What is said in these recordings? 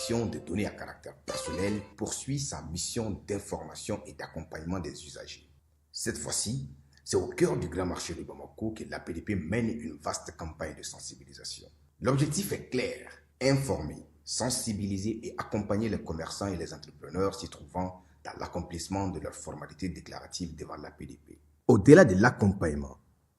protection des données à caractère personnel poursuit sa mission d'information et d'accompagnement des usagers. Cette fois-ci, c'est au cœur du grand marché de Bamako que l'APDP mène une vaste campagne de sensibilisation. L'objectif est clair, informer, sensibiliser et accompagner les commerçants et les entrepreneurs s'y trouvant dans l'accomplissement de leurs formalités déclaratives devant l'APDP. Au-delà de l'accompagnement,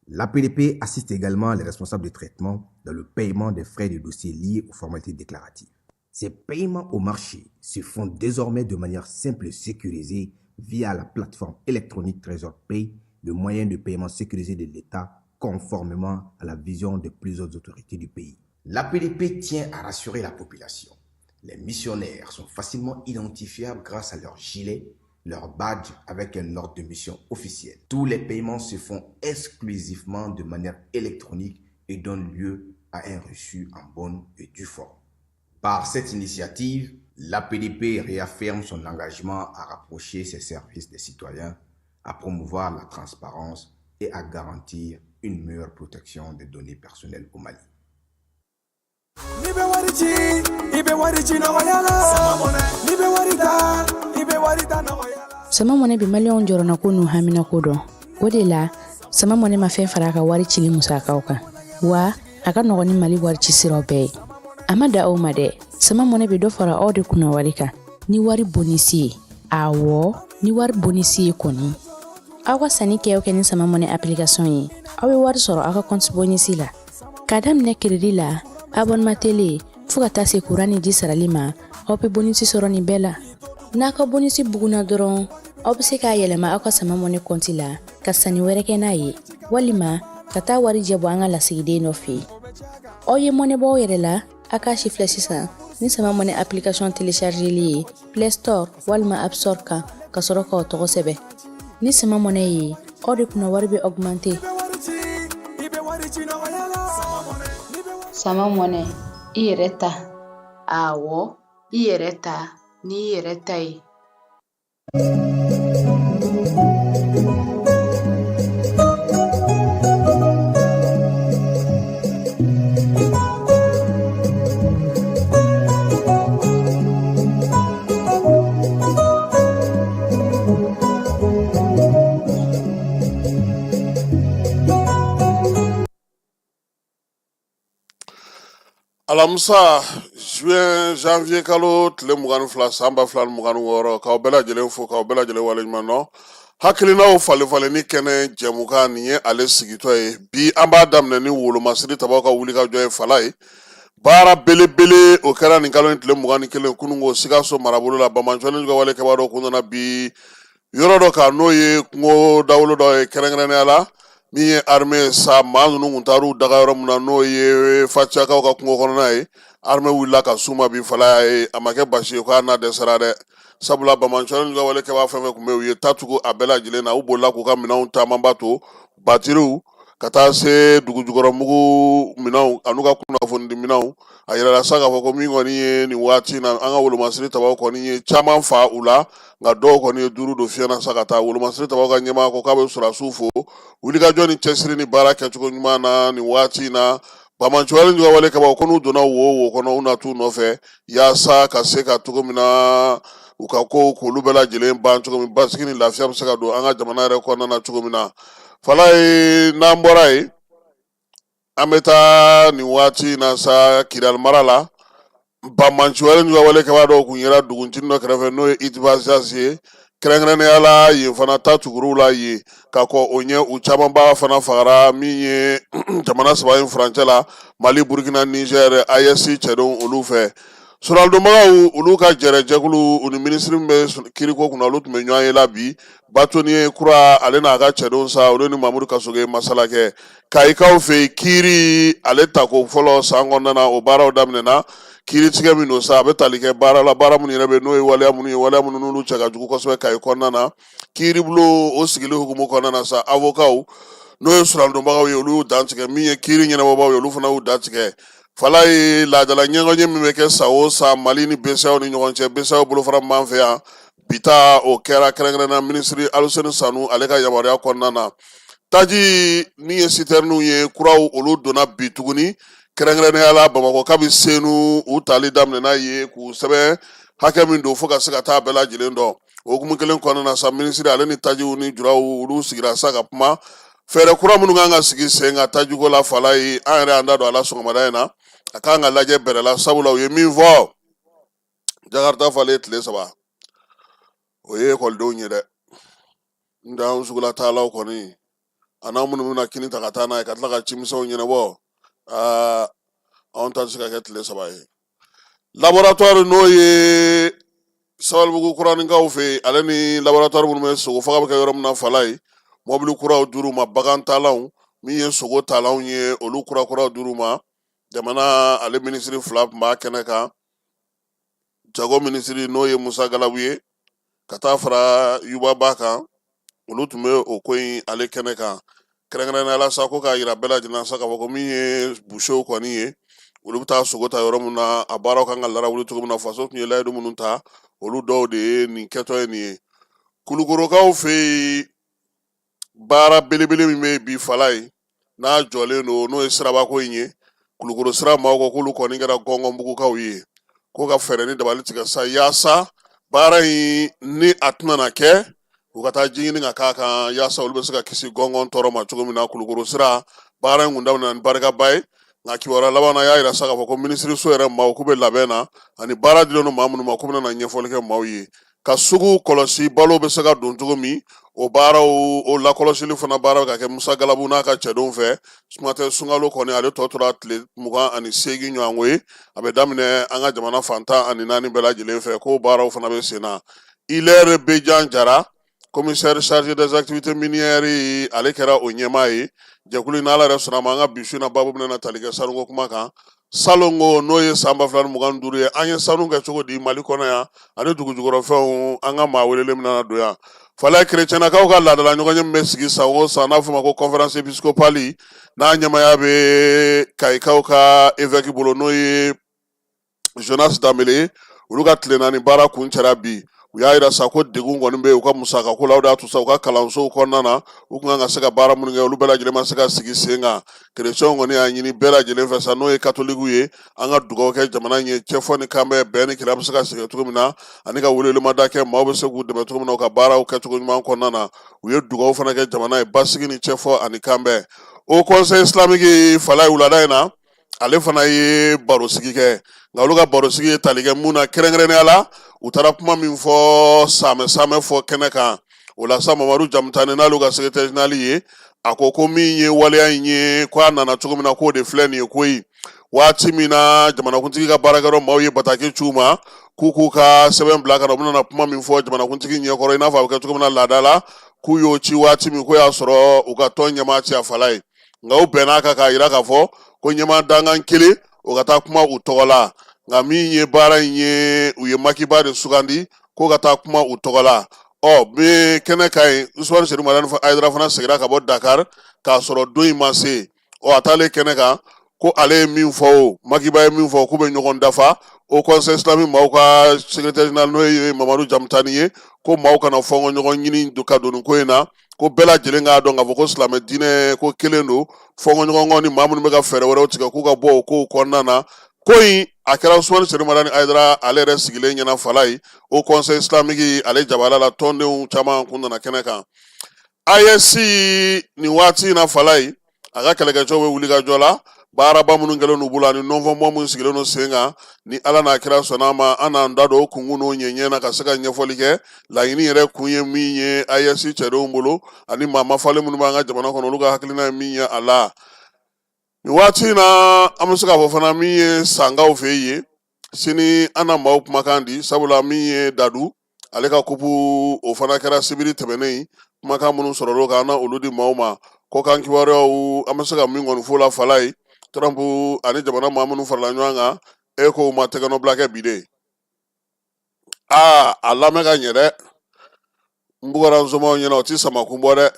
l'APDP assiste également les responsables de traitement dans le paiement des frais de dossier liés aux formalités déclaratives. Ces paiements au marché se font désormais de manière simple et sécurisée via la plateforme électronique Trésor Pay, le moyen de paiement sécurisé de l'État conformément à la vision de plusieurs autorités du pays. L'APDP tient à rassurer la population. Les missionnaires sont facilement identifiables grâce à leur gilet, leur badge avec un ordre de mission officiel. Tous les paiements se font exclusivement de manière électronique et donnent lieu à un reçu en bonne et due forme. Par cette initiative, l'APDP réaffirme son engagement à rapprocher ses services des citoyens, à promouvoir la transparence et à garantir une meilleure protection des données personnelles au Mali. N'i bɛ wari ci i bɛ wari ci nɔgɔya la n'i bɛ wari ta i bɛ wari ta nɔgɔya la. Sama Mɔnɛ bɛ maliyɛnw jɔrɔnako n'u haminako dɔn. O de la, Sama Mɔnɛ ma fɛn fara a ka wari cili musakaw kan, wa a ka nɔgɔn ni Mali wari ci siraw bɛɛ ye. A ma da aw ma dɛ, Sama Mɔnɛ bɛ dɔ fara aw de kunna wari kan ni wari bonisi ye. Awɔ, ni wari bonisi ye kɔni, aw ka sanni kɛ o kɛ ni Sama Mɔnɛ application ye, aw bɛ wari sɔrɔ aw ka compte bonisi la, k'a daminɛ crédit la, abonnement télé, fo ka taa se kuran ni ji sarali ma. Aw bɛ bonisi sɔrɔ nin bɛɛ la. N'a ka bonisi bugunna dɔrɔn, aw bɛ se k'a yɛlɛma aw ka Sama Mɔnɛ kɔnti la ka sanni wɛrɛ kɛ n'a ye, walima ka taa wari jɛ bɔ an ka lasigiden dɔ fɛ yen. Aw ye mɔnɛ bɔ aw yɛrɛ la, a k'a si filɛ sisan ni Sama Mɔnɛ application téléchargeli ye Play Store walima App Store kan, ka sɔrɔ k'aw tɔgɔ sɛbɛn. Ni Sama Mɔnɛ ye, aw de kunna wari bɛ augmenter. I bɛ wari ci i bɛ wari ci nɔgɔya la. Sama Mɔnɛ, i yɛrɛ ta. Awɔ, i yɛrɛ ta n'i yɛrɛ ta ye. Alamisa, juin, janvier kalo tile 22 san 2026, k'aw bɛɛ lajɛlen fo, k'aw bɛɛ lajɛlen waleɲuman dɔn. Hakilinaw falenfalenni kɛnɛ jɛmukan nin ye ale sigitɔ ye. Bi an b'a daminɛ ni wolomasiri tabaw ka wulikajɔ ye. Fala ye baara belebele o kɛra nin kalo in tile 21 kununko Sikaso marabolo la. Banbaanciwale ka wale kɛbaa dɔ kun nana bi yɔrɔ dɔ kan, n'o ye kungo dawolo dɔ ye, kɛrɛnkɛrɛnnenya la min ye armée sa maa ninnu kun taar'u daga yɔrɔ min na, n'o ye Faciyakaw ka kungo kɔnɔna ye. Armée wulila ka s'u ma bi. Fala ye a ma kɛ basi ye k'a n'a dɛsɛra dɛ, sabula banbaanciwale ka wale kɛbaa fɛn fɛn kun bɛ yen, u ye ta tugu a bɛɛ lajɛlen na. U bolila k'u ka minɛnw camanba to, batiriw ka taa se dugujukɔrɔmugu minɛnw an'u ka kunnafonidi minɛnw. A yirala sa k'a fɔ ko min kɔni ye nin waati na, an ka wolomasiri tabaw kɔni ye caman fa u la, nka dɔw kɔni ye duuru don fiɲɛ na sa ka taa. Wolomasiri tabaw ka ɲɛmaa ko k'a bɛ sɔrɔdasiw fo wulikajɔ ni cɛsiri ni baara kɛcogo ɲuman na nin waati na. Banbaanciwale ka wale kɛbaaw ko n'u donna wo wo kɔnɔ, u na t'u nɔfɛ yaasa ka se ka cogo min na u ka kow k'olu bɛɛ lajɛlen ban cogo min, basigi ni lafiya bɛ se ka don an ka jamana yɛrɛ kɔnɔna na cogo min na. Fala ye, n'an bɔra yen, an bɛ taa nin waati in na sa Kidali mara la. Banbaanciwale ka wale kɛbaa dɔw kun yera duguncinin dɔ kɛrɛfɛ, n'o ye Itibazasi ye, kɛrɛnkɛrɛnnenya la yen fana ta tuguruw la yen ka kɔn o ɲɛ. U camanba fana fagara min ye jamana saba in furancɛ la, Mali, Burukina, Nizɛri, AES cɛdenw olu fɛ. Sɔrɔdonbagaw olu ka jɛrɛjɛkulu, u ni minisiri min bɛ kiriko kunna, olu tun bɛ ɲɔgɔn ye la bi. Bâtonnier kura, ale n'a ka cɛdenw sa, olu ni Mamudu Kasoge masala kɛ. Kayikaw fɛ yen, kiiri ale tako fɔlɔ san kɔnɔna na, o baaraw daminɛna. Kiiritigɛ min don sa, a bɛ tali kɛ baara la, baara minnu yɛrɛ bɛ, n'o ye waleya minnu ye, waleya minnu n'olu cɛ ka jugu kosɛbɛ Kayi kɔnɔna na. Kiiribulon o sigili hukumu kɔnɔna na sa, avokaw, n'o ye surandonbagaw ye, olu y'u dantigɛ. Min ye kiiri ɲɛnabɔbaw ye, olu fana y'u dantigɛ. Fala ye, laadala ɲɔgɔnye min bɛ kɛ san o san Mali ni BCEAO ni ɲɔgɔn cɛ, BCEAO bolofara min b'an fɛ yan, bi ta o kɛra kɛrɛnkɛrɛnna minisiri Aluseni Sanu ale ka yamaruya kɔnɔna na. Taji min ye sitɛriniw ye kuraw, olu donna bi tuguni. Kɛrɛnkɛrɛnnenya la Bamakɔ kabi Senu u tali daminɛna ye k'u sɛbɛn hakɛ min don fo ka se ka taa bɛɛ lajɛlen dɔn. O hukumu kelen kɔnɔna na sa, minisiri ale ni tajiw ni juraw olu sigira sa ka kuma fɛɛrɛ kura minnu kan ka sigi sen kan tajiko la. Falayi, an yɛrɛ y'an da don a la sɔgɔmada in na, a kan ka lajɛ bɛrɛ la, sabula u ye min fɔ Jakarta falen tile 3, o ye ekɔlidenw ye dɛ. N tɛ an sugulataalaw kɔni a n'an minnu bɛna kini ta ka taa n'a ye ka tila ka cimisɛnw ɲɛnabɔ, aa, anw ta tɛ se ka kɛ tile 3 ye. Laboratoire n'o ye Sabalibugu kuraninkaw fɛ yen, ale ni laboratoire minnu bɛ sogo faga bɛ kɛ yɔrɔ min na Falayi, mɔbili kuraw dir'u ma, bagan talanw min ye sogo talanw ye, olu kurakuraw dir'u ma. Jamana ale minisiri fila tun b'a kɛnɛ kan, jago minisiri n'o ye Musa Galabu ye ka taa fara Yuba Ba kan, olu tun bɛ o ko in ale kɛnɛ kan. Kɛrɛnkɛrɛnnenya la sa, ko k'a yira bɛɛ lajɛlen na sa k'a fɔ ko min ye busew kɔni ye, olu bɛ taa sogo ta yɔrɔ min na, a baaraw kan ka larawuli cogo min na, faso tun ye layidu minnu ta, olu dɔw de ye nin kɛtɔ ye nin ye. Kulukorokaw fɛ yen, baara belebele min bɛ bi Falayi n'a jɔlen don, n'o ye sirabako in ye, Kulukoro sira maaw ko k'olu kɔni kɛra gɔngɔnbugukaw ye, ko ka fɛɛrɛ ni dabali tigɛ sa yaasa baara in ni a tɛna na kɛ, u ka taa ji ɲini ka k'a kan yaasa olu bɛ se ka kisi gɔngɔn tɔɔrɔ ma cogo min na. Kulukoro sira baara in kun daminɛna ni barikaba ye, nka kibaruya laban na y'a yira sa k'a fɔ ko minisiriso yɛrɛ maaw k'u bɛ labɛn na, ani baara dilen don maa minnu ma, k'u bɛna na ɲɛfɔli kɛ maaw ye ka sugu kɔlɔsi, balo bɛ se ka don cogo min, o baaraw o lakɔlɔsili fana baara bɛ ka kɛ Musa Galabu n'a ka cɛdenw fɛ. Suma tɛ, sunkalo kɔni ale tɔ tora tile 28 ɲɔgɔnko ye, a bɛ daminɛ an ka jamana fan 14 bɛɛ lajɛlen fɛ, k'o baaraw fana bɛ sen na. Hilaire Bejan Jara, commissaire chargé des activités minières, ale kɛra o ɲɛmaa ye jɛkulu in. N'Ala yɛrɛ sɔnna a ma, an ka bi su in na baabu bɛna tali kɛ sanuko kuma kan. Salongo n'o ye san 2025 ye, an ye sanu kɛ cogo di Mali kɔnɔ yan ani dugujukɔrɔfɛnw, an ka maa welelen bɛna don yan. Falaye, kerecɛnnakaw ka laadala ɲɔgɔnye min bɛ sigi san o san, n'a fɔ ma ko conférence épiscopale, n'a ɲɛmaaya bɛ Kayikaw ka évêque bolo, n'o ye Jonas Danbele, olu ka tile 4 baara kuncɛra bi. U y'a yira sa ko degun kɔni bɛ u ka musaka ko la, o de y'a to sa u ka kalansow kɔnɔna na, u kun kan ka se ka baara minnu kɛ, olu bɛɛ lajɛlen ma se ka sigi sen kan. Kerecɛnw kɔni y'a ɲini bɛɛ lajɛlen fɛ sa, n'o ye katolikiw ye, an ka dugawu kɛ jamana in ye, cɛfɔ ni kanbɛn, bɛn ni kelenya bɛ se ka segin cogo min na, ani ka welewelemada kɛ maaw bɛ se k'u dɛmɛ cogo min na u ka baaraw kɛcogo ɲuman kɔnɔna na. U ye dugawu fana kɛ jamana ye, basigi ni cɛfɔ ani kanbɛn. Haut Conseil islamique Falaye, wulada in na ale fana ye barosigi kɛ, nka olu ka barosigi ye tali kɛ mun na kɛrɛnkɛrɛnnenya la, u taara kuma min fɔ samɛ samɛ fɔ kɛnɛ kan o la sa, Mamadu Jamutani n'ale ka secrétaire général ye, a ko ko min ye waleya in ye, ko a nana cogo min na, k'o de filɛ nin ye koyi. Waati min na jamanakuntigi ka baarakɛyɔrɔ maaw ye bataki ci u ma k'u k'u ka sɛbɛn bila ka na, u bɛna kuma min fɔ jamanakuntigi ɲɛkɔrɔ, i n'a fɔ a bɛ kɛ cogo min na laada la, k'u y'o ci waati min, k'o y'a sɔrɔ u ka tɔn ɲɛmaa ci a Falaye, nka u bɛn'a kan k'a yira k'a fɔ ko ɲɛmaa dankan kelen o ka taa kuma u tɔgɔ la. Nka min ye baara in ye, u ye Makiba de sugandi ko ka taa kuma u tɔgɔ la. Ɔ min kɛnɛ ka ɲi, Usumani Sedu Madani Hayidara fana seginna ka bɔ Dakar k'a sɔrɔ don in ma se. Ɔ a taalen kɛnɛ kan, ko ale ye min fɔ, o Makiba ye min fɔ, k'u bɛ ɲɔgɔn dafa. Haut Conseil islamique maaw ka secrétaire général, n'o ye Mamadu Jamutani ye, ko maaw kana fɔnkɔ ɲɔgɔn ɲini ka don nin ko in na, ko bɛɛ lajɛlen k'a dɔn k'a fɔ ko silamɛ diinɛ ko kelen don, fɔnkɔɲɔgɔnkɔ ni maa minnu bɛ ka fɛɛrɛ wɛrɛw tigɛ, k'u ka bɔ o kow kɔnɔna na. Ko in a kɛra Usumani Sedu Madani Hayidara ale yɛrɛ sigilen ɲɛna Falaye, Haut Conseil islamique ale jabala la, tɔndenw caman kun nana kɛnɛ kan. AES nin waati in na Falaye, a ka kɛlɛkɛcɛw bɛ wuli ka jɔ la, baaraba minnu kɛlen n'u bolo ani nɔnfɔnbɔ minnu sigilen don sen kan. Ni Ala n'a kira sɔnna a ma, an n'an da don o kunkun n'o ɲɛɲɛ na ka se ka ɲɛfɔli kɛ laɲini yɛrɛ kun ye min ye AES cɛdenw bolo, ani maa mafalen minnu b'an ka jamana kɔnɔ, olu ka hakilina ye min ye a la nin waati in na. An bɛ se k'a fɔ fana min ye sankaw fɛ yen, sini an na maaw kumakan di, sabula min ye Dadu ale ka kupu, o fana kɛra sibiri tɛmɛnen ye, kumakan minnu sɔrɔla o kan, an na olu di maaw ma. Kɔkan kibaruyaw, an bɛ se ka min kɔni fɔ la Falaye, Trump ani jamana maa minnu farala ɲɔgɔn kan, e ko u ma tɛgɛnɔbila kɛ bi de. Aa, a lamɛn ka ɲɛ dɛ, n bugɔra n somaw ɲɛna, o ti sama kun bɔ dɛ.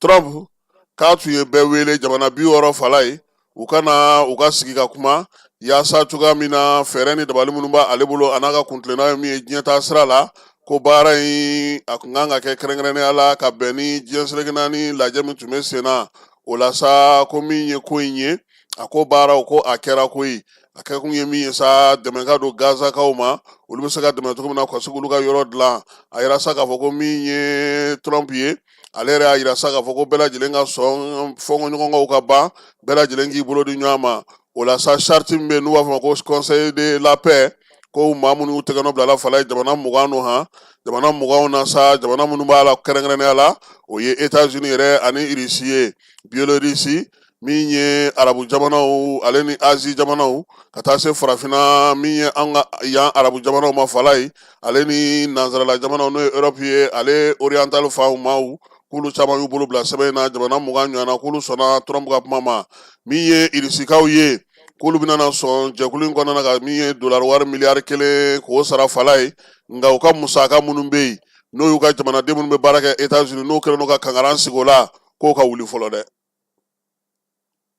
Trump k'a tun ye bɛɛ wele, jamana 60 Falaye, u ka na u ka sigi ka kuma yaasa cogoya min na fɛɛrɛ ni dabali minnu b'ale bolo a n'a ka kuntilenna ye min ye diɲɛ taa sira la, ko baara in a kun kan ka kɛ kɛrɛnkɛrɛnnenya la ka bɛn ni diɲɛ seleke naani lajɛ min tun bɛ sen na o la sa. Ko min ye ko in ye, A ko baaraw ko a kɛra koyi. A kɛkun ye min ye sa, dɛmɛ ka don Gazakaw ma, olu bɛ se ka dɛmɛ cogo min na ka se k'olu ka yɔrɔ dilan. A yira sa k'a fɔ ko min ye Trump ye, ale yɛrɛ y'a yira sa k'a fɔ ko bɛɛ lajɛlen ka sɔn fɔnkɔɲɔgɔnkɔw ka ban, bɛɛ lajɛlen k'i bolo di ɲɔgɔn ma. O la sa, charte min bɛ yen n'u b'a fɔ ma ko Conseil de la paix, ko maa minnu y'u tɛgɛ nɔ bila la fala ye, jamana 20 don. Han, jamana 20 na sa, jamana minnu b'a la kɛrɛnkɛrɛnnenya la, o ye États-Unis yɛrɛ ani Irisi ye, Biélorussie, min ye arabu jamanaw ale ni Asie jamanaw, ka taa se farafinna min ye an ka yan arabu jamanaw ma fala ye, ale ni nansarala jamanaw n'o ye Europe ye, ale oriental fanw maaw, k'olu caman y'u bolo bila sɛbɛn in na. Jamana 20 ɲɔgɔn na, k'olu sɔnna Trump ka kuma ma. Min ye Irisikaw ye, k'olu bɛna na sɔn jɛkulu in kɔnɔna na ka min ye dolari wari miliyari 1 k'o sara fala ye. Nka u ka musaka minnu bɛ yen, n'o y'u ka jamanaden minnu bɛ baara kɛ États-Unis, n'o kɛlen don ka kankaran sigi o la, k'o ka wuli fɔlɔ dɛ.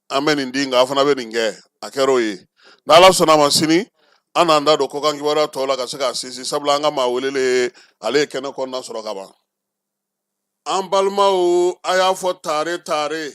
An bɛ nin di, nka an fana bɛ nin kɛ. A kɛra o ye. N'Ala sɔnna a ma, sini an n'an da don kɔkan kibaruya tɔw la ka se k'a sinsin, sabula an ka maa welelen, ale ye kɛnɛ kɔnɔna sɔrɔ ka ban. An balimaw, a y'a fɔ tare tare,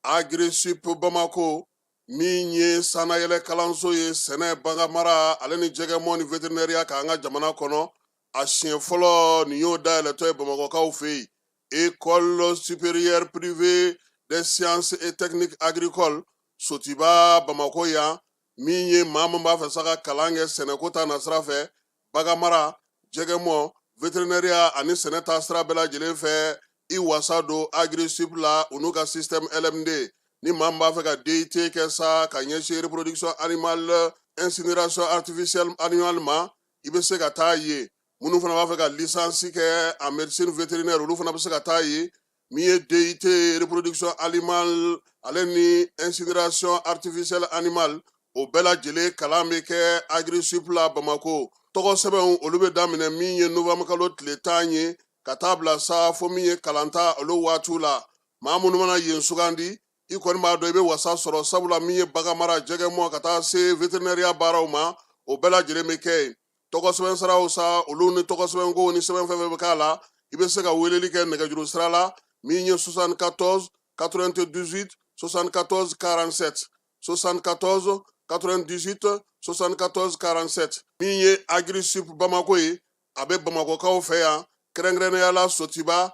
Agrisip Bamako, min ye sannayɛlɛ kalanso ye sɛnɛ, baganmara ale ni jɛgɛmɔ ni vétérinaire k'an ka jamana kɔnɔ, a siɲɛ fɔlɔ nin y'o dayɛlɛtɔ ye Bamakɔkaw fɛ yen. École supérieure privée des sciences et techniques agricoles, Sotiba, Bamako yan. Min ye maa min b'a fɛ sa ka kalan kɛ sɛnɛko ta nasira fɛ, baganmara, jɛgɛmɔ, vétérinaire ani sɛnɛ ta sira bɛɛ lajɛlen fɛ, i wasa don Agrisip la, u n'u ka système LMD. Ni maa min b'a fɛ ka DUT kɛ sa ka ɲɛsin reproduction animale, incinération artificielle animale ma, i bɛ se ka taa yen. Minnu fana b'a fɛ ka licence kɛ en médecine vétérinaire, olu fana bɛ se ka taa yen. Min ye DUT reproduction animale ale ni incinération artificielle animale, o bɛɛ lajɛlen kalan bɛ kɛ Agrisip la Bamako. Tɔgɔ sɛbɛnw, olu bɛ daminɛ min ye novembre kalo tile 10 ye, ka taa bila sa fo min ye kalanta olu waatiw la. Maa minnu mana yen sugandi, i kɔni b'a dɔn i bɛ wasa sɔrɔ, sabula min ye baganmara, jɛgɛmɔ, ka taa se vétérinaire baaraw ma, o bɛɛ lajɛlen bɛ kɛ yen. Tɔgɔ sɛbɛn siraw sa, olu ni tɔgɔ sɛbɛnko ni sɛbɛn fɛn fɛn bɛ k'a la, i bɛ se ka weleli kɛ nɛgɛjuru sira la, min ye 74 98 74 47, 74 98 74 47. Min ye Agrisip Bamako ye, a bɛ Bamakɔkaw fɛ yan, kɛrɛnkɛrɛnnenya la Sotiba,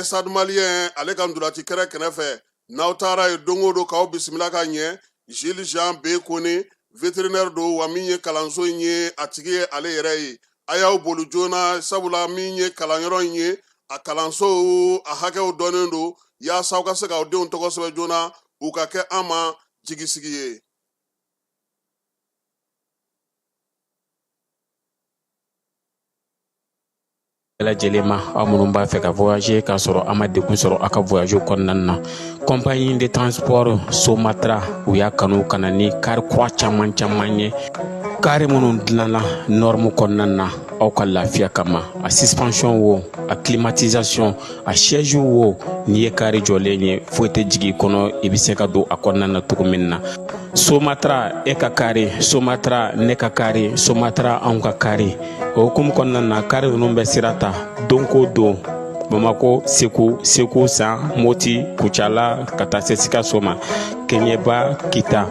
Stade Malien ale ka ntolaci kɛrɛ kɛrɛfɛ. N'aw taara yen don o don, k'aw bisimila ka ɲɛ. Gilles Jean B Kone, vétérinaire don, wa min ye kalanso in ye, a tigi ye ale yɛrɛ ye. A y'aw boli joona, sabula min ye kalanyɔrɔ in ye, a kalanso a hakɛw dɔnnen don, yaasa aw ka se k'aw denw tɔgɔ sɛbɛn joona, u ka kɛ an ma jigisigi ye. Bɛɛ lajɛlen ma, aw minnu b'a fɛ ka voyager k'a sɔrɔ a ma degun sɔrɔ aw ka voyage kɔnɔna na, compagnie de transport Somatra, u y'a kanu ka na ni kari kura caman caman ye, kari minnu dilanna norme kɔnɔna na aw ka lafiya kama. A suspension wo, a climatisation, a siège wo, n'i ye kari jɔlen ye, foyi tɛ jigin i kɔnɔ, i bɛ se ka don a kɔnɔna na cogo min na. Somatra, e ka kari Somatra, ne ka kari Somatra, anw ka kari. O hukumu kɔnɔna na, kari ninnu bɛ sira ta don ko don Bamako, Segu, Segu San, Moti, Kucala, ka taa se Sikaso ma, Kɛɲɛba, Kita.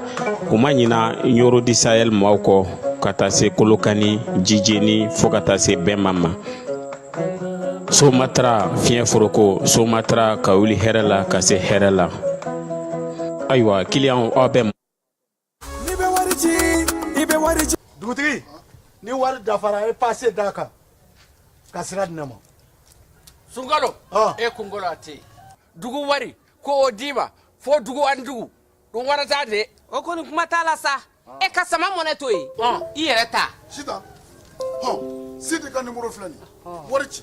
U ma ɲina Ɲoro du Sahel maaw kɔ, ka taa se Kolokani, Jijeni, fo ka taa se Bɛnba ma. Somatra, fiɲɛ foroko Somatra, ka wuli hɛrɛ la ka se hɛrɛ la. Ayiwa, kiliyanw, aw bɛ N'i bɛ wari ci, i bɛ wari ci. Dugutigi, ni wari dafara, e passe d'a kan ka sira di ne ma. Sunkalo. Ah. E kunkolo a tɛ yen. Dugu wari ko o d'i ma fo dugu ani dugu ɗum warata de. O kɔni, kuma t'a la sa. E ka Sama Mɔnɛ to yen, i yɛrɛ ta. Sitan, hɔn, Sidi ka nimoro filɛ nin ye, wari ci.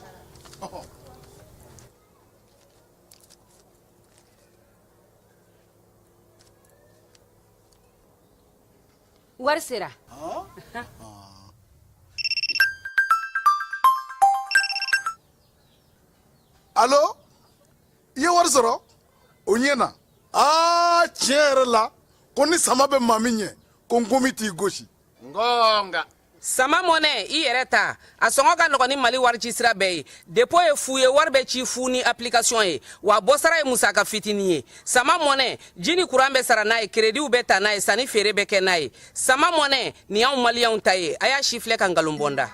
Ɔhɔn. Wari sera. Alo, i ye wari sɔrɔ o ɲɛ na. Aa, tiɲɛ yɛrɛ la, ko ni sama bɛ maa min ɲɛ, ko nkomi t'i gosi. Ngonga. Sama Mɔnɛ, i yɛrɛ ta, a sɔngɔ ka nɔgɔn ni Mali warici sira bɛɛ ye. Dépôt ye fu ye, wari bɛ ci fu ni application ye, wa bɔsara ye musaka fitinin ye. Sama Mɔnɛ, ji ni kuran bɛ sara n'a ye, créditw bɛ ta n'a ye, sanni feere bɛ kɛ n'a ye. Sama Mɔnɛ, nin y'anw maliyɛnw ta ye. A y'a sifilɛ ka nkalon bɔ n da.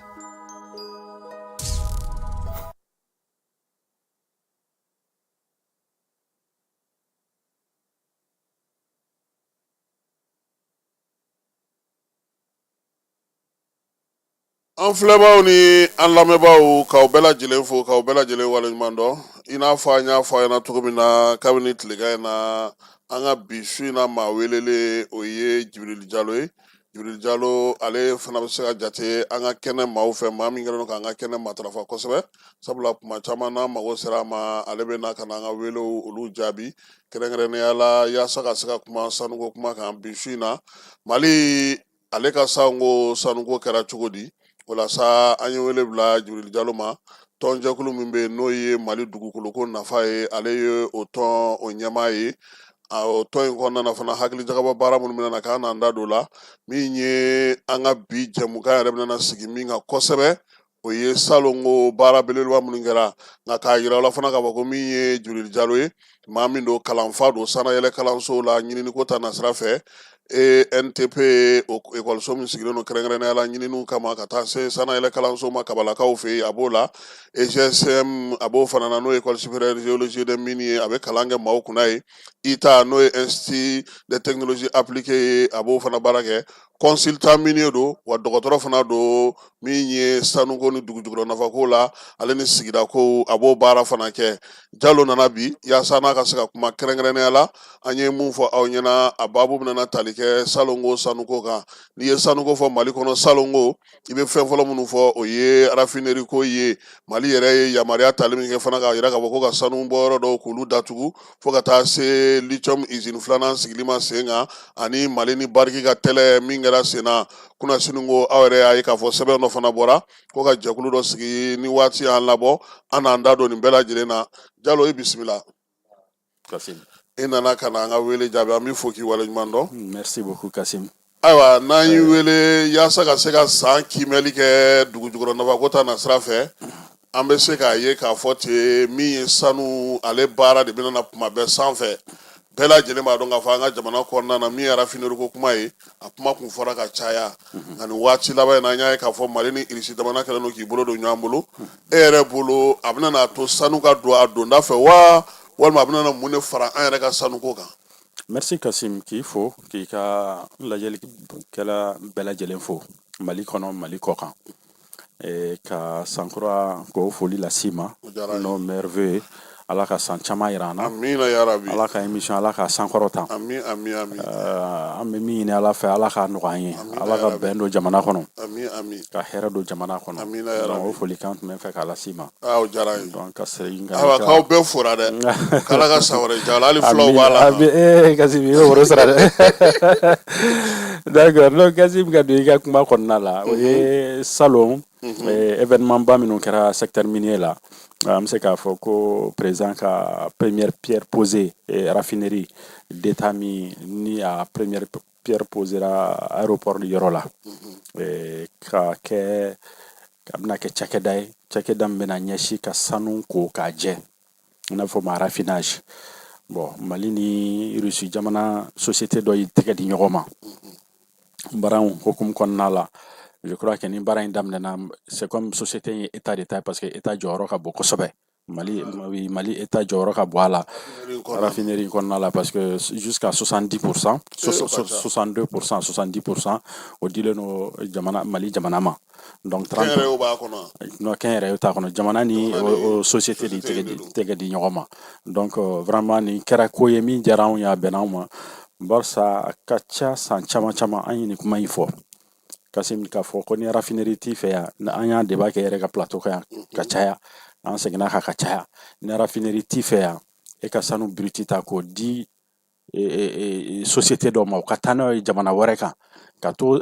An filɛbaaw ni an lamɛnbaaw, k'aw bɛɛ lajɛlen fo, k'aw bɛɛ lajɛlen waleɲuman dɔn. I n'a fɔ an y'a fɔ a ɲɛna cogo min na kabini tilegan in na, an ka bi su in na maa welelen, o ye Jibirili Jalo ye. Jibirili Jalo, ale fana bɛ se ka jate an ka kɛnɛ maaw fɛ, maa min kɛlen don k'an ka kɛnɛ matarafa kosɛbɛ, sabula kuma caman n'an mago sera a ma, ale bɛ na ka na an ka welew olu jaabi, kɛrɛnkɛrɛnnenya la yaasa ka se ka kuma sanuko kuma kan. Bi su in na, Mali ale ka sanko sanuko kɛra cogo di? O la sa, an ye wele bila Jibirili Jalo ma. Tɔnjɛkulu min bɛ yen, n'o ye Mali dugukoloko nafa ye, ale ye o tɔn o ɲɛmaa ye. O tɔn in kɔnɔna na fana, hakilijagabɔ baara minnu bɛna na k'an n'an da don o la. Min ye an ka bi jɛmukan yɛrɛ bɛna sigi min kan kosɛbɛ, o ye salonko baara belebeleba minnu kɛra. Nka k'a yira aw la fana k'a fɔ ko min ye Jibirili Jalo ye, maa min don, kalanfa don sanayɛlɛ kalanso la ɲininiko ta nasira fɛ, ENTP, o ekɔliso min sigilen don kɛrɛnkɛrɛnnenya la ɲininiw kama ka taa se sanayɛlɛ kalanso ma Kabalakaw fɛ yen, a b'o la. EGSM, a b'o fana na, n'o ye école supérieure géologie des mines ye, a bɛ kalan kɛ maaw kunna ye. ITA, n'o ye institut des technologies appliquées ye, a b'o fana baara kɛ. Consultant minier don, wa dɔgɔtɔrɔ fana don. Min ye sanuko ni dugujukɔrɔ nafako la, ale ni sigidako, a b'o baara fana kɛ. Jalo nana bi yaasa n'a ka se ka kuma kɛrɛnkɛrɛnnenya la. An ye mun fɔ aw ɲɛna, a baabu bɛna tali kɛ salonko sanuko kan. N'i ye sanuko fɔ Mali kɔnɔ, salonko, i bɛ fɛn fɔlɔ minnu fɔ, o ye raffinerie ko ye. Mali yɛrɛ ye yamaruya tali min kɛ fana k'a yira k'a fɔ ko ka sanu bɔyɔrɔ dɔw k'olu datugu, fo ka taa se lithium usine filanan sigili ma sen kan, ani Mali ni Barrick ka tɛlɛ min kɛra sen na kunasini ko. Aw yɛrɛ y'a ye k'a fɔ sɛbɛn dɔ fana bɔra ko ka jɛkulu dɔ sigi. Ni waati y'an labɔ, an n'an da don nin bɛɛ lajɛlen na. Jalo, i bisimila. Kasim. I nana ka na an ka wele jaabi, an b'i fo k'i waleɲuman dɔn. Merci beaucoup, Kasim. Ayiwa, n'an y'i wele yaasa ka se ka san kiimɛli kɛ dugujukɔrɔ nafako ta na sira fɛ, an bɛ se k'a ye k'a fɔ ten, min ye sanu, ale baara de bɛna na kuma bɛɛ sanfɛ. Bɛɛ lajɛlen b'a dɔn k'a fɔ an ka jamana kɔnɔna na, min ye raffinerie ko kuma ye, a kuma kun fɔra ka caya. Nka nin waati laban in na, an y'a ye k'a fɔ Mali ni Irisi jamana kɛlen don k'i bolo don ɲɔgɔn bolo. E yɛrɛ bolo, a bɛna n'a to sanu ka don a donda fɛ wa, walima a bɛna na mun de fara an yɛrɛ ka sanuko kan? Merci Kasim, k'i fo, k'i ka lajɛlikɛla bɛɛ lajɛlen fo Mali kɔnɔ, Mali kɔ kan, ka sankura k'o foli las'i ma. Nos meilleurs vœux, Ala ka san caman yira an na. Amina ya rabi. Ala ka émission, Ala ka sankɔrɔta. Ami, ami, ami. An bɛ min ɲini Ala fɛ, Ala k'a nɔgɔya an ye. Ala ka bɛn don jamana kɔnɔ. Ami, ami. Ka hɛrɛ don jamana kɔnɔ. Amina ya rabi. O folikan tun bɛ n fɛ k'a las'i ma. Ah, o diyara n ye. Donc ka segin ka Ayiwa, k'aw bɛɛ fora dɛ. K'Ala ka san wɛrɛ diya la, hali fulaw b'a la. Ami, Kasim, i bɛ woro sara dɛ. D'accord, donc Kasim, ka don i ka kuma kɔnɔna la, o ye salon événement ba minnu kɛra secteur minier la, an bɛ se k'a fɔ ko président ka première pierre posée raffinerie d'État min ni a première pierre posera aéroport yɔrɔ la, ka kɛ a bɛna kɛ cakɛda ye, cakɛda min bɛna ɲɛsin ka sanu ko k'a jɛ, i n'a fɔ ma raffinage. Bon, Mali ni Russie jamana société dɔ y'i tɛgɛ di ɲɔgɔn ma baara in hukumu kɔnɔna la. Je crois que ni baara in daminɛna, c'est comme société in ye état de ta ye, parce que état jɔyɔrɔ ka bon kosɛbɛ. Mali état jɔyɔrɔ ka bon a la, raffinerie kɔnɔna la, parce que jusqu'à 70%, 62%, 70%, o dilen don jamana, Mali jamana ma. Donc 30 b'a kɔnɔ. Non, kɛnyɛrɛye t'a kɔnɔ, jamana ni o société de tɛgɛ di ɲɔgɔn ma. Donc vraiment, nin kɛra ko ye min diyara anw ye, a bɛnna anw ma, barisa a ka ca san caman caman an ye nin kuma in fɔ, Kasim, k'a fɔ ko ni raffinerie t'i fɛ yan. An y'a débat kɛ yɛrɛ ka plateau kan yan ka caya, an seginna kan ka caya. Ni raffinerie t'i fɛ yan, e ka sanu brut ta k'o di société dɔ ma, o ka taa n'a ye jamana wɛrɛ kan ka to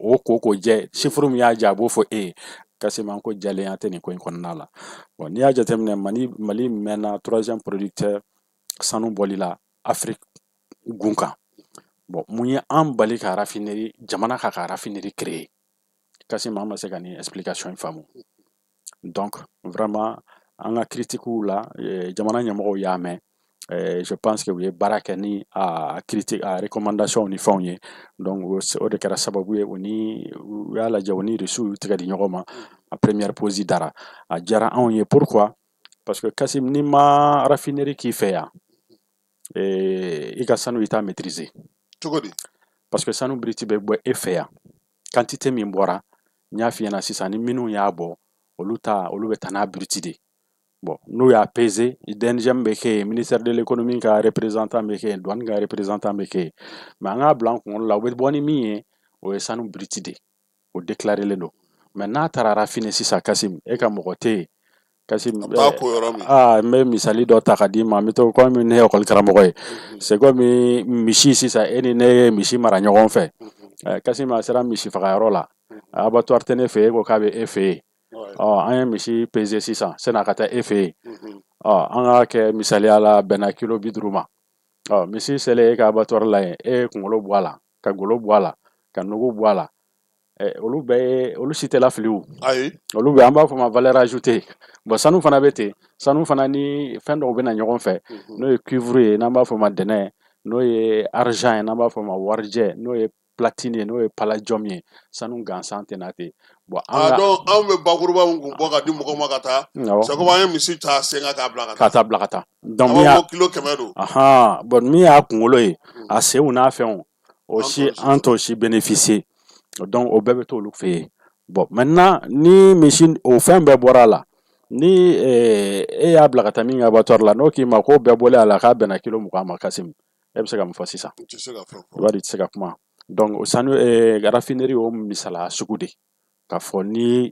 o ko k'o jɛ, chiffre min y'a jɛ, a b'o fɔ e ye. Kasim, an ko jɛlenya tɛ nin ko in kɔnɔna la. Bon, n'i y'a jateminɛ, Mali mɛnna troisième producteur sanu bɔli la Afrique gun kan. Bon, mun ye an bali ka raffinerie, jamana ka raffinerie créer? Kasim, an ma se ka nin explication in faamu. Donc vraiment, an ka critiquew la, jamana ɲɛmɔgɔw y'a mɛn. Je pense que u ye baara kɛ ni a critique, a recommandation ni fɛnw ye. Donc o de kɛra sababu ye, u ni u y'a lajɛ, u ni Rusiw y'u tɛgɛ di ɲɔgɔn ma, a première pose dara. A diyara anw ye. Pourquoi? Parce que Kasim, n'i ma raffinerie k'i fɛ yan, i ka sanu, i t'a maîtriser. Cogo di? Parce que sanu brut bɛ bɔ e fɛ yan, quantité min bɔra, n y'a f'i ɲɛna sisan, ni minnu y'a bɔ, olu ta, olu bɛ taa n'a brut de. Bon, n'u y'a pesé, DNGM bɛ kɛ yen, ministère de l'économie ka représentant bɛ kɛ yen, douane ka représentant bɛ kɛ yen. Mais an k'a bila an kunkolo la, u bɛ bɔ ni min ye, o ye sanu brut de, o déclaré don. Mais n'a taara raffiner sisan, Kasim, e ka mɔgɔ tɛ yen, Kasim. A bɛ taa ko yɔrɔ min. Aa, n bɛ misali dɔ ta ka d'i ma. N bɛ to komi ne ye école karamɔgɔ ye, c'est comme misi sisan, e ni ne ye misi mara ɲɔgɔn fɛ. Kasim, a sera misi fagayɔrɔ la, abattoir tɛ ne fɛ yen, e ko k'a bɛ e fɛ yen. Ɔ, an ye misi peser sisan, sani a ka taa e fɛ yen. Ɔ, an k'a kɛ misaliya la, bɛnna kilo 50 ma. Ɔ, misi selen e ka abattoir la yen, e ye kunkolo bɔ a la, ka golo bɔ a la, ka nugu bɔ a la. Olu bɛɛ ye, olu si tɛ lafili o. Ayi. Olu bɛ, an b'a fɔ ma valeur ajoutée. Bon, sanu fana bɛ ten. Sanu fana ni fɛn dɔw bɛ na ɲɔgɔn fɛ, n'o ye cuivre ye, n'an b'a fɔ ma dɛnɛ, n'o ye argent ye, n'an b'a fɔ ma warijɛ, n'o ye platine ye, n'o ye palladium ye. Sanu gansan tɛ na ten. Bon, an ka Donc anw bɛ bakuruba min kun bɔ ka di mɔgɔw ma ka taa, c'est comme an ye misi ta sen kan k'a bila ka ka taa. Taa bila ka taa. Donc an min b'a y'a fɔ ko kilo 100 don. Ahan, bon, min y'a kunkolo ye, a senw n'a fɛnw, o An si t'o si an sɔrɔ. T'o si bénéficier. Donc o bɛɛ bɛ t'olu fɛ yen. Bon, maintenant, ni misi o fɛn bɛɛ bɔra a la, ni e y'a bila ka taa min ka abattoir la, n'o k'i ma k'o bɛɛ bɔlen a la, k'a bɛnna kilo 20 ma, Kasim, e bɛ se ka mun fɔ sisan? N tɛ se ka fɛn I fɔ. B'a dɔn i tɛ se ka kuma. Donc o sanu raffinerie, o misala sugu de k'a fɔ ni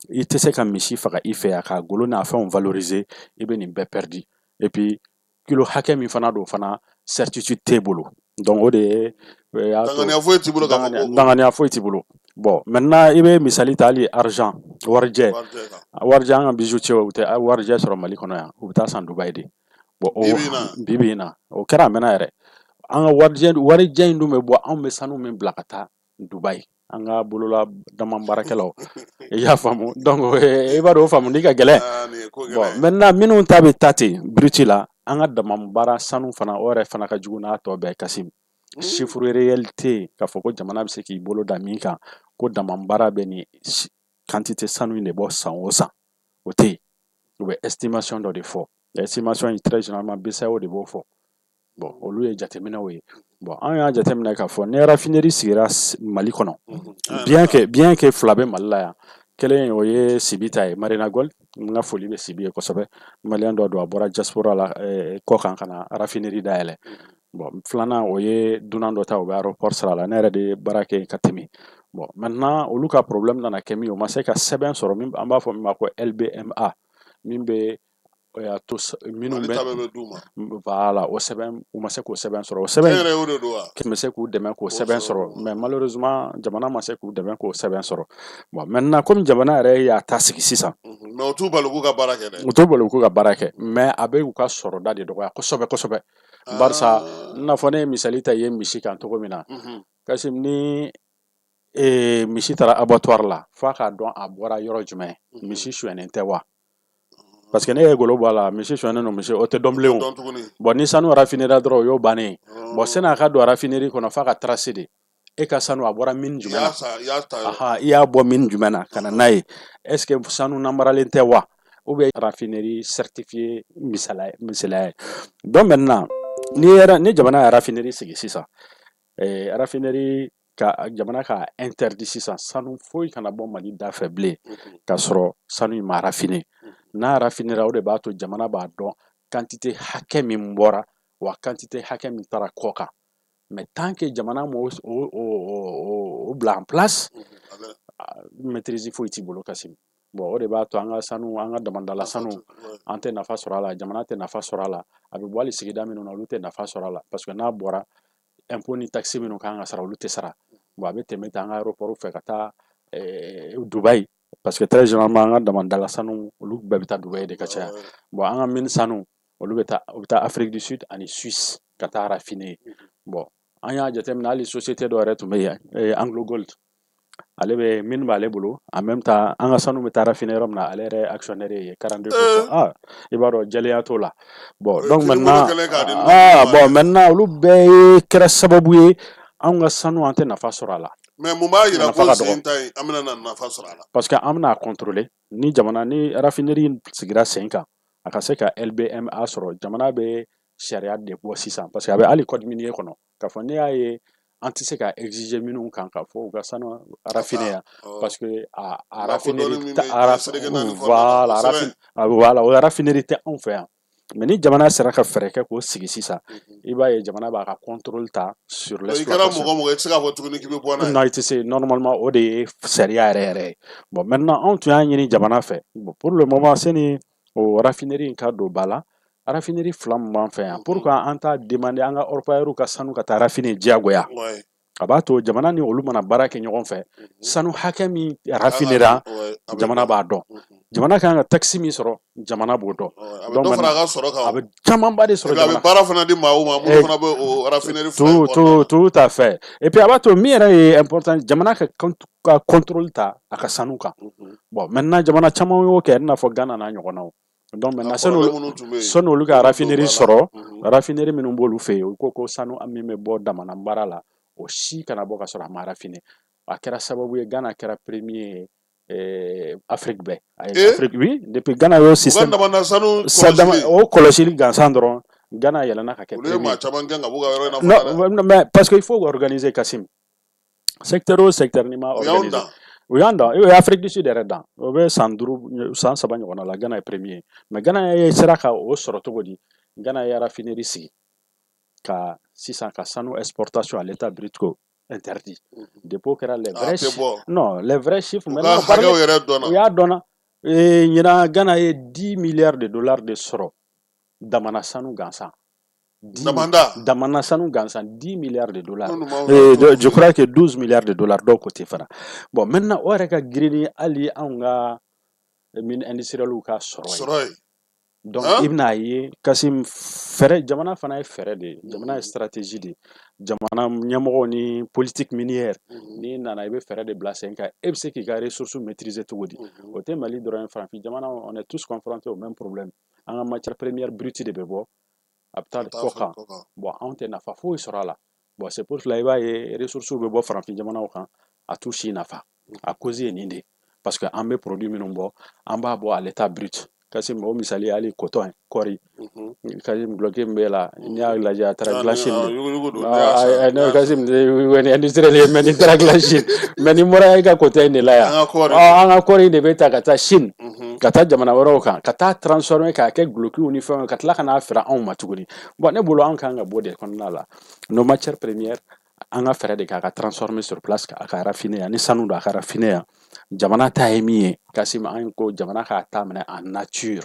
i tɛ se ka misi faga i fɛ yan k'a golo n'a fɛnw valoriser, i bɛ nin bɛɛ perdu. Et puis kilo hakɛ min fana don fana, certitude t'e bolo. Donc o de ye y'a to Danganiya foyi t'i bolo k'a fɔ ko o danganiya foyi t'i bolo. Bon, maintenant, i bɛ misali ta, hali argent, warijɛ. Warijɛ kan. Warijɛ, an ka bijoutier, u tɛ warijɛ sɔrɔ Mali kɔnɔ yan, u bɛ taa san Dubayi de. Bon, o Bi bi in na. Bi bi in na, o kɛra a mɛnna yɛrɛ. An ka warijɛ, warijɛ in dun bɛ bɔ, anw bɛ sanu min bila ka taa Dubayi, an ka bolola dama baarakɛlaw, i y'a faamu? Donc i b'a dɔn o faamuli ka gɛlɛn. Aa, nin ye ko Bon, gɛlɛn ye. maintenant, minnu ta bɛ taa ten brut la, an ka dama baara sanu fana, o yɛrɛ fana ka jugu n'a tɔ bɛɛ, Kasim. Chiffre réel tɛ yen k'a fɔ ko jamana bɛ se k'i bolo da min kan ko dama baara bɛ nin quantité sanu in de bɔ san o san, o tɛ yen. U bɛ estimation dɔ de fɔ. Estimation in, très généralement, BCEAO de b'o fɔ. Bon, olu ye jateminɛw ye. Bon, an y'a jateminɛ k'a fɔ ni raffinerie sigira Mali kɔnɔ, bien que fila bɛ Mali la yan, kelen o ye Sibi ta ye, Marina Gold. N ka foli bɛ Sibi ye kosɛbɛ, malien dɔ don, a bɔra diaspora la kɔ kan ka na raffinerie dayɛlɛ. Bon, filanan, o ye dunan dɔ ta, o bɛ aéroport sira la, ne yɛrɛ de ye baara kɛ ka tɛmɛ. Bon, maintenant, olu ka problème nana kɛ min ye, o ma se ka sɛbɛn sɔrɔ min an b'a fɔ min ma ko LBMA, min bɛ o y'a to minnu Mali bɛ ta bɛɛ bɛ d'u ma. Voilà, o sɛbɛn, u ma se k'o sɛbɛn sɔrɔ. O sɛbɛn Kɛnyɛrɛye o de don wa? Tun bɛ se k'u dɛmɛ k'o K'o sɛbɛn sɔrɔ. sɔrɔ, mais malheureusement, jamana ma se k'u dɛmɛ k'o sɛbɛn sɔrɔ. Bon, maintenant, comme jamana yɛrɛ y'a ta sigi sisan, Mais o t'u bali k'u ka baara kɛ dɛ. U t'u bali k'u ka baara kɛ, mais a bɛ u ka sɔrɔda de dɔgɔya kosɛbɛ kosɛbɛ, barisa i n'a fɔ ne ye misali ta i ye misi kan cogo min na, Kasim, ni misi taara abattoir la, f'a k'a dɔn a bɔra yɔrɔ jumɛn, misi suyɛnnen tɛ wa? Parce que ne ye golo bɔ a la, misi suyɛnnen don, misi o tɛ dɔn bilen o. Dɔn tuguni. Bon, ni sanu raffinera dɔrɔn, o y'o bannen ye. Bon, sani a ka don raffinerie kɔnɔ, f'a ka tracer de e ka sanu a bɔra mine I jumɛn y'a na. san, i y'a ta yɔrɔ. Aha, i y'a bɔ mine jumɛn na ka na n'a ye, est ce que sanu namaralen tɛ wa, ou bien raffinerie certifiée? Misaliya, misaliya ye. Donc maintenant, ni yɛrɛ ni jamana ye raffinerie sigi sisan, raffinerie ka jamana ka interdit sisan, sanu foyi kana bɔ Mali da fɛ bilen k'a sɔrɔ sanu in ma raffiner. N'a raffinera, o de b'a to jamana b'a dɔn quantité hakɛ min bɔra, wa quantité hakɛ min taara kɔ kan. Mais tant que jamana m'o o bila en place, maîtrise foyi t'i bolo, Kasim. Bon, o de b'a to an ka sanu, an ka damandala sanu, an tɛ nafa sɔrɔ a la, jamana tɛ nafa sɔrɔ a la. A bɛ bɔ hali sigida minnu na, olu tɛ nafa sɔrɔ a la, parce que n'a bɔra, impôt ni taxe minnu kan ka sara, olu tɛ sara. Bon, a bɛ tɛmɛ ten an ka aéroport fɛ ka taa Dubaï, parce que très généralement, an ka damandala sanu, olu bɛɛ bɛ taa Dubaï de ka caya. Bon, an ka mine sanu, olu bɛ taa, u bɛ taa Afrique du Sud ani Suisse ka taa raffiner. Bon, an y'a jateminɛ, hali société dɔ yɛrɛ tun bɛ yen, Anglo Gold. Ale bɛ mine b'ale bolo, en même temps an ka sanu bɛ taa raffiner yɔrɔ min na, ale yɛrɛ actionnaire ye 42%. Ah, i b'a dɔn jɛlenya t'o la. Bon, donc maintenant, ah bon, maintenant olu bɛɛ ye kɛra sababu ye anw ka sanu, an tɛ nafa sɔrɔ a la. Mais mun b'a jira ko sen ta in, an bɛna na nafa sɔrɔ a la? Parce que an bɛna contrôler. Ni jamana ni raffinerie sigira sen kan, a ka se ka LBMA sɔrɔ, jamana bɛ sariya de bɔ sisan, parce que a bɛ hali code minier kɔnɔ k'a fɔ n'i y'a ye an tɛ se ka exiger minnu kan k'a fɔ u ka sanu raffiner yan, parce que a raffinerie, voilà, voilà, o raffinerie tɛ anw fɛ yan. Mais ni jamana sera ka fɛɛrɛ kɛ k'o sigi sisan, i b'a ye jamana b'a ka contrôle ta sur l'exploitation. I kɛra mɔgɔ mɔgɔ, i tɛ se k'a fɔ tuguni k'i bɛ bɔ n'a ye. Non, i tɛ se. Normalement, o de ye sariya yɛrɛ yɛrɛ ye. Bon, maintenant, anw tun y'a ɲini jamana fɛ. Bon, pour le moment, sani o raffinerie in ka don ba la, raffinerie fila min b'an fɛ yan, pourquoi an t'a demander an ka orpailleurs ka sanu ka taa raffiner diyagoya? A b'a to jamana ni olu mana baara kɛ ɲɔgɔn fɛ, sanu hakɛ min raffinera, jamana b'a dɔn. Jamana kan ka taxe min sɔrɔ, jamana b'o dɔn. A bɛ dɔ fara a ka sɔrɔ kan. A bɛ camanba de sɔrɔ. A bɛ baara fana di maaw ma minnu fana bɛ o raffinerie fila in kɔnɔna. Tout à fait. Et puis a b'a to min yɛrɛ ye important, jamana ka contrôle ta a ka sanu kan. Bon, maintenant, jamana caman y'o kɛ, i n'a fɔ Ghana n'a ɲɔgɔnnaw. Donc maintenant, sani olu ka raffinerie sɔrɔ, raffinerie minnu b'olu fɛ yen, u ko sanu min bɛ bɔ damana baara la, o si kana bɔ ka sɔrɔ a ma raffiner. A kɛra sababu ye Ghana kɛra premier ye Afrique bɛɛ. A ye Afrique, oui, depuis Ghana y'o système o kɔlɔsili gansan dɔrɔn, Ghana yɛlɛnna ka kɛ premier. Olu ye maa caman gɛn ka b'u ka yɔrɔ in na. Non, mais parce que il faut organiser, Kassim. Secteur o secteur, n'i ma organiser. U y'an dan, u ye Afrique du Sud yɛrɛ dan. O bɛ san 5, san 3 ɲɔgɔnna la, Ghana ye premier. Mais Ghana ye sera ka o sɔrɔ cogo di? Ghana ye raffinerie sigi ka sisan ka sanu exportation à l'état brut ko interdit. Depuis o kɛra, les vrais, non, les vrais chiffres maintenant, u y'a dɔnna. Ɲinan, Ghana ye 10 milliards de dollars de sɔrɔ damana sanu gansan. Damanda. Damana sanu gansan, 10 milliards de dollars. Et je crois que 12 milliards de dollars dɔw côté fana. Bon, maintenant, o yɛrɛ ka girin ni hali anw ka mine industrielle ka sɔrɔ ye. Donc i bɛna ye, Kassim, fɛɛrɛ, jamana fana ye fɛɛrɛ de ye, jamana ye stratégie de ye. Jamana ɲɛmɔgɔw ni politique minière, n'i nana, i bɛ fɛɛrɛ de bila sen kan. E bɛ se k'i ka ressources maîtriser cogo di? O tɛ Mali dɔrɔn ye, farafin jamana, on est tous confrontés au même problème. An ka matière première brute de bɛ bɔ, a bɛ taa kɔ kan. Bon, anw tɛ nafa foyi sɔrɔ a la. Bon, c'est pour cela i b'a ye ressources bɛ bɔ farafin jamanaw kan, a t'u si nafa. A cause ye nin de ye, parce que an bɛ produit minnu bɔ, an b'a bɔ à l'état brut. Kassim, o misali, hali coton, kɔɔri. Kassim, dulɔki min b'e la, n'i y'a lajɛ, a taara dilan Chine de. Ne Kassim, industriel ye, mais n'i taara dilan Chine, mais n'i bɔra e ka côté in de la yan, an ka kɔɔri de bɛ ta ka taa Chine, ka taa jamana wɛrɛw kan, ka taa transformer k'a kɛ dulokiw ni fɛnw ye, ka tila ka n'a feere anw ma tuguni. Bon, ne bolo, an kan ka bɔ de kɔnɔna la. Nos matières premières, an ka fɛɛrɛ de k'a ka transformer sur place, a ka raffiner yan. Ni sanu don, a ka raffiner yan. Jamana ta ye min ye, Kassim, an ko jamana k'a ta minɛ en nature.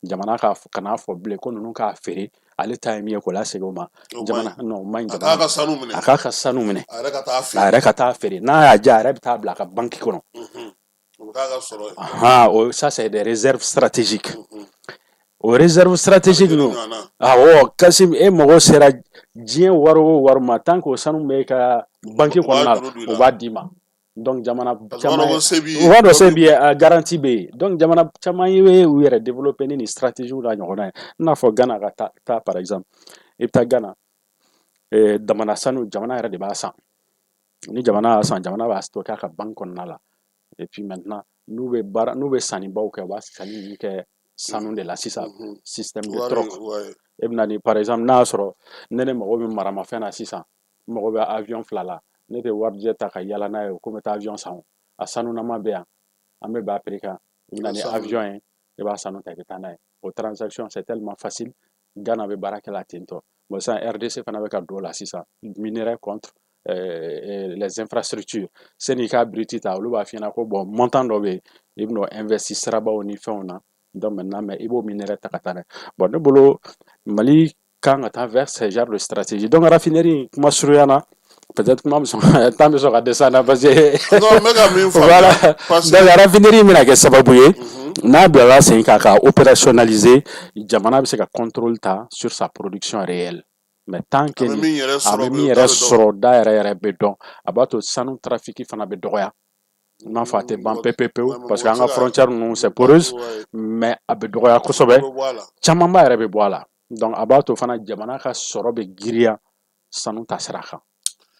Jamana ka kana fɔ bilen ko ninnu k'a feere, ale ta ye min ye k'o lasegin o ma. Jamana, non, o man ɲi. A k'a ka sanu minɛ. A k'a ka sanu minɛ. A yɛrɛ ka taa feere. A yɛrɛ ka taa feere. N'a y'a diya, a yɛrɛ bɛ taa bila a ka banque kɔnɔ. O bɛ k'a ka sɔrɔ ye. O ça, c'est des réserves stratégiques. O réserve stratégique ninnu, awɔ, Kassim, e mago sera diɲɛ wari o wari ma, tant que o sanu bɛ e ka banque kɔnɔna la, o b'a d'i ma. Donc jamana caman, u b'a dɔn se b'i ye, a garantie bɛ yen. Donc jamana caman ye u yɛrɛ développer ni nin stratégie la ɲɔgɔnna ye, i n'a fɔ Ghana ka ta par exemple. I bɛ taa Ghana, damana sanu, jamana yɛrɛ de b'a san. Ni jamana y'a san, jamana b'a stocker a ka banque kɔnɔna la. Et puis maintenant, n'u bɛ baara, n'u bɛ sannibaw kɛ, u b'a sanni ninnu kɛ sanu de la sisan, système de troc. E bɛ na ni, par exemple, n'a y'a sɔrɔ ne mago bɛ maramafɛn na sisan, n mago bɛ avion fila la, ne tɛ warijɛ ta ka yala n'a ye ko n bɛ taa avion san. O a sanunama bɛ yan, an bɛ bɛn a prix kan. I bɛ na ni avion ye, i b'a sanu ta, i bɛ taa n'a ye. O transaction, c'est tellement facile. Ghana bɛ baara kɛ la ten tɔ. Bon, sisan RDC fana bɛ ka don o la sisan, minerai contre les infrastructures. Sani i k'a brut ta, olu b'a f'i ɲɛna ko bon, montant dɔ bɛ yen, i bɛn'o investir sirabaw ni fɛnw na. Donc maintenant, mais i b'o minerai ta ka taa n'a ye. Bon, ne bolo, Mali kan ka taa vers ce genre de stratégie. Donc raffinerie, kuma surunya na, peut-être kuma bɛ sɔn, temps bɛ sɔn ka dɛsɛ an na, parce que non, n bɛ ka min voilà. Parce Donc raffinerie bɛna kɛ sababu ye, n'a bilala sen kan ka opérationnaliser, jamana bɛ se ka contrôle ta sur sa production réelle. Mais tant que a bɛ min yɛrɛ a sɔrɔ, bɛ min yɛrɛ sɔrɔ da yɛrɛ yɛrɛ bɛ dɔn, a b'a to sanu trafic fana bɛ dɔgɔya. N m'a fɔ a tɛ ban pewu pewu, parce que an ka frontière ninnu, c'est poreuse, mais a bɛ dɔgɔya kosɛbɛ, camanba yɛrɛ bɛ bɔ a la. Donc a b'a to fana jamana ka sɔrɔ bɛ giriya sanu ta sira kan.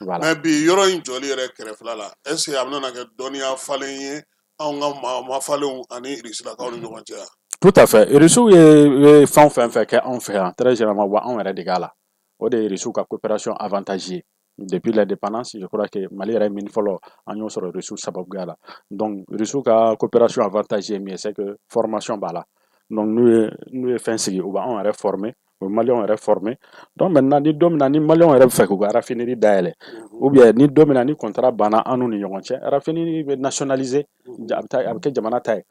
Voilà. Mais bi yɔrɔ in jɔli yɛrɛ kɛrɛfɛla la, est ce que a bɛna kɛ dɔnniya falen ye anw ka maa mafalenw ani Irisilakaw ni ɲɔgɔn cɛ wa? Tout à fait. Irisiw ye fɛn o fɛn fɛ kɛ anw fɛ yan, très généralement, wa anw yɛrɛ de k'a la. O de ye Irisiw ka coopération avantage ye. Depuis l'indépendance, je crois que Mali yɛrɛ min fɔlɔ, an y'o sɔrɔ Irisiw sababuya la. Donc Irisiw ka coopération avantage ye min ye, c'est que formation b'a la. Donc n'u ye fɛn sigi, u b'anw yɛrɛ former, u bɛ Maliyɛnw yɛrɛ former. Donc maintenant, ni don min na ni Maliyɛnw yɛrɛ bɛ fɛ k'u ka raffinerie dayɛlɛ, ou bien ni don min na ni contrat banna an n'u ni ɲɔgɔn cɛ, raffinerie bɛ nationaliser, a bɛ taa, a bɛ kɛ jamana ta ye.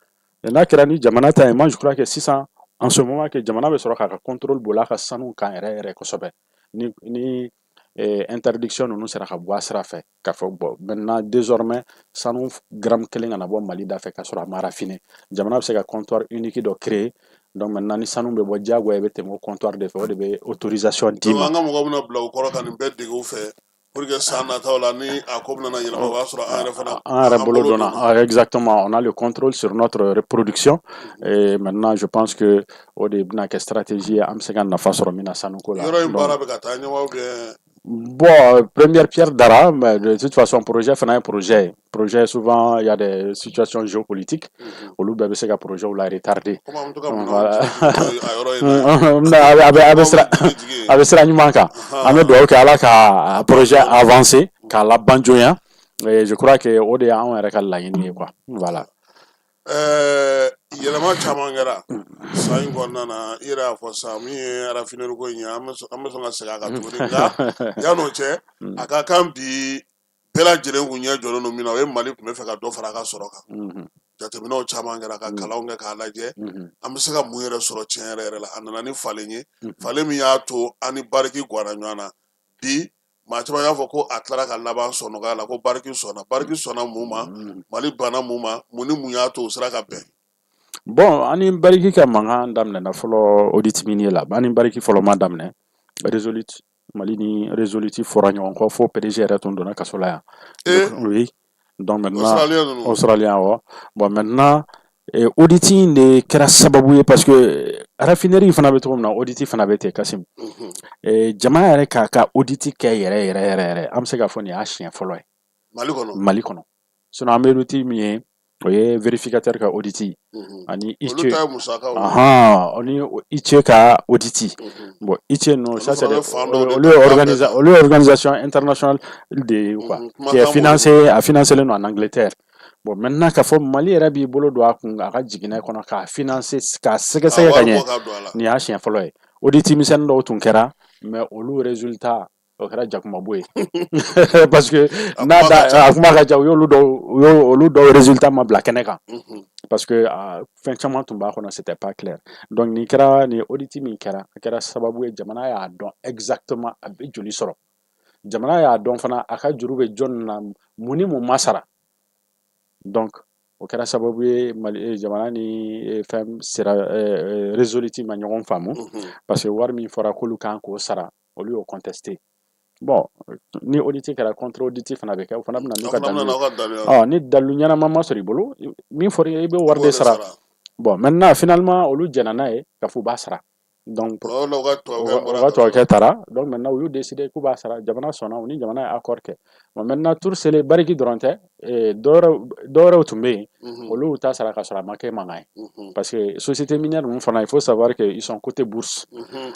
N'a kɛra ni jamana ta ye, moi je crois que sisan, en ce moment que jamana bɛ sɔrɔ k'a ka contrôle boli a ka sanu kan yɛrɛ yɛrɛ kosɛbɛ, ni interdiction ninnu sera ka bɔ a sira fɛ, k'a fɔ bon, maintenant, désormais, sanu gramme kelen kana bɔ Mali da fɛ k'a sɔrɔ a ma raffiner, jamana bɛ se ka comptoir unique dɔ créer. Donc maintenant, ni sanu bɛ bɔ, diyagoya i bɛ tɛmɛ o comptoir de fɛ, o de bɛ autorisation d'i ma. An ka mɔgɔw bɛna bila u kɔrɔ ka nin bɛɛ dege u fɛ pour que san nataw la, ni a ko bɛna yɛlɛma, o b'a sɔrɔ an yɛrɛ fana an yɛrɛ bolo donna. Ah, exactement, on a le contrôle sur notre reproduction et maintenant je pense que o de bɛna kɛ stratégie ye an bɛ se ka nafa sɔrɔ min na sanuko la. Yɔrɔ in baara bɛ ka taa ɲɛ wa, ou bien? Bon, première pierre dara, mais de toute façon, projet fana ye projet. Projet, souvent, il y a des situations géopolitiques. Olu bɛɛ bɛ se ka projet la retarder. Voilà. A bɛ sira ɲuman kan. An bɛ dugawu kɛ Ala ka projet avancer, k'a laban joona. Et je crois que o de y'anw yɛrɛ ka laɲini ye, quoi. Voilà. Yɛlɛma caman kɛra san in kɔnɔna na. I yɛrɛ y'a fɔ sisan, min ye raffinerie ko in ye, an bɛ sɔn ka segin a kan tuguni. Nka yan'o cɛ, a ka kan bi, bɛɛ lajɛlen kun ɲɛ jɔlen don min na, o ye Mali tun bɛ fɛ ka dɔ fara a ka sɔrɔ kan. Jateminɛw caman kɛra, ka kalanw kɛ k'a lajɛ an bɛ se ka mun yɛrɛ sɔrɔ tiɲɛ yɛrɛ yɛrɛ la. A nana ni falen ye, falen min y'a to an ni Barrick ganna ɲɔgɔn na. Bi maa caman y'a fɔ ko a tilara ka laban sɔnɔgɔya la, ko Barrick sɔnna. Barrick sɔnna mun ma? Mali banna mun ma? Mun ni mun y'a to o sera ka bɛn? Bon, an ni Barrick ka mankan daminɛna fɔlɔ audit minier la. An ni Barrick fɔlɔ ma daminɛ Resolute. Mali ni Resolute fɔra ɲɔgɔn kɔ fo PDG yɛrɛ tun donna kaso la yan. Oui. Donc maintenant, Australien. Australien, awɔ. Bon, maintenant, audit in de kɛra sababu ye, parce que raffinerie fana bɛ cogo min na, audit fana bɛ ten, Kasim. Jamana yɛrɛ k'a ka audit kɛ yɛrɛ yɛrɛ yɛrɛ yɛrɛ, an bɛ se k'a fɔ nin y'a siɲɛ fɔlɔ ye. Mali kɔnɔ. Mali kɔnɔ. Sinon an bɛ audit min ye, o ye vérificateur ka audit ani Olu ta ye musakaw ye. Ahan, ani ITIE ka audit. Bon, ITIE ninnu, ça c'est fana bɛ fan dɔw de olu ye ta fan bɛɛ organisa ta. Olu ye organisation internationale de ye, quoi, qui est kumakan b'olu financée, a financé len don en Angleterre. Bon, maintenant, k'a fɔ Mali yɛrɛ b'i bolo don a kun, a ka jiginɛ kɔnɔ, k'a financer, k'a k'a sɛgɛsɛgɛ ka wari ɲɛ, bɔ ka don a la. Nin y'a siɲɛ fɔlɔ ye. Audit misɛnnin dɔw tun kɛra, mais olu résultat, o kɛra jakumabo ye, parce que A n'a kuma ka da ca. A kuma ka ca. U y'olu dɔw, u y'o olu dɔw résultat ma bila kɛnɛ kan, parce que a fɛn caman tun b'a kɔnɔ, c'était pas clair. Donc nin kɛra, nin audit min kɛra, a kɛra sababu ye jamana y'a dɔn exactement a bɛ joli sɔrɔ. Jamana y'a dɔn fana a ka juru bɛ jɔn na, mun ni mun ma sara. Donc o kɛra sababu ye Mali jamana ni fɛn sera Resolute ma ɲɔgɔn faamu, parce que wari min fɔra k'olu kan k'o sara, olu y'o contesté. Bon, ni audit kɛra, contre audit fana bɛ kɛ, o fana bɛ na n'u A ka fana bɛna dalilu n'aw ye. ka dalilu ye. Ɔ, ni dalilu ɲɛnama ma sɔrɔ i bolo, min fɔra i ye, i bɛ wari I b'o de de sara. sara. Bon, maintenant, finalement, olu jɛnna n'a ye k'a fɔ u b'a sara. Donc O la u ka u tubabukɛ ka u bɔra ka kaso la. tubabukɛ taara. Donc maintenant, u y'u décidé k'u b'a sara, jamana sɔnna, u ni jamana ye accord kɛ. Bon, maintenant, tour selen, Barrick dɔrɔn tɛ, dɔwɛrɛw tun bɛ yen, olu y'u ta sara k'a sɔrɔ a ma kɛ mankan ye, parce que société minière ninnu fana, il faut savoir que ils sont cotés bourse.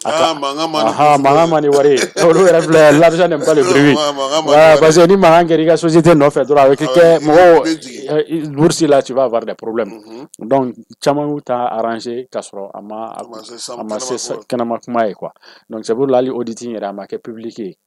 A ka Ah, mankan man di aha bourse ko mankan ye. man di wari ye. Olu yɛrɛ filɛ, l'argent n'aime pas le bruit. Mankan man di Voilà, wari parce ye. que ni mankan kɛra i ka société nɔfɛ dɔrɔn, a bɛ Ah, kɛ i bɛ mɔgɔw i bɛ jigin. Bourse la, tu vas avoir des problèmes. Donc caman y'u ta arranger k'a sɔrɔ a ma A ma se a ma se kɛnɛma kuma. Kɛnɛma kuma ye, quoi. Donc c'est pour hali audit in yɛrɛ, a ma kɛ public ye,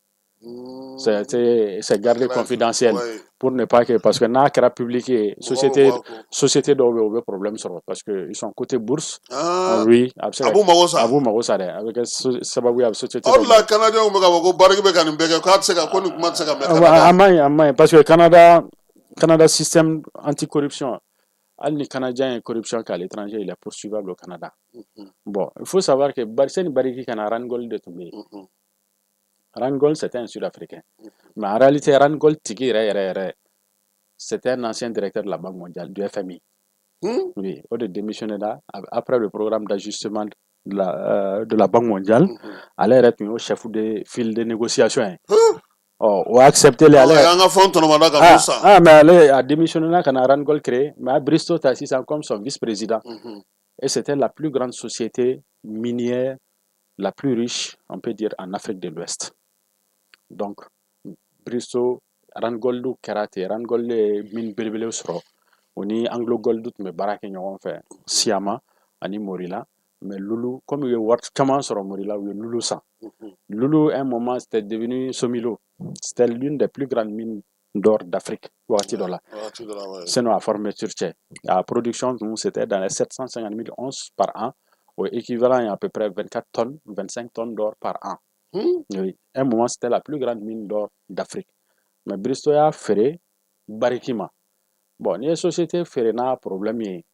c'est A gardé kɛra confidentiel pour ne pas que, parce que n'a kɛra public ye, mɔgɔw bɛ société bɔ a ko. Société dɔw bɛ yen, u bɛ problème sɔrɔ parce que ils sont cotés bourse. Ah, Oui, a bɛ se a ka b'u mago sa. A b'u mago sa dɛ, a bɛ kɛ sababu ye a bɛ société O dɔw de la Canadiens bɛ k'a fɔ ko Barrick bɛ ka nin bɛɛ kɛ, k'a tɛ se ka, ko nin kuma tɛ se ka mɛn A Canada. man ɲi, a man ɲi, parce que Canada système anticorruption, hali ni Canadien ye corruption kɛ à l'étranger, il est poursuivable au Canada. Bon, il faut savoir que sani Barrick ka na, Randgold de tun bɛ yen. Randgold, c'était un Sud-Africain, mais en réalité, Randgold tigi yɛrɛ yɛrɛ yɛrɛ C'était un ancien directeur de la Banque mondiale, du FMI. Oui, o de démissionné la après le programme d'ajustement de la Banque mondiale. Ale yɛrɛ tun y'o chef de file de négociation ye. Ɔ, o accepté le ale. An ka fɛnw tɔnɔmada ka mun san. Ah, mais ale a démissionné la ka na Randgold créer, mais a Bristow ta sisan comme son vice-président. Et c'était la plus grande société minière, la plus riche, on peut dire, en Afrique de l'Ouest. Donc, Bristow, Randgold kɛra ten. Randgold ye mine belebelew sɔrɔ, o ni Anglo Gold tun bɛ baara kɛ ɲɔgɔn fɛ, Siyama ani Morila. Mais Loulo, comme u ye wari caman sɔrɔ Morila, u ye Loulo san. Loulo, un moment, c'était devenu Somilo. C'était l'une des plus grandes mines d'or d'Afrique wagati dɔ la. Wagati dɔ la, ouais. Sinon, a fermeture cɛ, a production tun, c'était dans les 750 000 onces par an, o équivalent à peu près 24 tonnes, 25 tonnes d'or par an. Oui, un moment, c'était la plus grande mine d'or d'Afrique. Mais Bristow y'a feere Barrick ma. Bon, n'i ye société feere n'a problème ye,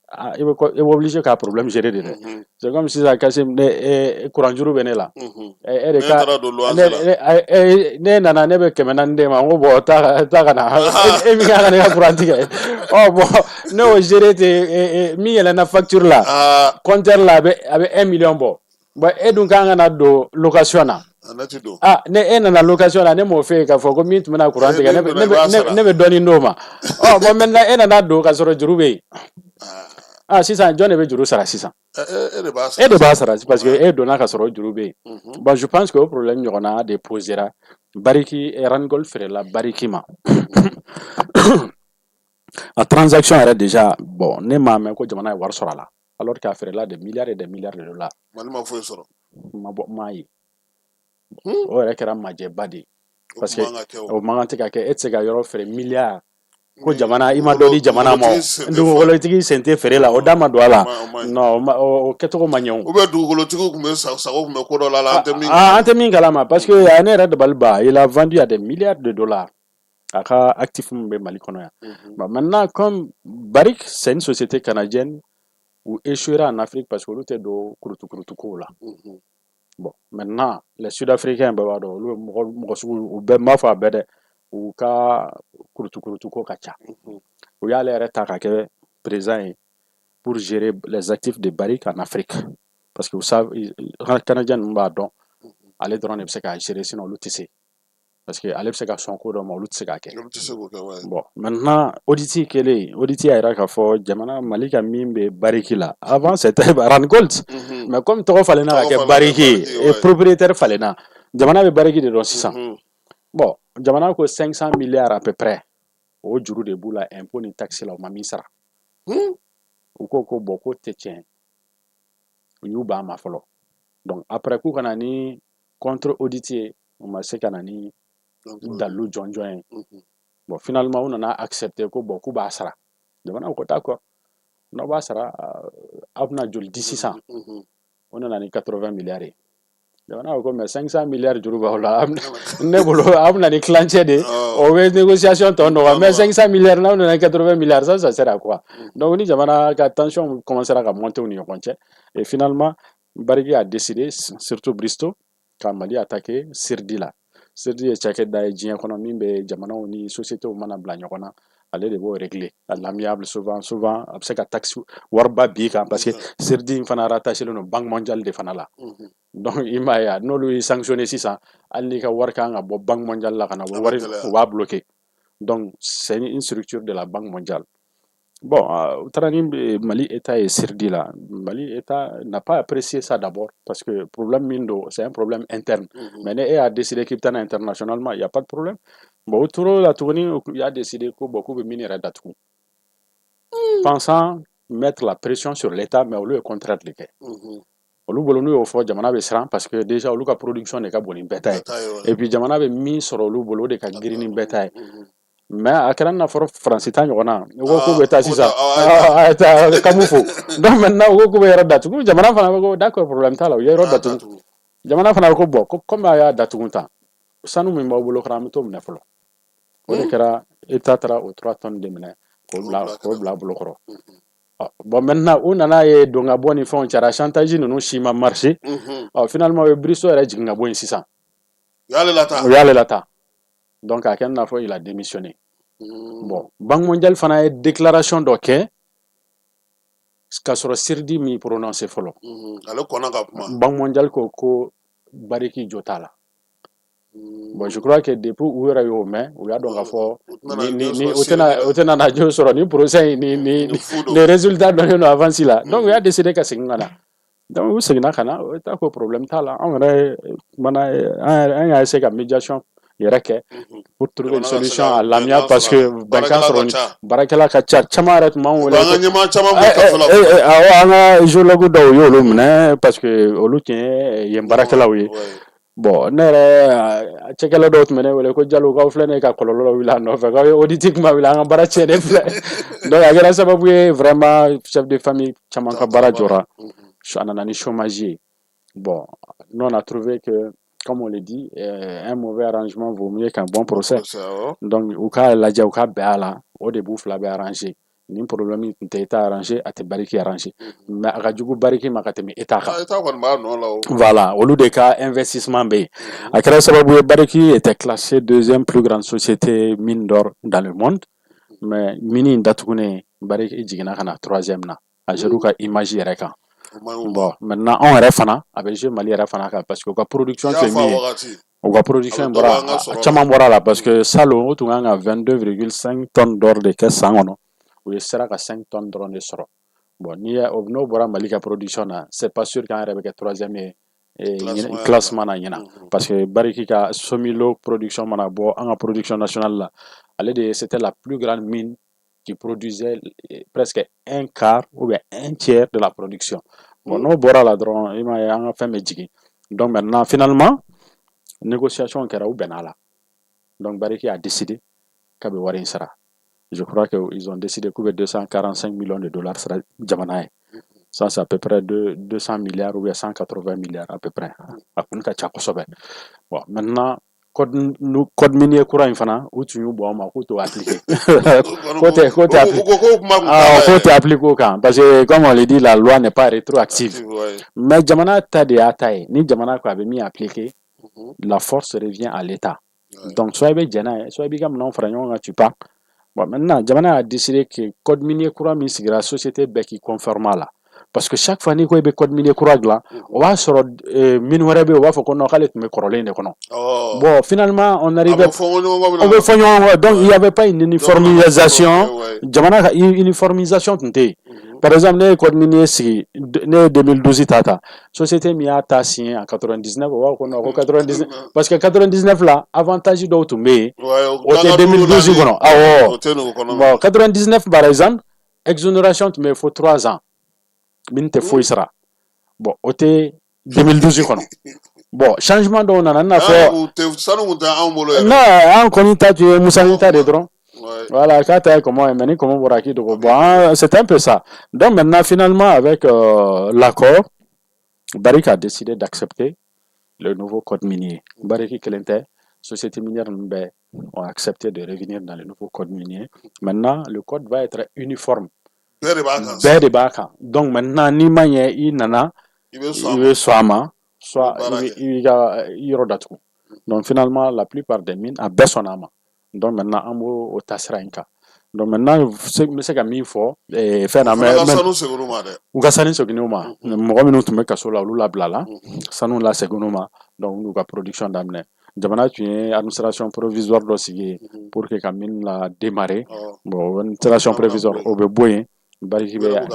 ah, i bɛ obligé k'a problème gérer de dɛ. C'est comme sisan, Kasim, ne courant juru bɛ ne la. E de Ne ka taara don luwanse ne la. Ne nana, ne bɛ 400 d'e ma, n ko bon, taa ka na, e min kan ka ne ka courant tigɛ. Ɔ bon, ne y'o gérer ten, min yɛlɛnna facture la, compteur la, a bɛ 1 million bɔ. Bon, e dun kan ka na don location na. A ne ti don. Ah, ne e nana location na, ne m'o fɛ yen k'a fɔ ko min tun bɛna courant Eh, tigɛ, min ne bɛ donna, ne i b'a bɛ sara. Ne bɛ dɔɔnin d'o ma. Ɔ bon, maintenant e nana don ka sɔrɔ juru bɛ yen. Ah, sisan jɔn de bɛ juru sara sisan? E de b'a sara. E de b'a sara parce que e donna ka sɔrɔ juru bɛ yen. Bon, je pense que o problème ɲɔgɔnna de posera Barrick. Randgold feerela Barrick ma. A transaction yɛrɛ déjà, bon, ne m'a mɛn ko jamana ye wari sɔrɔ a la, alors k'a feerela des milliards et des milliards de dollars. Mali ma foyi sɔrɔ. Ma bɔ m'a ye. O yɛrɛ kɛra majɛba de ye. O Parce que man ka kɛ o. o man kan tɛ ka kɛ. E tɛ se ka yɔrɔ feere miliyari ko Ni jamana i ma dɔ di jamana ma. Dugukolotigi sen tɛ Dugukolotigi sen tɛ feere la, o da ma don a la. O ma ɲi. Non, o kɛcogo ma ɲɛ o. Ou bien dugukolotigiw tun bɛ sago tun bɛ ko dɔ la, an tɛ min Ah, an tɛ min kalama, parce que a ne yɛrɛ dabali ba, il a vendu à des milliards de dollars a ka actif min bɛ Mali kɔnɔ yan. Bon, maintenant, comme Barrick, c'est une société canadienne, u échouera en Afrique parce que olu tɛ don kurutu kurutu kow la. Bon, maintenant, les Sud-Africains, bɛɛ b'a dɔn olu ye mɔgɔ mɔgɔ sugu, u bɛɛ, n b'a fɔ a bɛɛ dɛ, u ka kurutu kurutu ko ka ca. U y'ale yɛrɛ ta ka kɛ président ye pour gérer les actifs de Barrick en Afrique, parce que u savent, Canadiens ninnu b'a dɔn ale dɔrɔn de bɛ se k'a gérer, sinon olu tɛ se, parce que ale bɛ se ka sɔn ko dɔ ma, olu tɛ se k'a kɛ. Olu tɛ se k'o kɛ, ouais. Bon, maintenant, audit kɛlen, audit y'a jira k'a fɔ jamana Mali ka min bɛ Barrick la, avant c'était Randgold, mais comme tɔgɔ falenna ka Tɔgɔ kɛ falenna Barrick ye Barrick, et ouais. propriétaire falenna, jamana bɛ Barrick de dɔn sisan. Bon, jamana ko 500 milliards à peu près, o juru de b'u la impôt ni taxe la, u ma min sara. U ko bon, k'o tɛ tiɲɛ, u y'u ban a ma fɔlɔ. Donc après, k'u ka na ni contre audit ye, u ma se ka na ni dalilu jɔnjɔn ye. Bon, finalement, u nana accepter ko bon, k'u b'a sara. Jamana ko d'accord, n'aw b'a sara, aw bɛna joli di sisan? O nana ni 80 milliards ye. Jamana ko mais 500 milliards juru b'aw la, ne bolo aw bɛna ni tilancɛ de, o bɛ négociation tɔ nɔgɔya, mais 500 milliards, n'aw nana ni 80 milliards, ça sert à quoi? Donc ni jamana ka tension commencera ka monter u ni ɲɔgɔn cɛ, et finalement Barrick a décidé, surtout Bristow, ka Mali attaquer CIRDI la. CIRDI ye cakɛda ye diɲɛ kɔnɔ min bɛ jamanaw ni sociétés mana bila ɲɔgɔn na, ale de b'o régler à l'amiable. Souvent souvent, a bɛ se ka taxe wariba b'i kan, parce que CIRDI in fana rattaché don Banque mondiale de fana la. Donc i m'a ye, n'olu y'i sanctionné sisan, hali n'i ka wari kan ka bɔ Banque mondiale la ka na, o wari, u b'a bloqué. Donc c'est une structure de la Banque mondiale. Bon, u taara ni Mali État ye CIRDI la. Mali État n'a pas apprécié ça d'abord, parce que problème min don, c'est un problème interne. Mais ni e y'a décidé k'i bɛ taa n'a internationalement, il y a pas de problème. Bon, u tor'o la tuguni, u y'a décidé ko bon, k'u bɛ mine yɛrɛ datugu, pensant mettre la pression sur l'État, mais olu ye contraire de kɛ. Olu bolo, n'u y'o fɔ, jamana bɛ siran, parce que déjà olu ka production de ka bon ni bɛɛ ta ye, et puis jamana bɛ min sɔrɔ olu bolo, o de ka girin ni bɛɛ ta ye. Mais a kɛra i n'a fɔ Faransi ta ɲɔgɔn na, u ko k'u bɛ taa sisan, a ye taa kamu fo. Donc maintenant, u ko k'u bɛ yɔrɔ datugu, jamana fana ko d'accord, problème t'a la, u ye yɔrɔ datugu. Jamana fana ko bon, ko comme a y'a datugu tan, sanu min b'aw bolo kɔrɔ, an bɛ t'o minɛ fɔlɔ. O de kɛra, État taara o 3 tonnes de minɛ k'o bila bolo kɔrɔ. Bon, maintenant, u nana ye don ka bɔ ni fɛnw cayara, chantage ninnu si ma marché. Ɔ, finalement, u ye Bristow yɛrɛ jigin ka bɔ yen sisan. U y'ale lataa. U y'ale lataa. Donc a kɛ i n'a fɔ il a démissionné. Bon, Banque mondiale fana ye déclaration dɔ kɛ k'a sɔrɔ CIRDI m'i prononcé fɔlɔ. Ale kɔnna ka kuma. Banque mondiale ko ko Barrick jo t'a la. Bon, je crois que depuis u yɛrɛ y'o mɛn, u y'a dɔn k'a fɔ ni u tɛna na jo sɔrɔ ni procès in ni résultat dɔnnen don avance la. Donc u y'a décidé ka segin ka na. Donc u seginna ka na, o t'a ko problème t'a la. Anw yɛrɛ kumana, an y'a essayer ka médiation yɛrɛ kɛ pour trouver une solution à l'amiable, parce que bɛnkan sɔrɔ, baarakɛla ka ca, caman yɛrɛ tun b'an wele. An ka ɲɛmaa caman b'u kaso la. Awɔ, an ka géologue dɔw y'olu minɛ parce que olu tun ye yen baarakɛlaw ye. Bon, ne yɛrɛ cɛkɛla dɔw tun bɛ ne wele ko Jalo, k'aw filɛ nin ye ka kɔlɔlɔ wuli a nɔfɛ, k'aw ye audit kuma wuli, an ka baara tiɲɛnen filɛ. Donc a kɛra sababu ye vraiment, chef de famille caman ka baara jɔra, a nana ni chômage ye. Bon, nous, on a trouvé que, comme on le dit, un mauvais arrangement vaut mieux qu'un bon procès. Donc u k'a lajɛ, u ka bɛn a la, o de b'u fila bɛɛ arranger. Nin problème tun tɛ État arranger, a tɛ Barrick arranger, mais a ka jugu Barrick ma ka tɛmɛ État kan. État kɔni b'a nɔ la o. Voilà, olu de ka investissement bɛ yen. A kɛra sababu ye, Barrick était classé deuxième plus grande société mine d'or dans le monde, mais mine in datugunen, Barrick jiginna ka na troisième na, a géré ka image yɛrɛ kan. Bon, maintenant anw yɛrɛ fana, a bɛ jouer Mali yɛrɛ fana kan, parce que u ka production tun ye min ye, u ka production bɔra, caman bɔra la, parce que salon o tun kan ka 22,5 tonnes d'or de kɛ san kɔnɔ, u ye sera ka 5 tonnes dɔrɔn de sɔrɔ. Bon, n'i y'a n'o bɔra Mali ka production na, c'est pas sûr k'an yɛrɛ bɛ kɛ troisième ye classement na ɲina, parce que Barrick ka Somilo production mana bɔ an ka production nationale la, ale de c'était la plus grande mine qui produisait presque un quart ou bien un tiers de la production. Bon, n'o bɔra la dɔrɔn, i m'a ye, an ka fɛn bɛ jigin. Donc maintenant, finalement, négociation kɛra, u bɛnna la. Donc Barrick a décidé k'a bɛ wari in sara. Je crois qu'ils ont décidé k'u bɛ 245 millions de dollars sara jamana ye. Ça, c'est à peu près 200 milliards ou bien 180 milliards à peu près. A kun ka ca kosɛbɛ. Bon, maintenant, code minier kura in fana, u tun y'u bɔ an ma k'u t'o appliquer, k'o tɛ appliquer o kan, parce que, comme on le dit, la loi n'est pas rétroactive. Mais jamana ta de y'a ta ye. Ni jamana ko a bɛ min appliquer, la force revient à l'État. Donc soit i bɛ jɛn n'a ye, soit i b'i ka minɛnw fara ɲɔgɔn kan, tu pars. Bon, maintenant, jamana a décidé que code minier kura min sigira, société bɛɛ k'i conformer a la, parce que chaque fois n'i ko i bɛ code minier kura dilan, o b'a sɔrɔ mine wɛrɛ bɛ yen, o b'a fɔ ko non, k'ale tun bɛ kɔrɔlen de kɔnɔ. Bon, finalement, on arrivait, o bɛ fɔ ɲɔgɔn kɔ. Donc il y avait pas une uniformisation, jamana ka uniformisation tun tɛ yen. Par exemple, ne ye code minier sigi, ne ye 2012 ta, société min y'a ta signé en 99, o b'a fɔ ko non, ko 99, parce que 99 la, avantage dɔw tun bɛ yen, o tɛ 2012 kɔnɔ. Awɔ, bon, 99 par exemple, exonération tun bɛ yen fo 3 ans, min tɛ foyi sara. Bon, o tɛ 2012 kɔnɔ. Bon, changement dɔw nana, i n'a fɔ sanu tun tɛ anw bolo yɛrɛ. Non, an kɔni ta tun ye Musani ta de dɔrɔn. Voilà, k'a ta ye kɔmɔ ye, mais ni kɔmɔ bɔra k'i dogo. Bon, c'est un peu ça. Donc maintenant, finalement, avec l'accord, Barrick a décidé d'accepter le nouveau code minier. Barrick kelen tɛ, société minière ninnu bɛɛ ont accepté de revenir dans le nouveau code minier. Maintenant, le code va être uniforme. Bɛɛ de b'a kan. Bɛɛ de b'a kan. Donc maintenant, n'i ma ɲɛ, i nana, i bɛ sɔn a ma, soit i b'i ka yɔrɔ datugu. Donc finalement, la plupart des mines, a bɛɛ sɔnna a ma. Donc maintenant, an b'o o taasira in kan. Donc maintenant, n bɛ se ka min fɔ fɛn na, mais sanu seginn'u ma dɛ. U ka sanu seginn'u ma. Mɔgɔ minnu tun bɛ kaso la, olu labilala, sanu laseginn'u ma. Donc u y'u ka production daminɛ. Jamana tun ye administration provisoire dɔ sigi pour que ka mine la démarrer. Bon, administration provisoire, o bɛ bɔ yen, Barrick bɛ,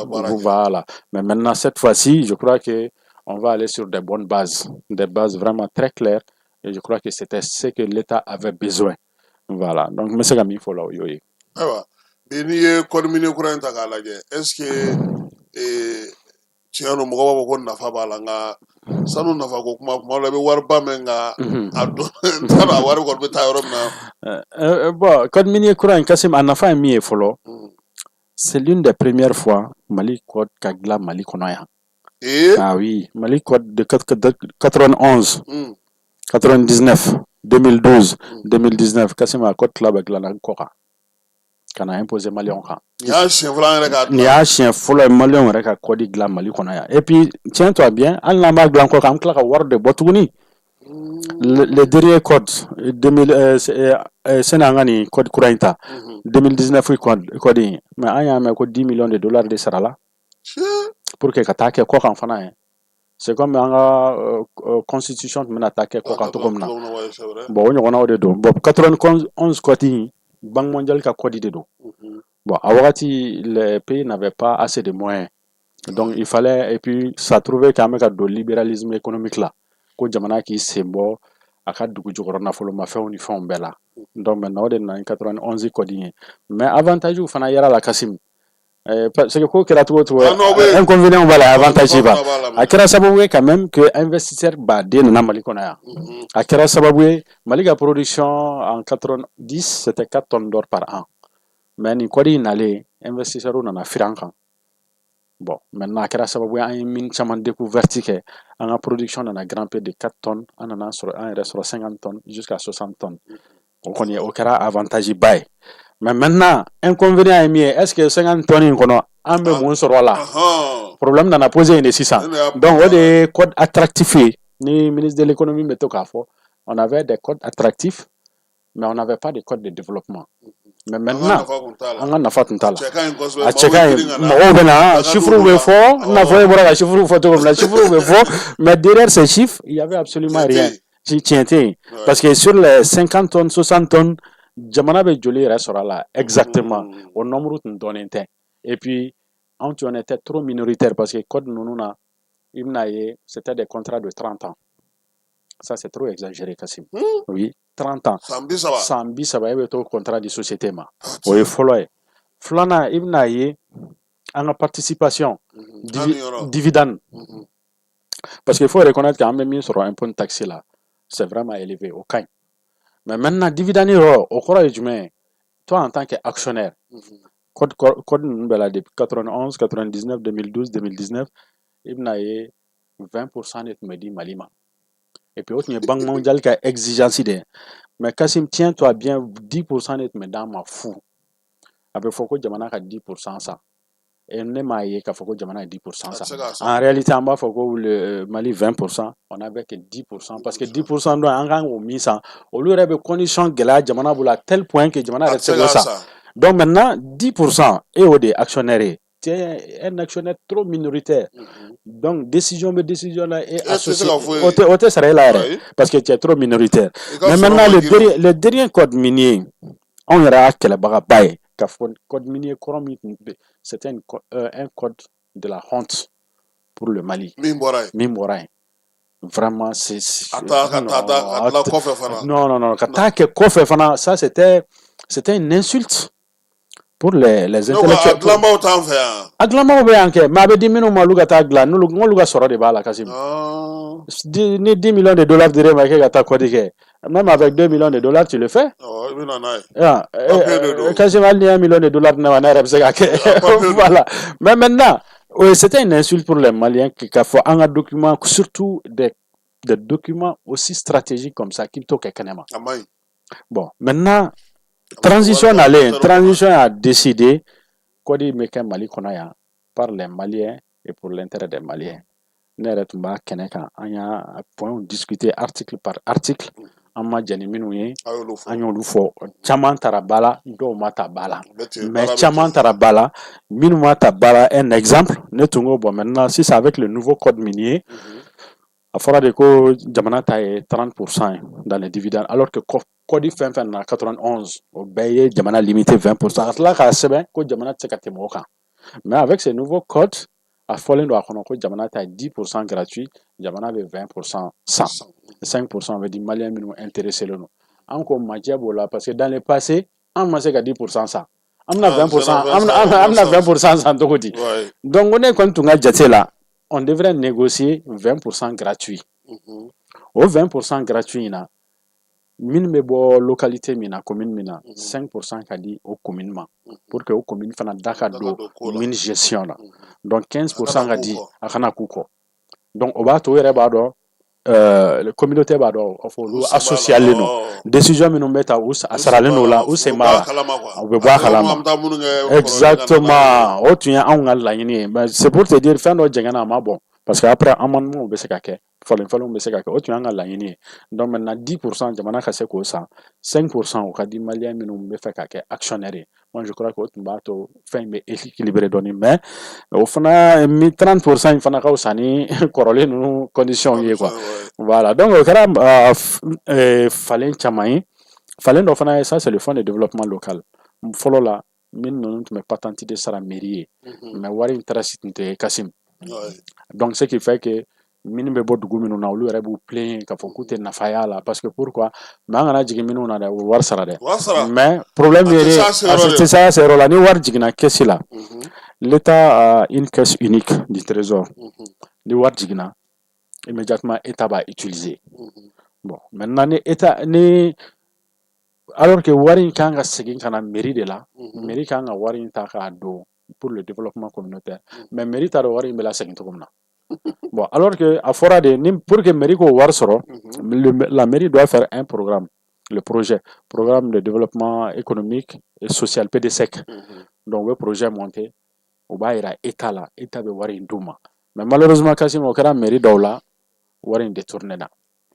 voilà. Mais maintenant, cette fois-ci, je crois que on va aller sur des bonnes bases, des bases vraiment très claires, et je crois que c'était ce que l'État avait besoin. Voilà, donc n bɛ se ka min fɔ o la, o y'o ye. Ayiwa, bi n'i ye code minier kura in ta k'a lajɛ, est ce que tiɲɛ don, mɔgɔw b'a fɔ ko nafa b'a la, nka sanu nafa ko kuma, kuma dɔ la i bɛ wariba mɛn, nka a dɔn n t'a dɔn a wari kɔni bɛ taa yɔrɔ min na. Bon, code minier kura in, Kasim, a nafa ye min ye fɔlɔ, c'est l'une des premières fois Mali code ka dilan Mali kɔnɔ yan. Ah oui, Mali code de 91, 99, 2012, 2019, Kasim, a code tila bɛɛ dilanna kɔ kan ka na imposer maliyɛnw kan. Nin y'a siɲɛ fɔlɔ an yɛrɛ k'a Nin y'a siɲɛ fɔlɔ ye maliyɛnw yɛrɛ ka code dilan Mali kɔnɔ yan. Et puis, tiens-toi bien, hali n'an b'a dilan kɔ kan, an bɛ tila ka wari de bɔ tuguni. Le dernier code 2000, sani an ka nin code kura in ta, 2019 code in, mais an y'a mɛn ko 10 millions de dollars de sarala pour que ka taa kɛ kɔkan fana ye. C'est comme an ka constitution tun bɛna taa kɛ kɔkan cogo min na. Bon, o ɲɔgɔnnaw de don. Bon, 91 code in, Banque mondiale ka code de don. Bon, a wagati, les pays n'avaient pas assez de moyens, donc il fallait, et puis ça trouvait qu'an bɛ ka don libéralisme économique la, ko jamana k'i sen bɔ a ka dugu jukɔrɔ nafolomafɛnw ni fɛnw bɛɛ la. Donc maintenant, o de nana ni 91 code ye. Mais avantage fana yera la, Kasim, parce que ko kɛra cogo o cogo, inconvénient b'a la, avantage b'a. A kɛra sababu ye quand même que investisseur baden nana Mali kɔnɔ yan. A kɛra sababu ye, Mali ka production en 90, c'était 4 tonnes d'or par an. Mais nin code in nalen, investisseur nana firin an kan. Bon, maintenant, a kɛra sababu ye an ye mine caman découverte kɛ. An ka production nana grimper de 4 tonnes, an nana sɔrɔ an yɛrɛ sɔrɔ 50 tonnes jusqu'à 60 tonnes. O kɔni, o kɛra avantage ba ye. Mais maintenant, inconvénient ye min ye, est ce que 50 tonnes in kɔnɔ, an bɛ mun sɔrɔ a la? Problème nana poser yen de sisan. Donc o de ye code attractif ye ni ministre de l'économie bɛ to k'a fɔ. On avait des codes attractifs, mais on n'avait pas de code de développement. Mais maintenant, an ka nafa tun t'a la. A cɛ ka ɲi, mɔgɔw bɛ na, chiffres bɛ fɔ, i n'a fɔ e bɔra ka chiffres fɔ cogo min na, chiffres bɛ fɔ, mais derrière ces chiffres, il y avait absolument rien. Tiɲɛ tɛ yen, parce que sur les 50 tonnes, 60 tonnes, jamana bɛ joli yɛrɛ sɔrɔ a la exactement? O nombre tun dɔnnen tɛ. Et puis anw tun, on était trop minoritaire, parce que code ninnu na, i bɛna ye, c'était des contrats de 30 ans. Ça, c'est trop exagéré, Kassim. Oui, 30 ans. San 30. San 30, e bɛ t'o contrat di société ma. O ye fɔlɔ ye. Filanan, i bɛna ye, an ka participation dividende, parce qu'il faut reconnaître qu'an bɛ min sɔrɔ impôt ni taxe la, c'est vraiment élevé, o ka ɲi. Mais maintenant, dividende yɔrɔ, o kɔrɔ ye jumɛn ye? Toi, en tant qu'actionnaire, code ninnu bɛɛ la, depuis 91, 99, 2012, 2019, i bɛna ye, 20% de tun bɛ di Mali ma. Et puis o tun ye Banque mondiale ka exigence de ye. Mais Kassim, tiens-toi bien, 10% de tun bɛ d'an ma fu. A bɛ fɔ ko jamana ka 10% san. Et ne m'a ye k'a fɔ ko jamana ye 10% san. En réalité, an b'a fɔ ko le Mali 20%, on avait que 10%, parce que 10% dɔ, an kan k'o min san, olu yɛrɛ bɛ condition gɛlɛya jamana bolo à tel point que jamana yɛrɛ tɛ se k'o san. Donc maintenant, 10%, e y'o de ye actionnaire ye. Tu es un actionnaire trop minoritaire. Donc décision bɛ décision la et associé, o tɛ sara e la yɛrɛ, parce que tu es trop minoritaire. Mais maintenant, le dernier code minier, anw yɛrɛ y'a kɛlɛbagaba ye k'a fɔ code minier kɔrɔ min tun bɛ, c'était un code de la honte pour le Mali. Min bɔra yen. Min bɔra yen. Vraiment, c'est A taa ka taa ka tila kɔfɛ fana. Non, non, non, ka taa kɛ kɔfɛ fana, ça, c'était une insulte pour les intellectuels. A dilanbaw t'an fɛ yan. A dilanbaw bɛ yan kɛ, mais a bɛ di minnu ma, olu ka taa dilan, n'olu n'olu ka sɔrɔ de b'a la, Kassim. Ni 10 millions de dollars dir'e ma k'e ka taa code kɛ, même avec 2 millions de dollars, tu le fais. I bɛ na n'a ye. Kassim, hali ni 1 million de dollars di ne ma, ne yɛrɛ bɛ se k'a kɛ. Voilà. Mais maintenant, c'était une insulte pour les Maliens k'a fɔ an ka document, surtout des documents aussi stratégiques comme ça, k'i bɛ t'o kɛ kɛnɛma. A man ɲi. Bon, maintenant, transition nalen, transition a décidé code bɛ kɛ Mali kɔnɔ yan par les Maliens et pour l'intérêt des Maliens. Ne yɛrɛ tun b'a kɛnɛ kan, an y'a point discuter article par article. An ma jɛn ni minnu ye, an y'olu fɔ. Caman taara ba la, dɔw ma ta ba la, mais caman taara ba la. Minnu ma ta ba la, un exemple, ne tun ko, bon, maintenant, sisan, avec le nouveau code minier, a fɔra de ko jamana ta ye 30% ye dans les dividendes, alors que code fɛn fɛn na 91, o bɛɛ ye jamana limité 20%, ka tila k'a sɛbɛn ko jamana tɛ se ka tɛmɛ o kan. Mais avec ce nouveau code, a fɔlen don a kɔnɔ ko jamana ta ye 10% gratuit, jamana bɛ 20% san, 5% bɛ di Malien minnu intéressé don. An ko majɛ b'o la, parce que dans le passé, an ma se ka 10% san, an bɛna 20%, an bɛna 20% san cogo di? Donc ne kɔni tun ka jate la, on devrait négocier 20% gratuit. O 20% gratuit in na, minnu bɛ bɔ localité min na, commune min na, 5% ka di o commune ma, pour que o commune fana da ka don mine gestion na. Donc 15% ka di, a kana k'u kɔ. Donc o b'a to o yɛrɛ b'a dɔn, communauté b'a dɔn, fɔ olu associé len don, décision minnu bɛ ta, u a saralen don o la, u sen b'a la, u bɛ bɔ a kalama. Exactement, o tun ye anw ka laɲini ye. Mais c'est pour te dire, fɛn dɔ jɛngɛnna, a ma bɔn, parce que après, amendement bɛ se ka kɛ. Falen falenw bɛ se ka kɛ, o tun y'an ka laɲini ye. Donc maintenant, 10% jamana ka se k'o san, 5% o ka di malien minnu bɛ fɛ ka kɛ actionnaire ye. Moi, je crois que o tun b'a to fɛn in bɛ équilibré dɔɔni, mais o fana mi 30% in fana ka fisa ni kɔrɔlen ninnu condition ye quoi. Voilà, donc o kɛra falen caman ye. Falen dɔ fana ye, ça, c'est le fonds de développement local. Fɔlɔ la, mine ninnu tun bɛ patente de sara mairie ye, mais wari in trace tun tɛ, Kasim. Donc ce qui fait que minnu bɛ bɔ dugu minnu na, olu yɛrɛ b'u plaindre k'a fɔ k'u tɛ nafa y'a la, parce que pourquoi? Mais an kana jigin minnu na dɛ, u bɛ wari sara dɛ, mais problème yɛrɛ, a tɛ se a yɔrɔ la. Ni wari jiginna caisse la, l'État a une caisse unique du trésor. Ni wari jiginna, immédiatement État b'a utiliser. Bon, maintenant, ni État ni, alors que wari in kan ka segin ka na mairie de la, mairie kan ka wari in ta k'a don pour le développement communautaire, mais mairie t'a dɔn wari in bɛ lasegin cogo min na. Bon, alors que a fɔra de ni pour que mairie k'o wari sɔrɔ, la mairie doit faire un programme, le projet, programme de développement économique et social, PDSEC. Donc u bɛ projet monter, u b'a yira État la, État bɛ wari in d'u ma. Mais malheureusement, Kassim, o kɛra mairie dɔw la, wari in détourné na.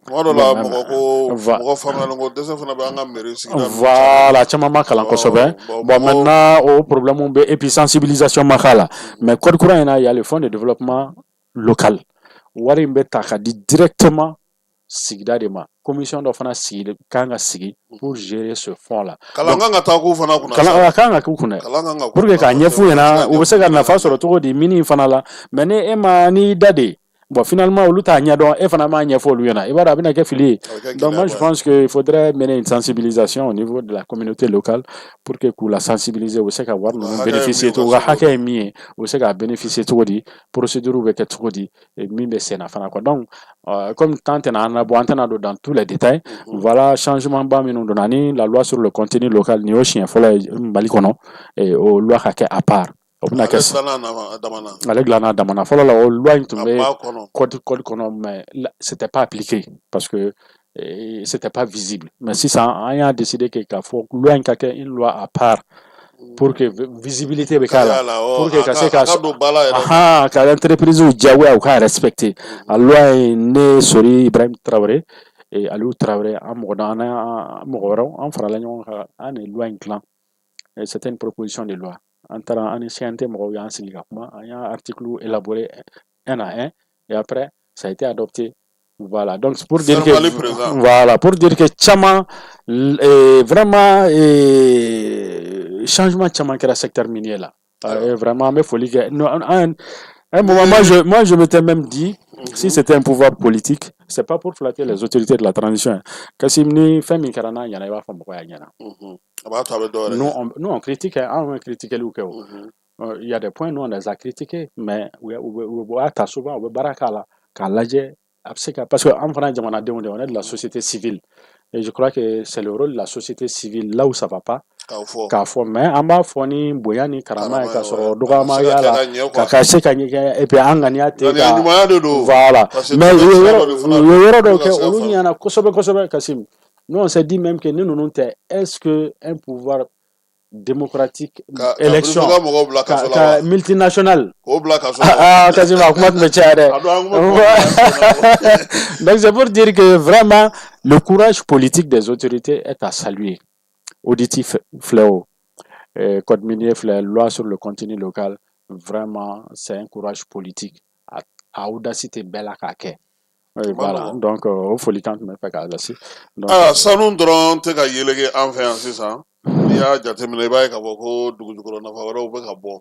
Tuma dɔ la, mɔgɔ ko mɔgɔ faamuyalen ko dɛsɛ fana bɛ an ka mairie sigida. Voilà, caman ma kalan kosɛbɛ. Bon, maintenant, o problème bɛ, et puis sensibilisation ma k'a la. Mais code kura in na, il y a le fonds de développement local. Wari in bɛ ta ka di directement sigida de ma. Commission dɔ fana sigi kan ka sigi pour gérer ce fonds là. Kalan kan ka taa k'u fana kunna. Kalan kan ka k'u kunna pour que k'a ɲɛf'u ɲɛna u bɛ se ka nafa sɔrɔ cogo di mine fana la. Mais ni e ma n'i da de, bon, finalement, olu t'a ɲɛdɔn, e fana m'a ɲɛfɔ olu ɲɛna, i b'a dɔn a bɛna kɛ fili ye. Donc moi, je pense que il faudrait mener une sensibilisation au niveau de la communauté locale pour que k'u la sensibiliser, u bɛ se ka wari ninnu bénéficier cogo, u ka hakɛ ye min ye, u bɛ se k'a bénéficier cogo di, procédure bɛ kɛ cogo di, min bɛ sen na fana quoi. Donc comme temps tɛna an labɔ, an tɛna don dans tous les détails. Voilà, changement ba minnu donna ani la loi sur le contenu local, nin y'o siɲɛ fɔlɔ ye Mali kɔnɔ, o loi ka kɛ à part. O bɛna kɛ, ale dilanna a damana. Fɔlɔ la, o loi in tun bɛ code kɔnɔ, mais c'était pas appliqué parce que c'était pas visible. Mais sisan, an y'a décidé que k'a fɔ loi in ka kɛ une loi à part pour que visibilité bɛ k'a la, pour que ka se ka ka entreprise diyagoya u k'a respecter. A loi in, ne Sori Ibrahim Traoré et Aliou Traoré, an mɔgɔ an mɔgɔ wɛrɛw, an farala ɲɔgɔn kan, an de loi in dilan. C'était une proposition de loi. An taara an ni CNT mɔgɔw y'an sigi ka kuma, an y'a article élaboré un à un et après ça a été adopté. Voilà, donc pour dire que, voilà, pour dire que caman vraiment changement caman kɛra secteur minier la. Et vraiment, an bɛ foli kɛ. Un moment, moi, je m'étais même dit, si c'était un pouvoir politique, c'est pas pour flatter les autorités de la transition. Kassim, ni fɛn min kɛra n'a ɲɛna, i b'a fɔ mɔgɔ y'a ɲɛna. Nous, on critique, hein, an bɛ critiquer kɛ o. Il y a des points, nous, on les a critiqués, mais u b'a ta souvent, u bɛ baara k'a la, k'a lajɛ, a bɛ se ka, parce que an fana ye jamanadenw de ye, on est de la société civile. Et je crois que c'est le rôle de la société civile, là où ça va pas, k'a fɔ. Mais an b'a fɔ ni bonya ni karama ye, k'a sɔrɔ dɔgɔyama y'a la, ka se ka ɲɛ, et puis an ŋaniya tɛ ka, voilà. Mais u ye yɔrɔ dɔw kɛ, olu ɲɛna kosɛbɛ kosɛbɛ, Kassim. Nous, on s'est dit même que ni ninnu tɛ, est-ce que un pouvoir démocratique, élection ka multinational, ah, Kassim, a kuma tun bɛ caya dɛ. Donc c'est pour dire que vraiment, le courage politique des autorités est à saluer. Audit filɛ o, code minier filɛ, loi sur le contenu local, vraiment, c'est un courage politique, a audacité bɛɛ la k'a kɛ. Oui, voilà, donc o folikan tun bɛ fɛ k'a lase. Ah, sanu dɔrɔn tɛ ka yeleke an fɛ yan sisan. N'i y'a jateminɛ, i b'a ye k'a fɔ ko dugu jukɔrɔ nafa wɛrɛw bɛ ka bɔ.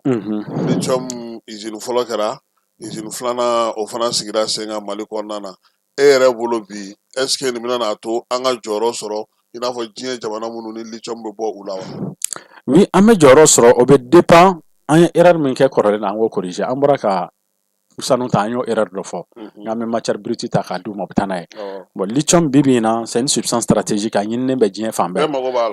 Lithium usine fɔlɔ kɛra, usine filanan o fana sigira sen kan Mali kɔnɔna na. E yɛrɛ bolo bi, est ce que nin bɛna n'a to an ka jɔyɔrɔ sɔrɔ i n'a fɔ diɲɛ jamana minnu ni lithium bɛ bɔ u la wa? Oui, an bɛ jɔyɔrɔ sɔrɔ, o bɛ dépend an ye erreur min kɛ kɔrɔlen na, an k'o corriger. An bɔra ka sanu ta, an y'o erreur dɔ fɔ, n'an bɛ matière brute ta k'a d'u ma, u bɛ taa n'a ye. Bon, lithium, bi bi in na, c'est une substance stratégique, a ɲininen bɛ diɲɛ fan bɛɛ,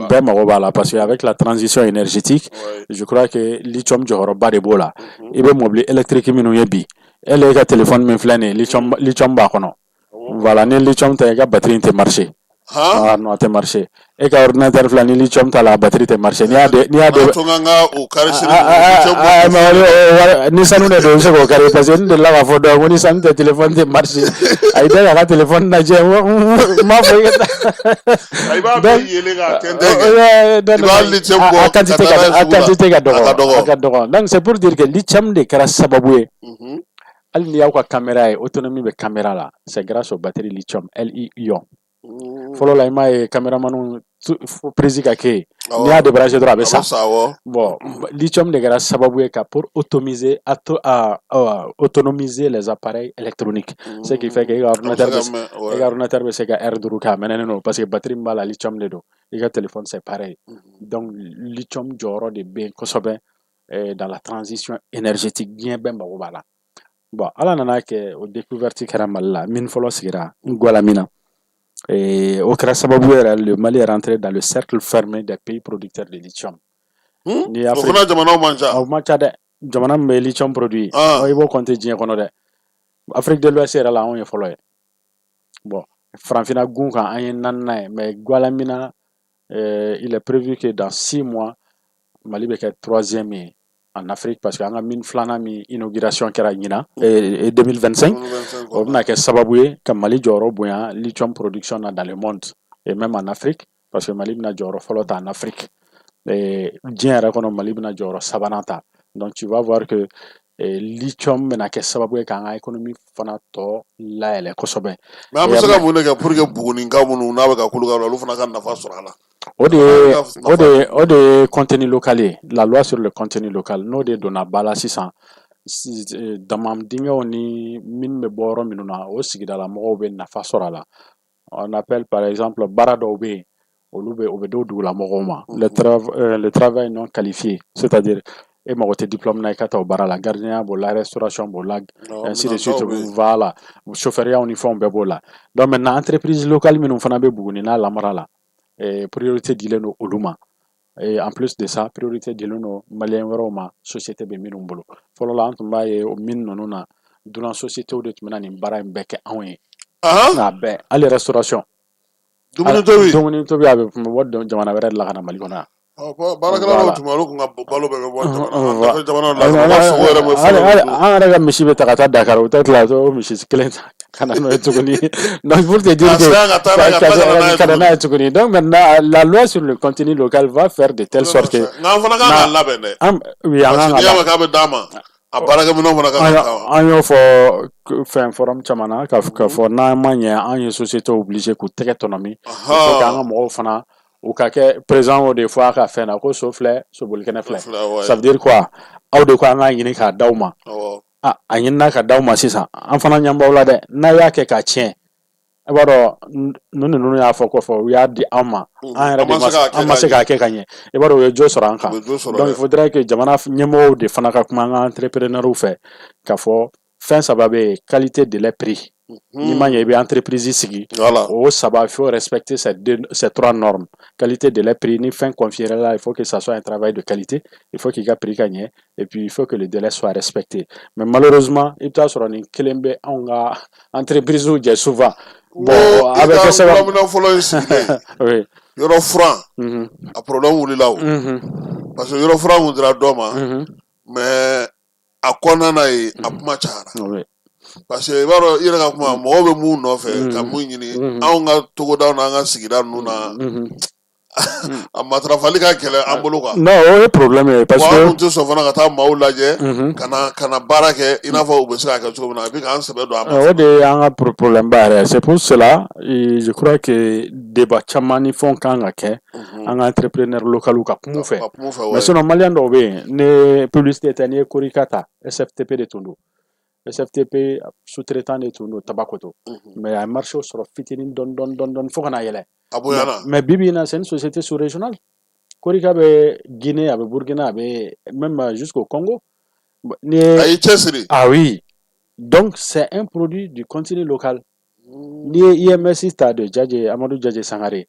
bɛɛ mago b'a la, parce que avec la transition énergétique, je crois que lithium jɔyɔrɔba de b'o la. I bɛ mobili électrique minnu ye bi, e le ka téléphone min filɛ nin ye, lithium b'a kɔnɔ. Voilà, ni lithium tɛ, i ka batterie tɛ marcher. Ah non, a tɛ marcher. E ka ordinateur filɛ, ni lithium t'a la, a batterie tɛ marcher. N'i y'a de To n ka o kari sini. Ni sanu de don, i bɛ se k'o kari, parce que n delila k'a fɔ dɔ ye ko ni sanu tɛ, téléphone tɛ marcher. A y'i da k'a ka téléphone lajɛ, n m'a fɔ i ka taa. I b'a bɛɛ yelen k'a tɛntɛn kɛ, i b'a lithium bɔ. A quantité ka dɔgɔ, a ka dɔgɔ. Donc c'est pour dire que lithium de kɛra sababu ye. Hali n'i y'aw ka caméra ye, autonomie bɛ caméra la, c'est grâce aux batteries lithium, Li ion. Fɔlɔ la, i m'a ye, caméraman fo prise ka kɛ yen, n'i y'a débranché dɔrɔn, a bɛ sa. Bon, lithium de kɛra sababu ye ka pour automiser autonomiser les appareils électroniques, ce qui fait que i ka ordinateur bɛ se ka heure 5 kɛ, a mɛnɛnen don, parce que batterie min b'a la, lithium de don. I ka téléphone, c'est pareil. Donc lithium jɔyɔrɔ de bɛ yen kosɛbɛ dans la transition énergétique. Diɲɛ bɛɛ mago b'a la. Bon, Ala nana kɛ, o découverte kɛra Mali la, mine fɔlɔ sigira Goulamina. Et o kɛra sababu yɛrɛ, le Mali est rentré dans le cercle fermé des pays producteurs de lithium. Ni o fana jamanaw man ca. O man ca dɛ. Jamana min bɛ lithium produit, i b'o compter diɲɛ kɔnɔ dɛ. Afrique de l'Ouest yɛrɛ la, anw ye fɔlɔ ye. Bon, farafinna gun kan, an ye naaninan ye. Mais Goulamina, il est prévu que dans 6 mois, Mali bɛ kɛ troisième ye en Afrique, parce que an ka mine filanan min inauguration kɛra ɲinan 2025, o bɛna kɛ sababu ye ka Mali jɔyɔrɔ bonya lithium production na dans le monde et même en Afrique, parce que Mali bɛna jɔyɔrɔ fɔlɔ ta en Afrique. Diɲɛ yɛrɛ kɔnɔ, Mali bɛna jɔyɔrɔ sabanan ta. Donc tu vas voir que lithium bɛna kɛ sababu ye k'an ka économie fana tɔ layɛlɛ kosɛbɛ. Mais an bɛ se ka mun de kɛ pour que Buguninka minnu n'a bɛ ka kuluka olu fana ka nafa sɔrɔ a la? O de ye contenu local ye, la loi sur le contenu local, n'o de donna ba la sisan. Dama dingɛw ni min bɛ bɔ yɔrɔ minnu na, o sigidala mɔgɔw bɛ nafa sɔrɔ a la. On appelle par exemple, baara dɔw bɛ yen, olu bɛ o bɛ d'o dugulamɔgɔw ma, le travail non qualifié, c'est-à-dire e mago tɛ diplôme na i ka taa o baara la. Gardien b'o la, restauration b'o la, ainsi de suite, voilà, chauffeur ni fɛnw bɛɛ b'o la. Donc maintenant, entreprise locale minnu fana bɛ Buguni n'a lamara la, priorité dilen don olu ma. Et en plus de ça, priorité dilen don malien wɛrɛw ma, société bɛ minnu bolo. Fɔlɔ la, an tun b'a ye o mine ninnu na, dunan société de tun bɛ na nin baara in bɛɛ kɛ anw ye. A bɛɛ, hali restauration. Dumuni tobi. Dumuni tobi, a bɛ tun bɛ bɔ jamana wɛrɛ de la ka na Mali kɔnɔ yan. Baarakɛla dɔw tun bɛ, olu kun ka balo bɛɛ bɛ bɔ jamana jamana la, sogo yɛrɛ bɛ. An yɛrɛ ka misi bɛ ta ka taa Dakar, u tɛ tila o misi kelen ta ka na n'o ye tuguni. Donc pour te dire que ka na n'a ye tuguni. Donc maintenant, la loi sur le contenu local va faire de telle sorte que Nka an fana kan k'a labɛn dɛ. Oui, an kan ka. N'i y'a mɛn k'a bɛ d'a ma, a baarakɛminɛnw fana kan ka d'a ma. An y'o fɔ fɛn forum caman na, ka fɔ n'an ma ɲɛ, an ye société obligé k'u tɛgɛ tɔnɔmi. Il faut que an ka mɔgɔw fana u ka kɛ président o de fɔ a ka fɛn na ko so filɛ, sobolikɛnɛ filɛ. Ça veut dire quoi? Aw de ko an k'a ɲini k'a d'aw ma. A ɲinina ka d'aw ma sisan, an fana ɲɛ b'aw la dɛ. N'a y'a kɛ k'a tiɲɛ, i b'a dɔn, ninnu ni ninnu y'a fɔ kɔfɛ, u y'a di anw ma, an yɛrɛ de ma, an ma se k'a kɛ ka ɲɛ. I b'a dɔn, u ye jo sɔrɔ an kan. Donc il faudrait que jamana ɲɛmɔgɔw de fana ka kuma an ka entrepreneurs fɛ k'a fɔ fɛn saba bɛ yen: qualité, délai, prix. N'i ma ɲɛ i bɛ entreprise sigi, o saba, il faut respecter ces deux, ces trois normes: qualité, délai, prix. Ni fɛn confié la, il faut que ça soit un travail de qualité, il faut qu'il ka prix ka ɲɛ, et puis il faut que le délai soit respecté. Mais malheureusement, i bɛ taa sɔrɔ nin kelen bɛ anw ka entreprise jɛ souvent. Bon, a bɛ kɛ sababu fɔlɔ in sigilen, yɔrɔ furan, a problème wulila o, parce que yɔrɔ furan kun dira dɔ ma, mais a kɔnɔna na yen, a kuma cayara, parce que i b'a dɔn, i yɛrɛ ka kuma, mɔgɔw bɛ mun nɔfɛ ka mun ɲini anw ka togodaw n'an ka sigida ninnu na, a matarafali ka gɛlɛn an bolo quoi. Non, o ye problème ye, parce que an kun tɛ sɔn fana ka taa maaw lajɛ ka na baara kɛ i n'a fɔ u bɛ se k'a kɛ cogo min na, a bɛ k'an sɛbɛ don a ma. O de y'an ka problème ba yɛrɛ. C'est pour cela, je crois que débat caman ni fɛnw kan ka kɛ an ka entrepreneur local ka kuma u fɛ. Mais sinon, malien dɔw bɛ yen, ne publicité tɛ, n'i ye Korika ta, SFTP de tun don, SFTP sous-traitant de tun don Tabakoto, mais a ye marché sɔrɔ fitinin dɔɔni dɔɔni dɔɔni dɔɔni fo ka na yɛlɛ. A bonyana. Mais bi bi in na, c'est une société sous-régionale. Korika bɛ Guinée, a bɛ Burkina, a bɛ même jusqu'au Congo. Ni A y'i cɛsiri. Ah oui, donc c'est un produit du contenu local. N'i ye IMS ta de Jaje, Amadou Jaje Sangare,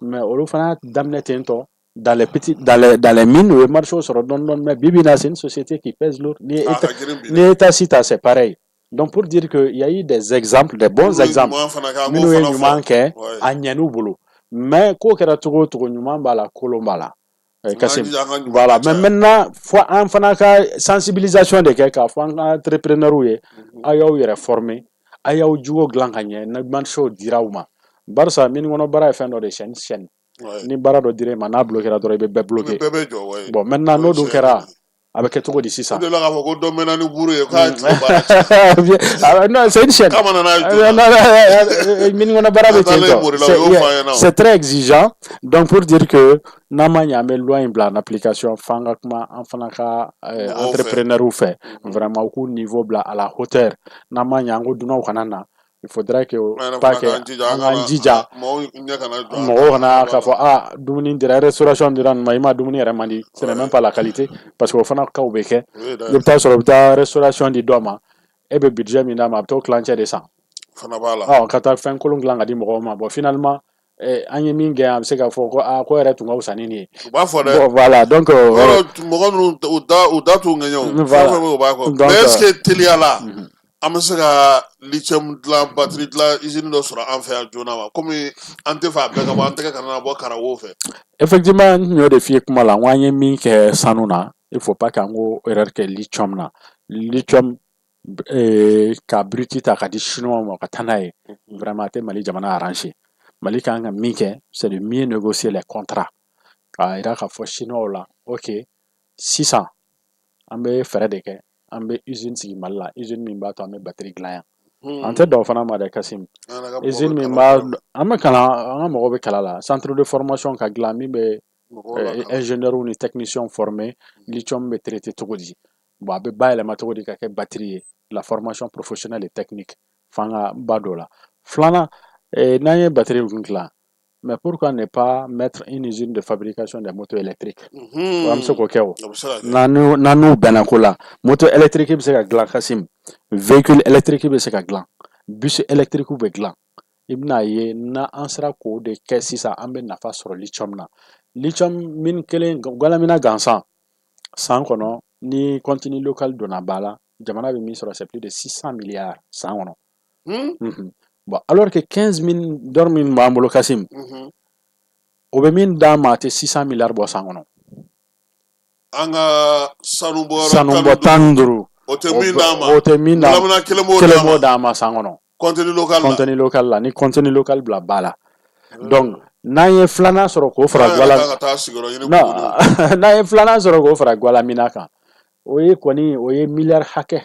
mais olu fana daminɛ ten tɔ dans les petits, dans les mines, u ye marché sɔrɔ dɔɔni dɔɔni, mais bi bi in na, c'est une société qui pèse lourd. N'i ye État ta, c'est pareil. Donc pour dire que il y a eu des exemples, des bons exemples, minnu ye ɲuman kɛ, a ɲɛn'u bolo. Mais ko kɛra cogo o cogo, ɲuman b'a la, kolon b'a la. Kassim, voilà. Mais maintenant, fo an fana ka sensibilisation de kɛ k'a fɔ an ka entrepreneurs ye, aw y'aw yɛrɛ former, a y'aw jogo dilan ka ɲɛ ni marché dira aw ma. Barisa mine kɔnɔ baara ye fɛn dɔ de, chaîne chaîne. Ni baara dɔ dira e ma, n'a bloqué dɔrɔn, i bɛ bɛɛ bloqué. Bon, maintenant, n'o dun kɛra, a bɛ kɛ cogo di sisan? O de la k'a fɔ ko dɔ mɛnna ni buru ye k'a tile baara. Non, c'est une chaîne. K'a ma na n'a ye joona. Mine kɔnɔ baara bɛ ten tɔ. C'est très exigeant. Donc pour dire que n'an ma ɲɛ an bɛ loi in bila en application, f'an ka kuma an fana ka entrepreneurs fɛ, vraiment u k'u niveau bila à la hauteur. N'an ma ɲɛ an ko dunanw kana na, il faudrait que pas que an k'an jija mɔgɔw kana k'a fɔ ah, dumuni dira, restauration dira nin ma, i ma dumuni yɛrɛ man di, ce n'est même pas la qualité, parce que o fana cas bɛ kɛ. I bɛ taa sɔrɔ u bɛ taa restauration di dɔ ma, e bɛ budget min d'a ma, a bɛ t'o tilancɛ de san. Fana b'a la. Ɔ, ka taa fɛn kolon dilan ka di mɔgɔw ma. Bon, finalement, an ye min gɛn, a bɛ se k'a fɔ ko aa, ko yɛrɛ tun ka fisa ni nin ye. U b'a fɔ dɛ. Bon, voilà, donc. Mɔgɔ ninnu, u da t'u ŋɛɲɛ o. Fɛn fɛn bɛ u b'a kɔ. Mais est ce que teliya la, an bɛ se ka lithium dilan, batterie dilan usine dɔ sɔrɔ an fɛ yan joona wa? Komi an tɛ fɛ a bɛɛ ka bɔ an tɛgɛ kana na bɔ karawo fɛ. Effectivement, n tun y'o de f'i ye kuma la, n ko an ye min kɛ sanu na, il faut pas k'an k'o erreur kɛ lithium na. Lithium ka brut ta ka di chinois ma ka taa n'a ye, vraiment a tɛ Mali jamana arranger. Mali kan ka min kɛ, c'est de mieux négocier les contrats, k'a yira k'a fɔ chinois la, ok, sisan an bɛ fɛɛrɛ de kɛ, an bɛ usine sigi Mali la, usine min b'a to an bɛ batterie dilan yan. An tɛ dan o fana ma dɛ, Kasim. Usine min b'a an bɛ kalan, an ka mɔgɔw bɛ kalan la, centre de formation ka dilan min bɛ ingénieurs ni techniciens former, lithium bɛ traiter cogo di, bon, a bɛ bayɛlɛma cogo di ka kɛ batterie ye, la formation professionnelle et technique, f'an ka ba don o la. Filanan, n'an ye batterie kun dilan, mais pourquoi ne pas mettre une usine de fabrication des motos électriques? An bɛ se k'o kɛ o. N'an n'u bɛnna ko la, moto électrique bɛ se ka dilan, Kasim, véhicule électrique bɛ se ka dilan, bus électrique bɛ dilan. I bɛna ye, n'an sera k'o de kɛ sisan, an bɛ nafa sɔrɔ lithium na. Lithium min kelen Goulamina gansan, san kɔnɔ, ni contenu local donna ba la, jamana bɛ min sɔrɔ, c'est plus de 600 milliards san kɔnɔ. Bon, alors que 15 mines d'or min b'an bolo, Kasim, o bɛ min d'an ma, a tɛ 600 milliards bɔ san kɔnɔ. An ka sanu bɔ Sanu bɔ 15. O tɛ min d'an ma. O tɛ min d'an ma. Kelen b'o kelen b'o d'an ma san kɔnɔ. Contenu local la. Contenu local la, ni contenu local bila ba la. Donc n'an ye filanan sɔrɔ k'o fara Guala, non, n'an ye filanan sɔrɔ k'o fara Goulamina kan, o ye kɔni, o ye miliyari hakɛ,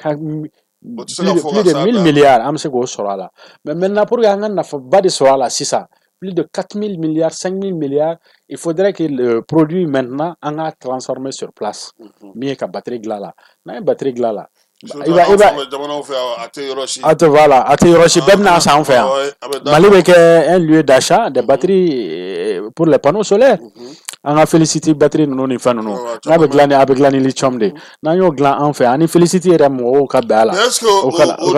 plus de 1000 milliards, an bɛ se k'o sɔrɔ a la. Mais maintenant, pour que an ka nafaba de sɔrɔ a la sisan, plus de 4000 milliards, 5000 milliards, il faudrait que le produit maintenant, an k'a transformer sur place. Min ye ka batterie dilan la, n'an ye batterie dilan la, i b'a jamanaw fɛ, a tɛ yɔrɔ si. A tɛ, voilà, a tɛ yɔrɔ si, bɛɛ bɛna san an fɛ yan. Mali bɛ kɛ un lieu d'achat des batteries pour les panneaux solaires. An ka Felicity batterie ninnu ni fɛn ninnu, n'a bɛ dilan ni, a bɛ dilan ni lithium de. N'an y'o dilan an fɛ yan, ani Felicity yɛrɛ mɔgɔw ka bɛn a la. Mais est ce que o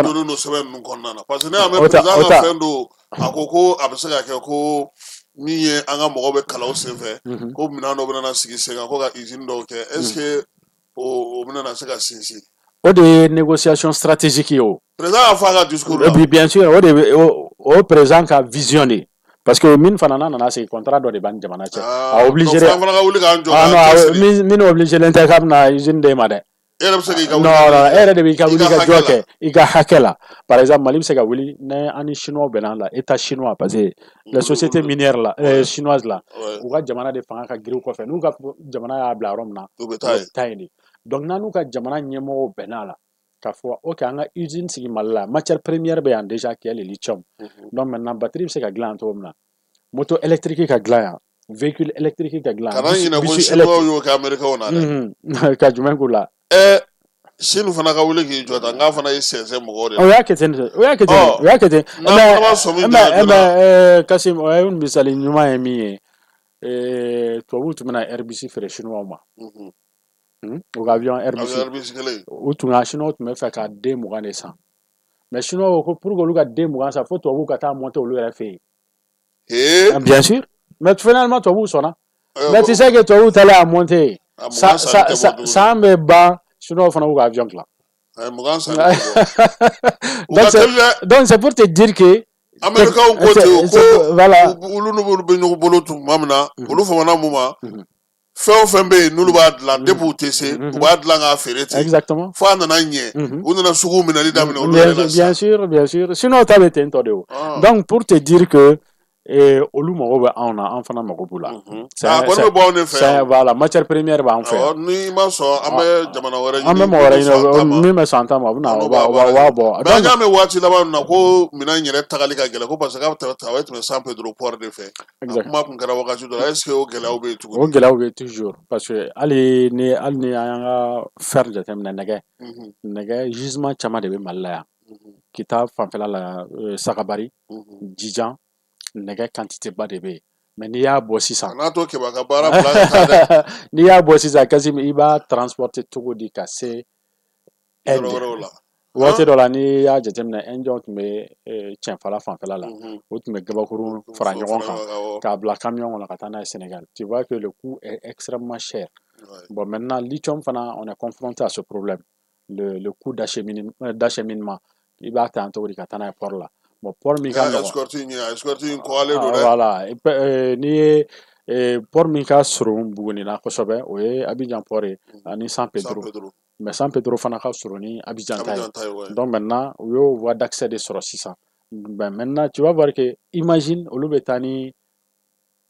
donnen don sɛbɛn ninnu kɔnɔna na? Parce que ne y'a mɛn, président ka fɛn don, a ko ko a bɛ se ka kɛ ko min ye an ka mɔgɔw bɛ kalan o senfɛ, ko minɛn dɔ bɛna na sigi sen kan ko ka usine dɔw kɛ. Est ce que o bɛna na se ka sinsin? O de ye négociation stratégique ye o. Président y'a fɔ a ka discours la. Et puis bien sûr, o de bɛ o président ka vision de, parce que min fana n'a nana sigi, contrat dɔ de b'an ni jamana cɛ. A obligé. An fana ka wuli k'an jɔ. Ah non, min obligé len tɛ k'a bɛna usine d'e ma dɛ. E yɛrɛ bɛ se k'i ka Non, non, e yɛrɛ de b'i ka wuli ka jɔ kɛ i ka hakɛ la. Par exemple, Mali bɛ se ka wuli ni an ni chinois bɛnna la, état chinois, parce que les sociétés minières là, chinoises là, u ka jamana de fanga ka girin kɔfɛ, n'u ka jamana y'a bila yɔrɔ min na, u bɛ taa yen. Taa yen de. Donc n'an n'u ka jamana ɲɛmɔgɔw bɛnna la k'a fɔ ok, an ka usine sigi Mali la, matière première bɛ yan déjà, qui est le lithium. Donc maintenant, batterie bɛ se ka dilan yan cogo min na, moto électrique ka dilan yan, véhicule électrique ka dilan. Kana ɲinɛ ko chinois y'o kɛ américains na dɛ. Ka jumɛn k'u la? Chine fana ka wuli k'i jɔ tan, k'a fana ye sɛnsɛn mɔgɔw de la. O y'a kɛ ten, o y'a kɛ ten, o y'a kɛ ten. N'an fana ma sɔn min. Mais Kasim, o ye misali ɲuman ye min ye, tubabuw tun bɛna Airbus feere chinois ma. U ka avion Airbus. Airbus kelen. U tun ka, chinois tun bɛ fɛ ka den 20 de san. Mais chinois ko ko pour que olu ka den 20 san, fo tubabuw ka taa monter olu yɛrɛ fɛ yen. Bien sûr. Mais finalement, tubabuw sɔnna. Mais tu sais que tubabuw taalen a monter, san bɛ ban, chinois fana b'u ka avion dilan. 20 san. Donc c'est pour te dire que Américains ko ten, ko voilà, olu n'olu bɛ ɲɔgɔn bolo tuma min na, olu famana mun ma, fɛn o fɛn bɛ yen n'olu b'a dilan, depuis u tɛ se, u b'a dilan k'a feere ten. Exactement. Fo a nana ɲɛ, u nana sugu minɛli daminɛ olu yɛrɛ la. Bien sûr, bien sûr, sinon ta bɛ ten tɔ de o. Donc pour te dire que olu mago bɛ anw na, an fana mago b'u la. A kɔni bɛ bɔ anw de fɛ yan. Voilà, matière première b'an fɛ. Awɔ, n'i ma sɔn, an bɛ jamana wɛrɛ ɲini. An bɛ mɔgɔ wɛrɛ ɲini min bɛ sɔn an ta ma, o bɛ na, o b'a bɔ. Mais an y'a mɛn waati laban na ko minɛn yɛrɛ tagali ka gɛlɛn, ko parce que a bɛ tɛmɛ San Pedro port de fɛ. A kuma kun kɛra wagati dɔ la, est ce que o gɛlɛyaw bɛ yen tuguni? O gɛlɛyaw bɛ yen toujours, parce que hali ni an y'an ka fer jateminɛ, nɛgɛ gisement caman de bɛ Mali la yan. Kita fanfɛla la, Sakabari, Jijan, nɛgɛ quantité ba de bɛ yen. Mais n'i y'a bɔ sisan, n'a to Keba ka baara bila ka taa dɛ. N'i y'a bɔ sisan, Kassim, i b'a transporter cogo di ka se yɔrɔ wɛrɛw la? Waati dɔ la, n'i y'a jateminɛ, Indien tun bɛ Cɛnfala fanfɛla la, o tun bɛ gabakuru fara ɲɔgɔn kan k'a bila camion kɔnɔ ka taa n'a ye Sénégal. Tu vois que le coût est extrêmement cher. Bon, maintenant, lithium fana, on est confronté à ce problème, le coût d'acheminement. I b'a ta cogo di ka taa n'a ye port la? Bon, port min ka nɔgɔn, escorte in, escorte in kɔgɔlen don dɛ. Voilà, n'i ye port min ka surun Buguni la kosɛbɛ, o ye Abidjan port ye ani San Pedro. Mais San Pedro fana ka surun ni Abidjan ta ye. Donc maintenant, u y'o voie d'accès de sɔrɔ sisan. Ben maintenant, tu vas voir que, imagine, olu bɛ taa ni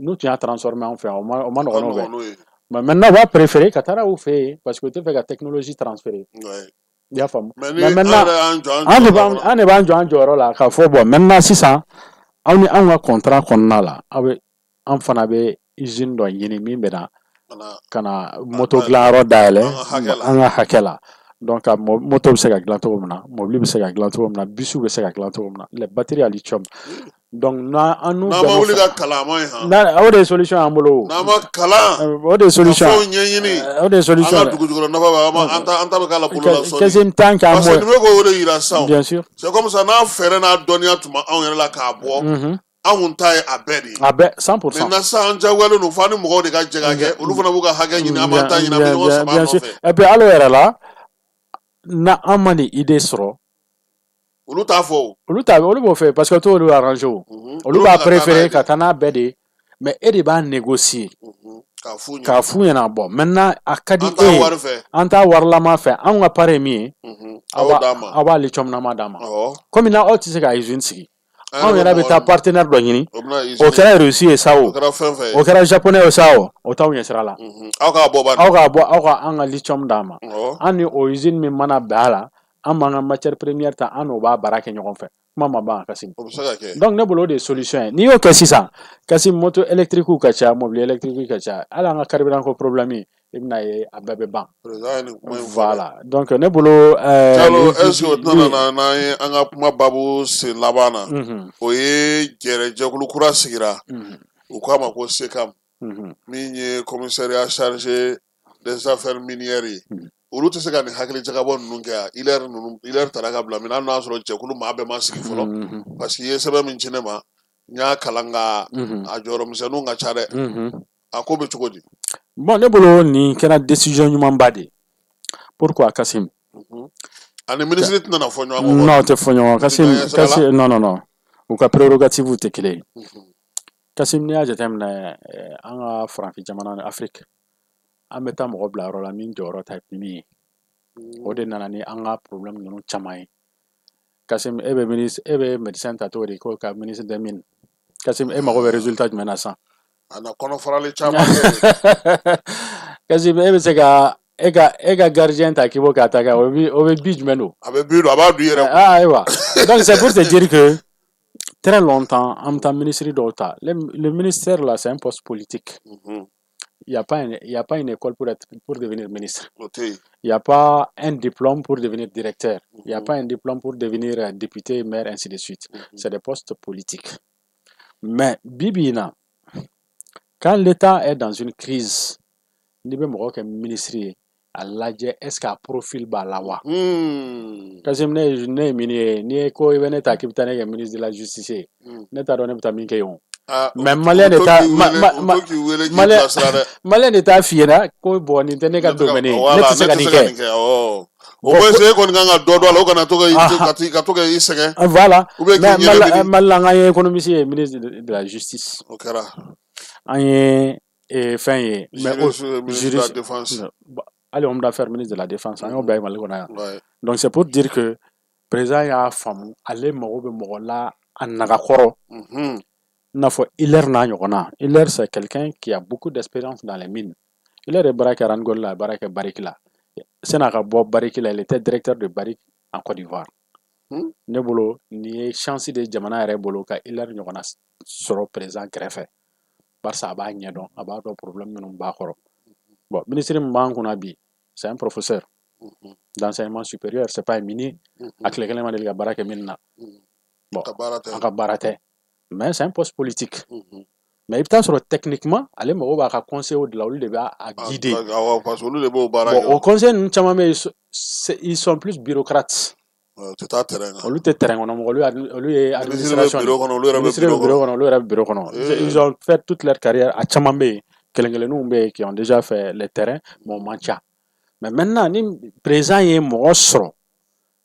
n'u tun y'a transformer anw fɛ yan, o ma nɔgɔn n'o bɛɛ. Mais maintenant, u b'a préférer ka taa u fɛ yen, parce que u tɛ fɛ ka technologie transférer. I y'a faamu? Mais maintenant, an de b'an jɔ an jɔyɔrɔ la k'a fɔ: bon, maintenant sisan, aw ni anw ka contrat kɔnɔna la, aw bɛ, an fana bɛ usine dɔ ɲini min bɛ na ka na moto dilanyɔrɔ dayɛlɛ an ka hakɛ la. Donc ka moto bɛ se ka dilan cogo min na, mobili bɛ se ka dilan cogo min na, bus bɛ se ka dilan cogo min na, les batteries à lithium. Donc n'an an n'u N'an ma wuli ka kalan, a ma ɲi han. O de ye solution y'an bolo. N'an ma kalan, o de ye solution. Ka fɛnw ɲɛɲini. O de ye solution. An ka dugu jukɔrɔ nafa b'a an ta bɛ k'a la bolo la sɔɔni. Kassim, tant qu'an Parce que nin bɛ k'o de yira sisan. Bien sûr. C'est comme ça, n'a fɛɛrɛ n'a dɔnniya tun ma anw yɛrɛ la k'a bɔ, anw kun ta ye a bɛɛ de ye. A bɛɛ, 100%. Maintenant sisan, an diyagoyalen don fo an ni mɔgɔw de ka jɛ ka kɛ, olu fana b'u ka hakɛ ɲini, an b'an ta ɲini, an bɛ ɲɔgɔn sama a nɔfɛ. Et puis hali o yɛrɛ la, na an ma nin idée sɔrɔ. Olu t'a fɔ o. Olu t'a, olu b'o fɛ parce que t'olu arranger o. Olu b'a préférer ka taa n'a bɛɛ de ye, mais e de b'a négocier. K'a f'u ɲɛna. K'a f'u ɲɛna: bon, maintenant, a ka di e ye. An t'a wari fɛ. An t'a warilama fɛ, anw ka part ye min ye. Aw b'a lithium nama d'an ma. Komi n'aw tɛ se ka usine sigi, anw yɛrɛ bɛ taa partenaire dɔ ɲini, o kɛra Russie ye sa o, o kɛra japonais ye sa o, o t'anw ɲɛ sira la. Aw k'a bɔ bani. Aw k'a bɔ, aw ka an ka lithium d'an ma. An ni o usine min mana bɛn a la, an b'an ka matière première ta, an n'o b'a baara kɛ ɲɔgɔn fɛ. Kuma ma ban, Kassim. O bɛ se ka kɛ. Donc ne bolo, o de ye solution ye. N'i y'o kɛ sisan, Kassim, moto électrique ka ca, mobili électrique ka ca, hali an ka carburant ko problème, i bɛna ye a bɛɛ bɛ ban. Voilà, donc ne bolo. Jalo, est ce que o tɛna na n'an ye an ka kuma baabu sen laban na? O ye jɛrɛjɛkulu kura sigira, u k'a ma ko SECAM, min ye commissariat chargé des affaires minières ye. Olu tɛ se ka nin hakili jagabɔ ninnu kɛ yan? ILR ninnu, ILR taara ka bila min, hali n'a sɔrɔ jɛkulu maa bɛɛ ma sigi fɔlɔ, parce que i ye sɛbɛn min ci ne ma, n y'a kalan, ka a jɔyɔrɔmisɛnninw ka ca dɛ. A ko bɛ cogo di? Bon, ne bolo, nin kɛra décision ɲumanba de ye. Pourquoi, Kassim? Ani minisiri tɛna na fɔ ɲɔgɔn kɔ? Non, tɛ fɔ ɲɔgɔn. Kassim, Kassim, non, non, non, u ka prérogative tɛ kelen ye. Kassim, n'i y'a jateminɛ, an ka farafin jamana ni Afrique, an bɛ taa mɔgɔ bila yɔrɔ la min jɔyɔrɔ ta ye min ye, o de nana ni an ka problème ninnu caman ye. Kassim, e bɛ ministre, e bɛ médecin ta cogo di ko ka ministre des mines? Kassim, e mago bɛ résultat jumɛn na sisan? A na kɔnɔ farali caman kɛ. Kassim, e bɛ se ka e ka gardien ta k'i b'o k'a ta kɛ, o bɛ bi jumɛn don? A bɛ bi don, a b'a dun i yɛrɛ kun. Ah, ayiwa, donc c'est pour te dire que très longtemps, an bɛ taa ministre dɔw ta. Le ministère là, c'est un poste politique. Il y a pas une école pour devenir ministre. O tɛ yen. Il n'y a pas un diplôme pour devenir directeur. Il n'y a pas un diplôme pour devenir député, maire, ainsi de suite. C'est des postes politiques. Mais bi bi in na, quand l'État est dans une crise, n'i bɛ mɔgɔ kɛ ministre ye, a lajɛ est-ce que a profil b'a la wa? Kassim, ne ye min ye, n'i ye ko i bɛ ne ta k'i bɛ taa ne kɛ ministre de la justice ye, ne t'a dɔn ne bɛ taa min kɛ yen o. Mais malien de t'a malien de t'a f'i ɲɛna ko bon, nin tɛ ne ka domaine ye, ne tɛ se ka nin kɛ. O moins e kɔni kan ka dɔ dɔn a la, o kana to ka to ka i sɛgɛn. Voilà. Mais Mali la, an ye économiste ye ministre de la Justice. O kɛra. An ye fɛn ye. Mais ministre de la Défense. Hali homme d'affaires ministre de la Défense, an y'o bɛɛ ye Mali kɔnɔ yan. Donc c'est pour dire que président y'a faamu, ale mago bɛ mɔgɔ la a nagakɔrɔ, i n'a fɔ Hilaire n'a ɲɔgɔnna. Hilaire, c'est quelqu'un qui a beaucoup d'expérience dans les mines. Hilaire ye baara kɛ Randgold la, a ye baara kɛ Barrick la. San'a ka bɔ Barrick la, il était directeur de Barrick en Côte d'Ivoire. Ne bolo, nin ye chance de jamana yɛrɛ bolo ka Hilaire ɲɔgɔnna sɔrɔ président kɛrɛfɛ, barisa a b'a ɲɛdɔn, a b'a dɔn problème minnu b'a kɔrɔ. Bon, ministre min b'an kunna bi, c'est un professeur d'enseignement supérieur, c'est pas un minier. A tile kelen ma deli ka baara kɛ mine na. Bon, an ka baara tɛ, mais c'est un poste politique. Mais i bɛ taa sɔrɔ techniquement, ale mago b'a ka conseil de la, olu de b'a guider. Awɔ, parce que olu de b'o baara kɛ. Bon, o conseil ninnu caman bɛ yen, ils sont plus bureaucrates. O tɛ taa terrain kan. Olu tɛ terrain kɔnɔ mɔgɔ, olu ye administration. Bureau kɔnɔ, olu yɛrɛ bɛ bureau kɔnɔ, olu yɛrɛ bɛ bureau kɔnɔ. Ils ont fait toute leur carrière. A caman bɛ yen, kelen kelenninw bɛ yen qui ont déjà fait les terrains, mais o man ca. Mais maintenant, ni président ye mɔgɔ sɔrɔ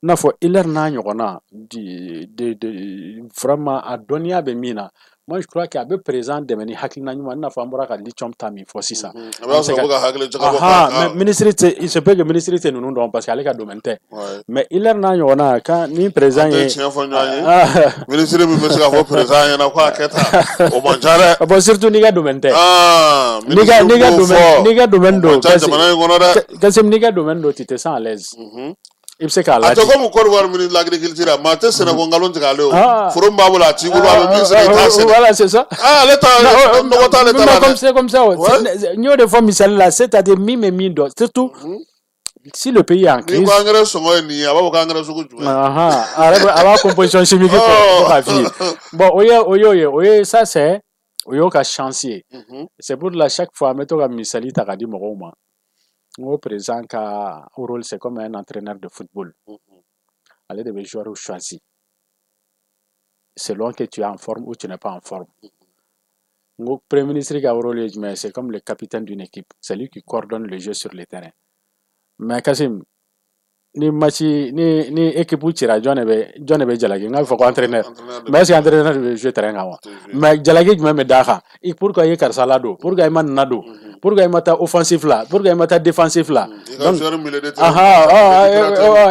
i n'a fɔ Hilaire n'a ɲɔgɔnna de, vraiment a dɔnniya bɛ min na, moi je crois que a bɛ président dɛmɛ ni hakilina ɲuman, i n'a fɔ an bɔra ka lithium ta min fɔ sisan. A b'a sɔrɔ a bɛ ka hakili jagabɔ. Mais ministre tɛ, il se peut que ministre tɛ ninnu dɔn parce que ale ka domaine tɛ. Mais Hilaire n'a ɲɔgɔnna, quand ni président ye. An tɛ tiɲɛ fɔ ɲɔgɔn ye, ministre min bɛ se k'a fɔ président ɲɛna ko a kɛ tan, o man ca dɛ. Bon, surtout n'i ka domaine tɛ. N'i ka domaine don. Jamana in kɔnɔ dɛ. Kassim, n'i ka domaine don, tu te sens à l'aise. I bɛ se k'a A ladi. tɛ komi Côte d'Ivoire ministre de l'Agriculture, maa tɛ sɛnɛko nkalon tigɛ ale o. Foro min b'a bolo, a t'i bolo, a bɛ min sɛnɛ, i t'a sɛnɛ. Voilà, c'est ça. Ah, ale ta nɔgɔ t'ale ta la dɛ. Comme c'est comme ça. N y'o de fɔ misali la, c'est-à-dire min bɛ min dɔn, surtout si le pays est en crise. N'i ko engrais sɔngɔ ye nin ye, a b'a fɔ ko engrais sugu jumɛn. A yɛrɛ a b'a composition chimique fɔ k'a f'i ye. Bon, o ye o y'o ye, o ye ça, c'est o y'o ka chance ye. C'est pour la chaque fois an bɛ to ka misali ta k'a di mɔgɔw ma. N ko président ka rôle, c'est comme un entraîneur de football. Ale de bɛ joueur choisi selon que tu es en forme ou tu n'es pas en forme. N ko premier ministre ka rôle ye jumɛn ye? C'est comme le capitaine d'une équipe. C'est lui qui coordonne le jeu sur le terrain. Mais Kassim, ni match ni équipe cira, jɔn de bɛ jalaki? N k'a fɔ ko entraîneur. Mais est ce que entraîneur de bɛ jouer terrain kan wa? Mais jalaki jumɛn bɛ d'a kan? I pourquoi i ye karisa ladon? Pourquoi i ma nin ladon? Pourquoi i ma taa offensif la? Pourquoi i ma taa défensif la? Donc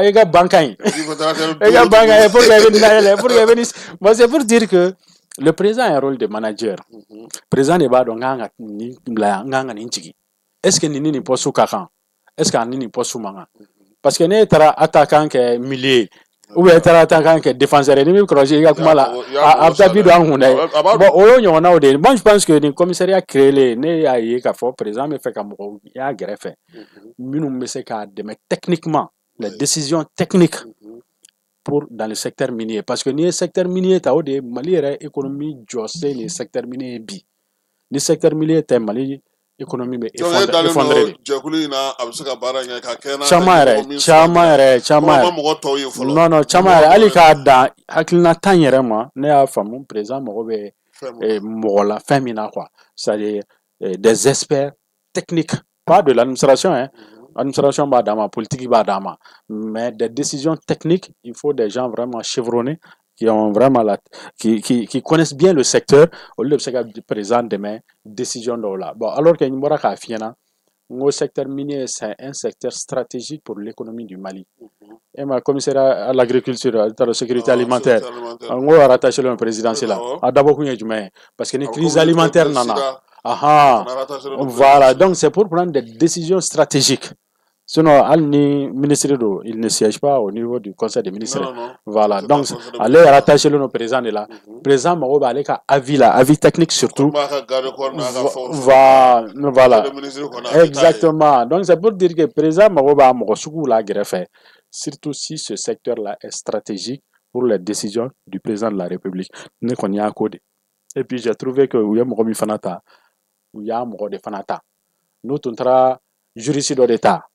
i ka banc ka ɲi, i ka banc ka ɲi. Pourquoi i bɛ nin dayɛlɛ? Pourquoi i bɛ nin? Bon, c'est pour dire que le président a un rôle de manager. Président de b'a dɔn n kan ka nin bila yan, n kan ka nin jigin. Est ce que nin ni nin poste ka kan? Est ce que a ni nin poste man kan? Parce que ne taara attaquant kɛ milieu ou bien e taara attaquant kɛ défenseur ye, ni min kɔlɔsi i ka kuma la, a bɛ taa bi don an kun dɛ. Bon, o y'o ɲɔgɔnnaw de ye. Moi je pense que nin commissariat créé, ne y'a ye k'a fɔ président bɛ fɛ ka mɔgɔw y'a gɛrɛfɛ minnu bɛ se k'a dɛmɛ techniquement, les décisions techniques pour dans le secteur minier, parce que n'i ye secteur minier ta, o de ye Mali yɛrɛ économie jɔsen ni secteur minier ye bi. Ni secteur minier tɛ, Mali économie bɛ effondrer de. Jɛkulu in na, a bɛ se ka baara ɲɛ ka kɛ n'a Caman yɛrɛ, caman yɛrɛ, caman yɛrɛ. Mɔgɔ tɔw ye fɔlɔ. Non, non, caman yɛrɛ, hali k'a dan hakilina tan yɛrɛ ma, ne y'a faamu président mago bɛ mɔgɔ la fɛn min na quoi, c'est-à-dire des experts techniques, pas de l'administration hein. Administration b'a d'a ma, politique b'a d'a ma, mais des décisions techniques, il faut des gens vraiment chevronnés qui ont vraiment la qui connaissent bien le secteur. Olu de bɛ se ka président dɛmɛ décision dɔw la. Bon, alors que n bɔra k'a f'i ɲɛna, n ko secteur minier, c'est un secteur stratégique pour l'économie du Mali. E ma commissaire à l'agriculture, à la sécurité alimentaire, n ko rattaché le présidence la, a dabɔ kun ye jumɛn ye? Parce que ni crise alimentaire nana, ahan, voilà. Donc c'est pour prendre des décisions stratégiques. Sinon, hali ni ministre don, il ne siège pas au niveau du conseil des ministres. Non, non. Voilà. Donc, ale rattaché le président de la. Président mago b'ale ka avis la, avis technique surtout. Voilà. Exactement. Donc, c'est pour dire que président mago b'a mɔgɔ sugu la gɛrɛfɛ. Surtout si ce secteur-là est stratégique pour les décisions du président de la République. Ne kɔni y'a ko de. Et puis, j'ai trouvé que u ye mɔgɔ min fana ta, u y'a mɔgɔ de fana ta. N'u tun taara juriste dɔ de ta,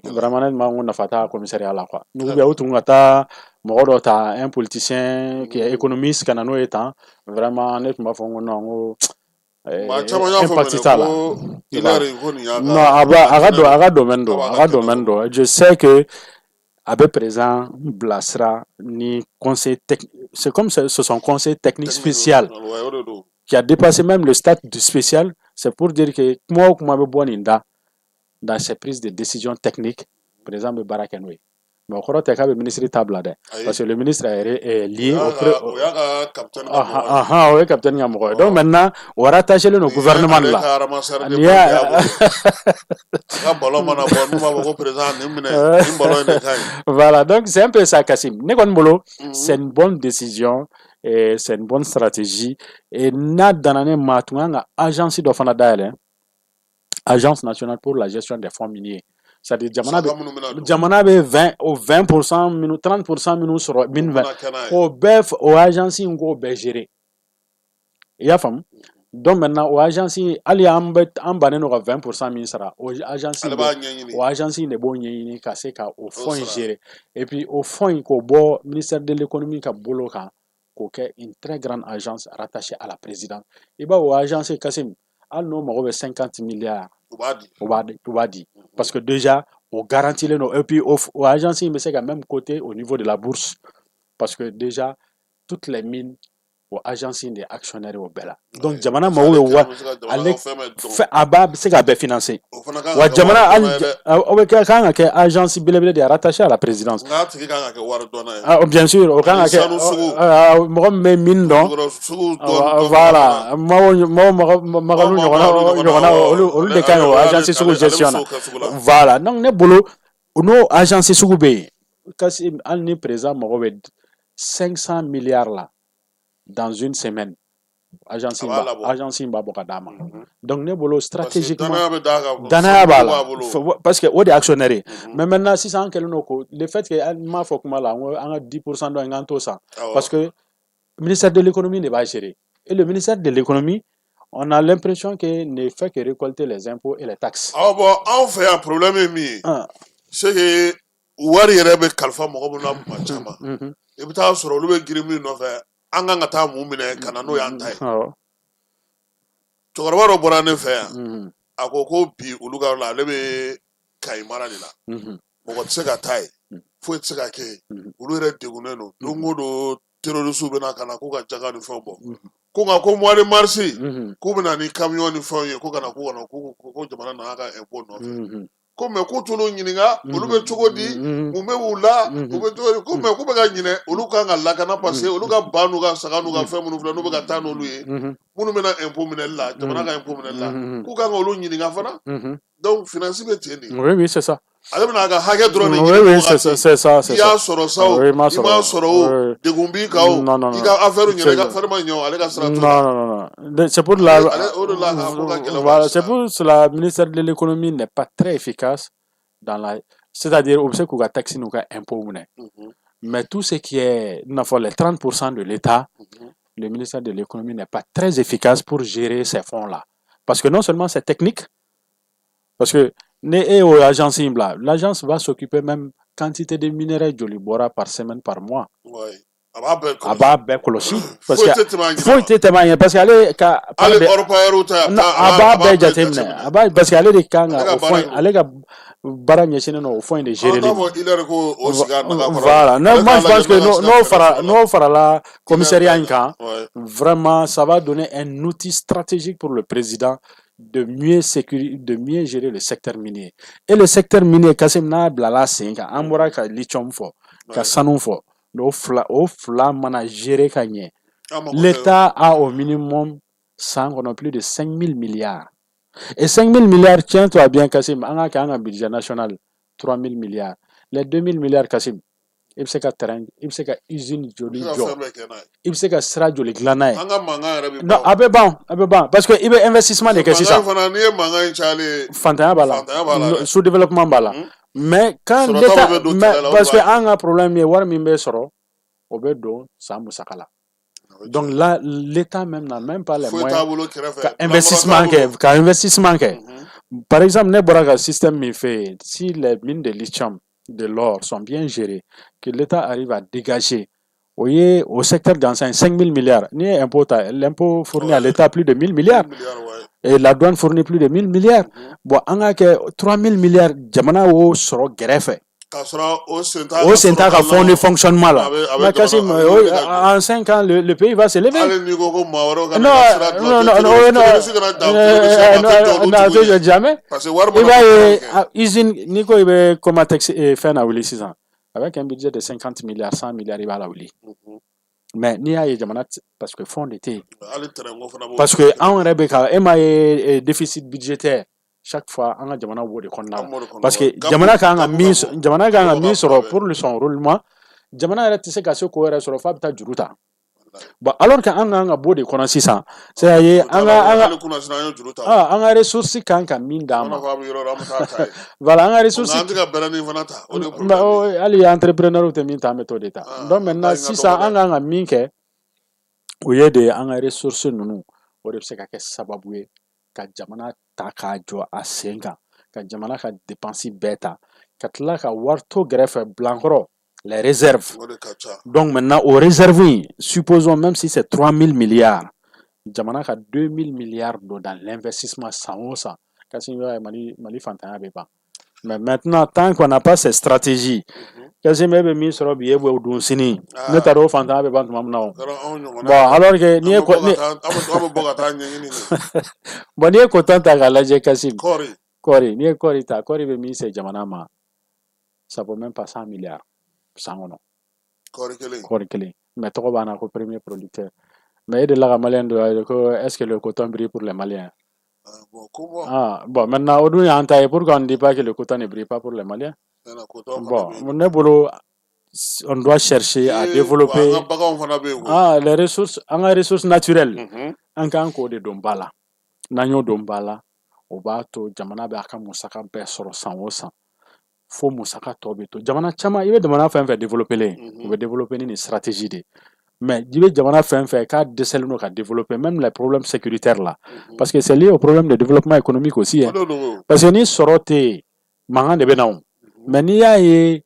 vraiment ne ma ko nafa t'a commissariat la quoi. Ou bien u tun ka taa mɔgɔ dɔ ta, un politicien qui est économiste, ka na n'o ye tan, vraiment ne tun b'a fɔ n ko non, n ko Maa caman y'a fɔ impact mɛnɛ t'a la. ko Hilaire ko nin y'a Non, a b'a a ka don a ka domaine don, a b'a a ka ka kɛnɛ domaine don. Je sais que a bɛ président bilasira ni conseil technique, c'est comme c'est son conseil technique spécial Ouais, o de don. qui a dépassé même le stade du spécial. C'est pour dire que kuma o kuma bɛ bɔ nin da dans ses prises de décision techniques, président bɛ baara kɛ n'o ye. Mais o kɔrɔ tɛ k'a bɛ ministre ta bila dɛ, Ayi. parce que le ministre est lié O au y'a ka o y'a ka capitaine ka mɔgɔ ye. O ye capitaine ka mɔgɔ ye. Donc maintenant, o rattaché len don gouvernement de Ale la. ka ramasseur de Nin balle y'a y'a bolo. A ka ballon mana bɔ, n'u b'a fɔ ko président nin minɛ, nin ballon in de ka ɲi. Voilà, donc c'est un peu ça, Kassim. Ne kɔni bolo, c'est une bonne décision et c'est une bonne stratégie. Et n'a danna ne ma, a tun kan ka agence dɔ fana dayɛlɛ, Agence nationale pour la gestion des fonds miniers. C'est-à-dire jamana bɛ Musaka minnu bɛna don. Jamana bɛ 20 o 20% minnu, 30% minnu sɔrɔ min O fɛ, bɛna kɛ n'a ye. K'o bɛɛ o agence in k'o bɛɛ gérer. I y'a faamu? Donc maintenant, o agence in, hali an bɛ an bannen don ka 20% min sara, o agence in Ale b'a ɲɛɲini. o agence in de b'o ɲɛɲini ka se ka o fonds in sara. gérer. Et puis o fonds in, k'o bɔ ministère de l'économie ka bolo kan, k'o kɛ une très grande agence rattachée à la présidence. I b'a o agence, Kassim, hali n'o mago bɛ 50 milliards, U b'a di. O b'a di, parce que déjà o garantilen don. Et puis o agence in bɛ se ka même coter au niveau de la bourse, parce que déjà toutes les mines, o agence in de ye actionnaire ye o bɛɛ la. Donc jamana mago bɛ wa bɛ se ka jamana ale ka fɛn bɛɛ dɔn. Fɛn a b'a bɛ se k'a bɛɛ financer. O fana kan Wa ka kɛ jamana wari hali dɔnna ye dɛ. O bɛ kɛ kan ka kɛ agence belebele de ye rattaché à la présidence. Nka a tigi kan ka kɛ wari dɔnna ye. Ah, bien sûr, o kan ka Ani kɛ sanu sugu. Mɔgɔ min bɛ mine dɔn. Jukɔrɔ sugu dɔn dɔn. Voilà, maaw maaw magalu Maaw ɲɔgɔnna magalu ɲɔgɔnna ɲɔgɔnna, olu de ka ɲi o agence sugu ale bɛ gestion se na. o kɛ sugu la. Voilà, donc ne bolo, n'o agence sugu bɛ yen, kasi hali ni président mago bɛ 500 milliards la dans une semaine, agence A in b'a b'a labɔ. Agence in b'a bɔ ka d'a ma. Donc ne bolo, Parce que stratégiquement, danaya bɛ d'a kan. Danaya b'a Sanu la. b'a bolo. Parce que o de ye actionnaire ye. Mais maintenant, sisan an kɛlen don ko le fait que n m'a fɔ kuma la, n ko an ka 10% dɔ in k'an t'o san, parce que ministère de l'économie de b'a gérer. Et le ministère de l'économie, on a l'impression que ne fait que récolter les impôts et les taxes. Awɔ, bon, anw fɛ yan, problème ye min ye, c'est que wari yɛrɛ bɛ kalifa mɔgɔ minnu na kuma caman, i bɛ taa sɔrɔ olu bɛ girin min nɔfɛ, an kan ka taa mun minɛ ka na n'o y'an ta ye. Cɛkɔrɔba dɔ bɔra ne fɛ yan, a ko ko bi olu ka yɔrɔ la, ale bɛ Kayi mara de la, mɔgɔ tɛ se ka taa yen, foyi tɛ se ka kɛ yen. Olu yɛrɛ degunnen don. Don o don, terroristes bɛ na ka na k'u ka jaga ni fɛnw bɔ. Ko nka ko mois de mars, k'u bɛ na ni camion ni fɛnw ye, ko ka na k'u ka na ko jamana nana ka impôt nɔfɛ. Ko mais k'u t'olu ɲininka olu bɛ cogo di, mun bɛ u la, u bɛ cogo di. Ko mais k'u bɛ ka ɲinɛ olu kan ka lakana, parce que olu ka ba n'u ka saga n'u ka fɛn minnu filɛ, n'u bɛ ka taa n'olu ye, minnu bɛ na impôt minɛli la, jamana ka impôt minɛli la, k'u kan ka olu ɲininka fana. Donc finance bɛ ten de. Oui, oui, c'est ça. Ale bɛna a ka hakɛ dɔrɔn de Oui, ɲini oui, c'est ça, c'est ça, c'est i y'a ça. sɔrɔ sa o, Oui, i m'a i m'a sɔrɔ. sɔrɔ o, degun b'i kan o, Non, non, i non. ka affaire ɲɛna, i ka C'est affaire ma ɲɛ o, ale ka sira t'o Non, la. non, non, non. C'est pour la Ale ale o de la a ko ka gɛlɛn. Voilà, c'est pour cela, le ministère de l'économie n'est pas très efficace dans la, c'est-à-dire, o bɛ se k'u ka taxe n'u ka impôt minɛ. Mais tout ce qui est, i n'a fɔ les 30% de l'État, le ministère de l'économie n'est pas très efficace pour gérer ces fonds-là. Parce que non seulement c'est technique, parce que ne e y'o agence in bila, l'agence va s'occuper même quantité de minerais joli bɔra par semaine, par mois. Ouais. A b'a bɛɛ A kɔlɔsi. b'a bɛɛ kɔlɔsi. Parce Foyi que tɛ tɛmɛ a ɲinɛ foyi tɛ tɛmɛ a ɲɛ, parce que ale ka part Hali de orpailleur ta, Non, a b'a bɛɛ jateminɛ. A b'a, parce que ale de kan Ale ka ka o baara fonds don. Ale ka baara ɲɛsinnen don o fonds in de An gérer t'a ma. fɔ Hilaire ko o sigi a naga kɔrɔ. Voilà. Non, Ale moi k'a je pense lajɛ que n'a ka n'o se ka n'o fɛɛrɛ fara sɔrɔ a la. n'o farala commissariat in kan, vraiment ça va donner un outil stratégique pour le président de mieux gérer le secteur minier. Et le secteur minier, Kassim, n'a bilala sen kan, an bɔra ka lithium fɔ, ka sanu fɔ, o fila mana gérer ka ɲɛ, An mako tɛ- l'État a au minimum san kɔnɔ plus de 5 000 milliards. Et 5 000 milliards, tiens-toi bien, Kassim, an ka kɛ an ka budget national 3 000 milliards. Les 2 000 milliards, Kassim, i bɛ se ka terrain, i bɛ se ka usine I bɛ joli se ka jɔ, fɛn bɛɛ kɛ n'a ye. I bɛ se ka sira joli dilan n'a ye. An ka mankan yɛrɛ bɛ Non, ban. A bɛ ban, a bɛ ban. Parce que i bɛ investissement de kɛ Mankan sisan. in fana, n'i ye mankan in cayalen ye, Fantanya b'a la, fantanya b'a la dɛ. Sous-développement b'a la. Mais quand Sɔrɔta l'État, bɛ don mais kɛlɛ la, o de parce que b'a kɛ. an ka problème ye wari min bɛ sɔrɔ, o bɛ don san musaka la. Donc là, l'État même n'a même pas les Foyi moyens t'a bolo kɛrɛfɛ. ka Bilankɔrɔ t'a investissement bolo. Kɛ, ka investissement kɛ. Par exemple, ne bɔra ka système min fɛ yen, si les mines de lithium de l'or sont bien gérées, que l'État arrive à dégager o ye au secteur gansan 5 000 milliards, n'i ye impôt ta, l'impôt fournit à l'État plus de 1000 milliards et la douane fournit plus de 1000 milliards. Bon, an ka kɛ 3000 milliards, jamana y'o sɔrɔ gɛrɛfɛ. K'a sɔrɔ o sen t'a O sen t'a ka fonds de fonctionnement la. Mais Kassim, en 5 ans, le pays va s'élever. Hali n'i ko ko maa wɛrɛw ka Non, non, non, non, non, non, jamais. Parce que wari I b'a ye, usine, n'i ko i bɛ Comatex fɛn na wuli sisan, avec un budget de 50 milliards, 100 milliards, i b'a lawuli. Mais n'i y'a ye jamana, parce que fonds de tɛ yen. Parce que anw yɛrɛ bɛ ka e m'a ye, déficit budgétaire chaque fois an ka jamana b'o de kɔnɔna la, parce que jamana kan ka min sɔrɔ pour son roulement, jamana yɛrɛ tɛ se ka se k'o yɛrɛ sɔrɔ f'a bɛ taa juru ta. Bon, alors que an kan ka b'o de kɔnɔ sisan, c'est à dire an ka ressource kan ka min d'an ma, voilà, an ka ressource. An tɛ ka bɛrɛnin fana ta, o de ye. Hali entrepreneur tɛ min ta, an bɛ t'o de ta. Donc maintenant sisan, an kan ka min kɛ, o ye de an ka ressource ninnu, o de bɛ se ka kɛ sababu ye ka jamana ta k'a jɔ a sen kan, ka jamana ka dépense bɛɛ ta, ka tila ka wari to gɛrɛfɛ bilankɔrɔ, les réserves. Donc maintenant, aux réserves, supposons même si c'est 3000 milliards, jamana ka 2000 milliards don dans l'investissement san o san, kasi Mali fantanya bɛ ban. Mais maintenant, tant qu'on n'a pas ces stratégies, kasi e bɛ min sɔrɔ bi, e b'o dun sini. Ne t'a dɔn o fantanya bɛ ban tuma min na o. Bon, alors que n'i ye bon, n'i ye coton ta k'a lajɛ, Kassim, kɔɔri, n'i ye kɔɔri ta, kɔɔri bɛ min se jamana ma, ça vaut même pas 100 milliards san kɔnɔ. Kɔɔri kelen. Kɔɔri kelen. Mais tɔgɔ b'an na ko premier producteur. Mais e delila ka Malien dɔ ye ko est-ce que le coton brille pour les Maliens? Bon, comment? Ah, bon, maintenant, o dun y'an ta ye, pourquoi on ne dit pas que le coton ne brille pas pour les Maliens? Bon, ne bolo, on doit chercher à développer ah, les ressources, an ka ressources naturelles, an kan k'o de don ba la. N'an y'o don ba la, o b'a to jamana bɛ a ka musaka bɛɛ sɔrɔ san o san, fo musaka tɔ bɛ to. Jamana caman, i bɛ jamana fɛn fɛn développer len, u bɛ développer ni nin stratégie de. Mais i bɛ jamana fɛn fɛn k'a dɛsɛlen don ka développer, même les problèmes sécuritaires là, parce que c'est lié au problème de développement économique aussi, hein. Parce que ni sɔrɔ tɛ yen, mankan de bɛ na o. Mais n'i y'a ye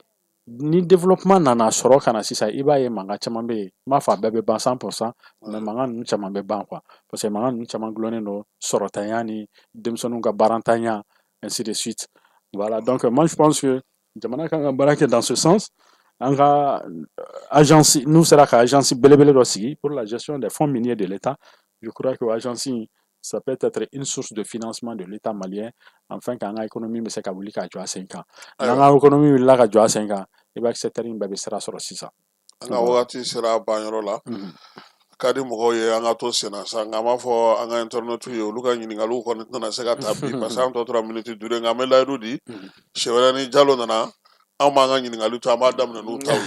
ni développement nana, sɔrɔ ka na sisan, i b'a ye mankan caman bɛ yen. N m'a fɔ a bɛɛ bɛ ban 100%, mais mankan ninnu caman bɛ ban quoi, parce que mankan ninnu caman gulonnen don sɔrɔtanya ni denmisɛnninw ka baarantanya, ainsi de suite. Voilà, donc moi je pense que jamana kan ka baara kɛ dans ce sens. An ka agence, n'u sera ka agence belebele dɔ sigi pour la gestion des fonds miniers de l'État, je crois que agence, ça peut être une source de financement de l'État malien, afin k'an ka économie bɛ se ka wuli k'a jɔ a sen kan. N'an ka économie wulila ka jɔ a sen kan, i b'a secteur in bɛɛ bɛ sira sɔrɔ sisan. An ka wagati sera a banyɔrɔ la. Ka di mɔgɔw ye an ka to senna sa, nka an b'a fɔ an ka internautes ye, olu ka ɲininkaliw kɔni tɛna se ka ta bi, parce que an tɔ tora miniti 5. Nka an bɛ layidu di, siɲɛ wɛrɛ ni Jalo nana, anw b'an ka ɲininkali to, an b'a daminɛ n'u taw ye,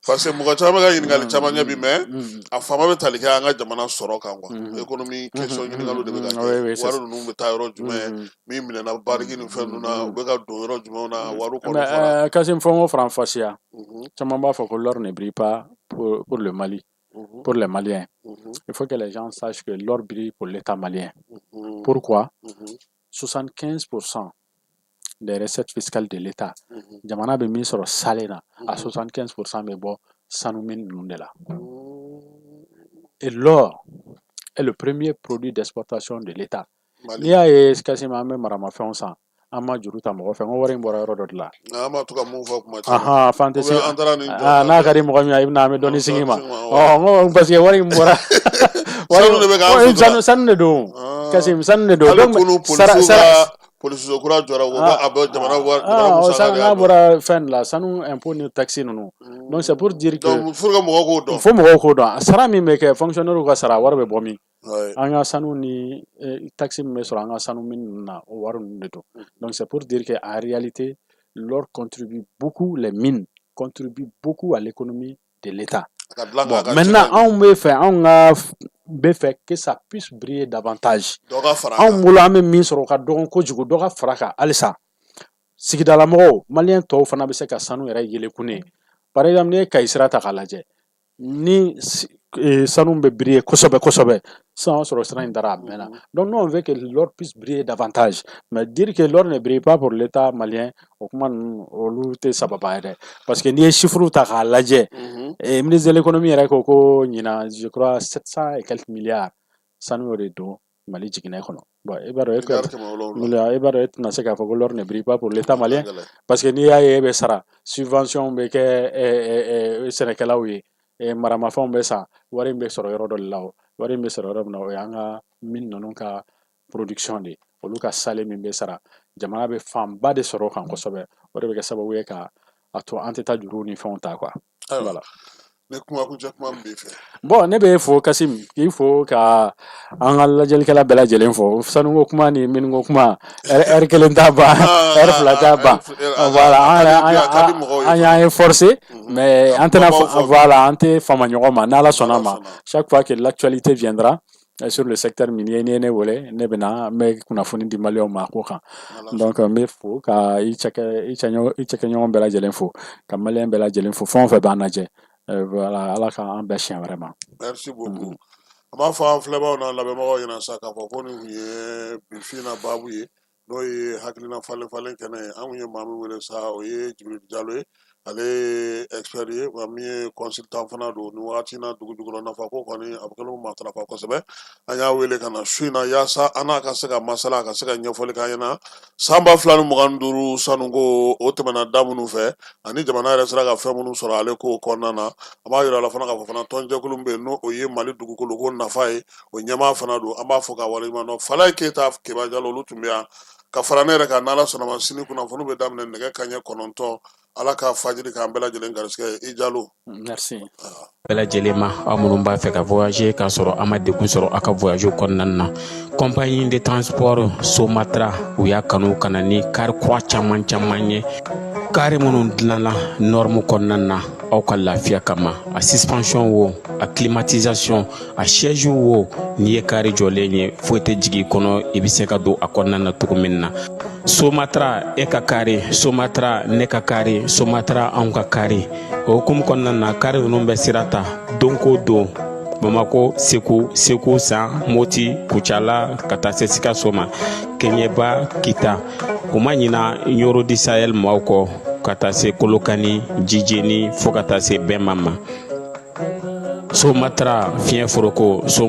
parce que mɔgɔ caman bɛ ka ɲininkali caman kɛ bi, mais a fanba bɛ tali kɛ an ka jamana sɔrɔ kan quoi, économie question ɲininkaliw de bɛ ka kɛ. Wari ninnu bɛ taa yɔrɔ jumɛn? Min minɛna bariki ni fɛn ninnu na, u bɛ ka don yɔrɔ jumɛnw na? Wariw kɔni fɔra. Kassim, fɔ n ko faranfasiya, caman b'a fɔ ko l'or ne brille pas pour le Mali, pour les Maliens. Il faut que les gens sachent que l'or brille pour l'État malien. Pourquoi? 75% des recettes fiscales de l'État, jamana bɛ min sɔrɔ salen na, a 75% bɛ bɔ sanu mine ninnu de la. Et l'or est le premier produit d'exportation de l'État. N'i y'a ye Kassim, an bɛ maramafɛnw san, an ma juru ta mɔgɔ fɛ, n ko wari in bɔra yɔrɔ dɔ de la. An b'a to ka mun fɔ kuma caman. Ahan, fan tɛ se. An taara nin jɔ. N'a ka di mɔgɔ min ye, i bɛna, an bɛ dɔɔni sigi ma. Ɔ, n ko parce que wari in bɔra Sanu de bɛ k'an sutura. Sanu de don Kassim, sanu de don. Hali kunu, polisiw ka polisiso kura jɔra, u ko a bɛ jamana wari, jamana musaka de n'a y'a jɔ. Bɔra fɛn de la, sanu impôt ni taxe ninnu. Donc c'est pour dire que Donc pour que mɔgɔw k'o dɔn. Fo mɔgɔw k'o dɔn, sara min bɛ kɛ fonctionnaire ka sara, wari bɛ bɔ min? An ka sanu ni taxe min bɛ sɔrɔ an ka sanu mine ninnu na, o wari ninnu de don. Donc c'est pour dire que en réalité, l'or contribue beaucoup, les mines contribuent beaucoup à l'économie de l'État. Bon, maintenant, anw bɛ fɛ, anw ka bɛ fɛ que ça puisse briller davantage. Dɔ ka fara. Anw bolo, an bɛ min sɔrɔ o ka dɔgɔn kojugu, dɔ ka fara kan halisa. Sigidalamɔgɔw, Malien tɔw fana bɛ se ka sanu yɛrɛ yelekun ye. Par exemple, n'i ye Kayi sira ta k'a lajɛ, ni sanu bɛ briller kosɛbɛ kosɛbɛ. Sisan sɔrɔ sira in dara a mɛnna. Donc nous, on veut que l'or puisse briller davantage, mais dire que l'or ne brille pas pour l'État malien, o kuma ninnu, olu tɛ sababa ye dɛ, parce que n'i ye chiffres ta k'a lajɛ, ministre de l'économie yɛrɛ ko ko ɲinan, je crois, 700 et quelques milliards sanu y'o de don Mali jiginɛ kɔnɔ. Bon, e b'a dɔn, e b'a dɔn, e tɛna se k'a fɔ ko l'or ne brille pas pour l'État malien, parce que n'i y'a ye e bɛ sara, subvention bɛ kɛ sɛnɛkɛlaw ye, maramafɛnw bɛ san, wari in bɛ sɔrɔ yɔrɔ dɔ de la. O wari in bɛ sɔrɔ yɔrɔ min na, o y'an ka mine ninnu ka production de ye. Olu ka sale min bɛ sara, jamana bɛ fanba de sɔrɔ o kan kosɛbɛ. O de bɛ kɛ sababu ye ka a to an tɛ taa juruw ni fɛnw ta, quoi. Voilà. Ne kuma kuncɛ kuma min b'i fɛ? Bon, ne bɛ fo, Kasim, k'i fo, ka an ka lajɛlikɛla bɛɛ lajɛlen fo. Sanuko kuma ni miniko kuma, heure kelen t'a ban, heure 2 t'a ban. Voilà, an y'an ye forcé, mais an tɛna, voilà, an tɛ fama ɲɔgɔn ma. N'Ala sɔnna ma, chaque fois que l'actualité viendra sur le secteur minier, n'i ye ne wele, ne bɛ na, n bɛ kunnafoni di maliyɛnw ma a ko kan. Donc n bɛ fo ka i cɛkɛ i cɛkɛɲɔgɔn bɛɛ lajɛlen fo, ka maliyɛn bɛɛ lajɛlen fo, fɛn o fɛn b'an lajɛ. Voilà, Ala k'an bɛn siɲɛ wɛrɛ ma. Merci beaucoup. An b'a fɔ an filɛbagaw n'an lamɛnbagaw ɲɛna sa k'a fɔ ko nin kun ye bi fin na baabu ye, n'o ye hakilina falen falen kɛnɛ ye. An kun ye maa min wele sa, o ye Jibiri Jalo ye. Ale ye expert ye wa min ye consultant fana don. Nin wagati in na, dugu jukɔrɔ nafa ko kɔni, a bɛ kɛlen matarafa kosɛbɛ. An y'a wele ka na su in na yaasa an n'a ka se ka masala, a ka se ka ɲɛfɔli k'an ɲɛna san 2025 sanuko, o tɛmɛna da minnu fɛ, ani jamana yɛrɛ sera ka fɛn minnu sɔrɔ ale ko kɔnɔna na. An b'a yira la fana k'a fɔ fana tɔnjɛkulu min bɛ yen, n'o o ye Mali dugukolo ko nafa ye, o ɲɛmaa fana don. An b'a fɔ k'a waleɲuman dɔn. Falaye Keyita, Keba Jalo, olu tun bɛ yan ka fara ne yɛrɛ kan. N'Ala sɔnna ma, sini kunnafoni bɛ daminɛ nɛgɛ kanɲɛ 9. Ala ka fajiri k'an bɛɛ lajɛlen garisɛgɛ ye. I Jalo. Merci. Bɛɛ lajɛlen ma, aw minnu b'a fɛ ka voyager k'a sɔrɔ a ma degun sɔrɔ aw ka voyage kɔnɔna na, compagnie de transport Somatra, u y'a kanu ka na ni car kura caman caman ye, car minnu dilanna norme kɔnɔna na aw ka lafiya kama. A suspension wo, a climatisation, a siège wo, n'i ye car jɔlen ye, foyi tɛ jigin i kɔnɔ, i bɛ se ka don a kɔnɔna na cogo min na. Somatra, e ka car Somatra, ne ka car Somatra, anw ka car. O hukumu kɔnɔna na, car ninnu bɛ sira ta don ko don Bamako, Segu, Segu San, Moti, Kucala, ka taa se Sikaso ma, Kɛɲɛba, Kita. U ma ɲina Ɲoro du Sahel maaw kɔ, ka taa se Kolokani, Jijeni, fo ka taa se Bɛnma ma. Somatra fiɲɛ foroko so.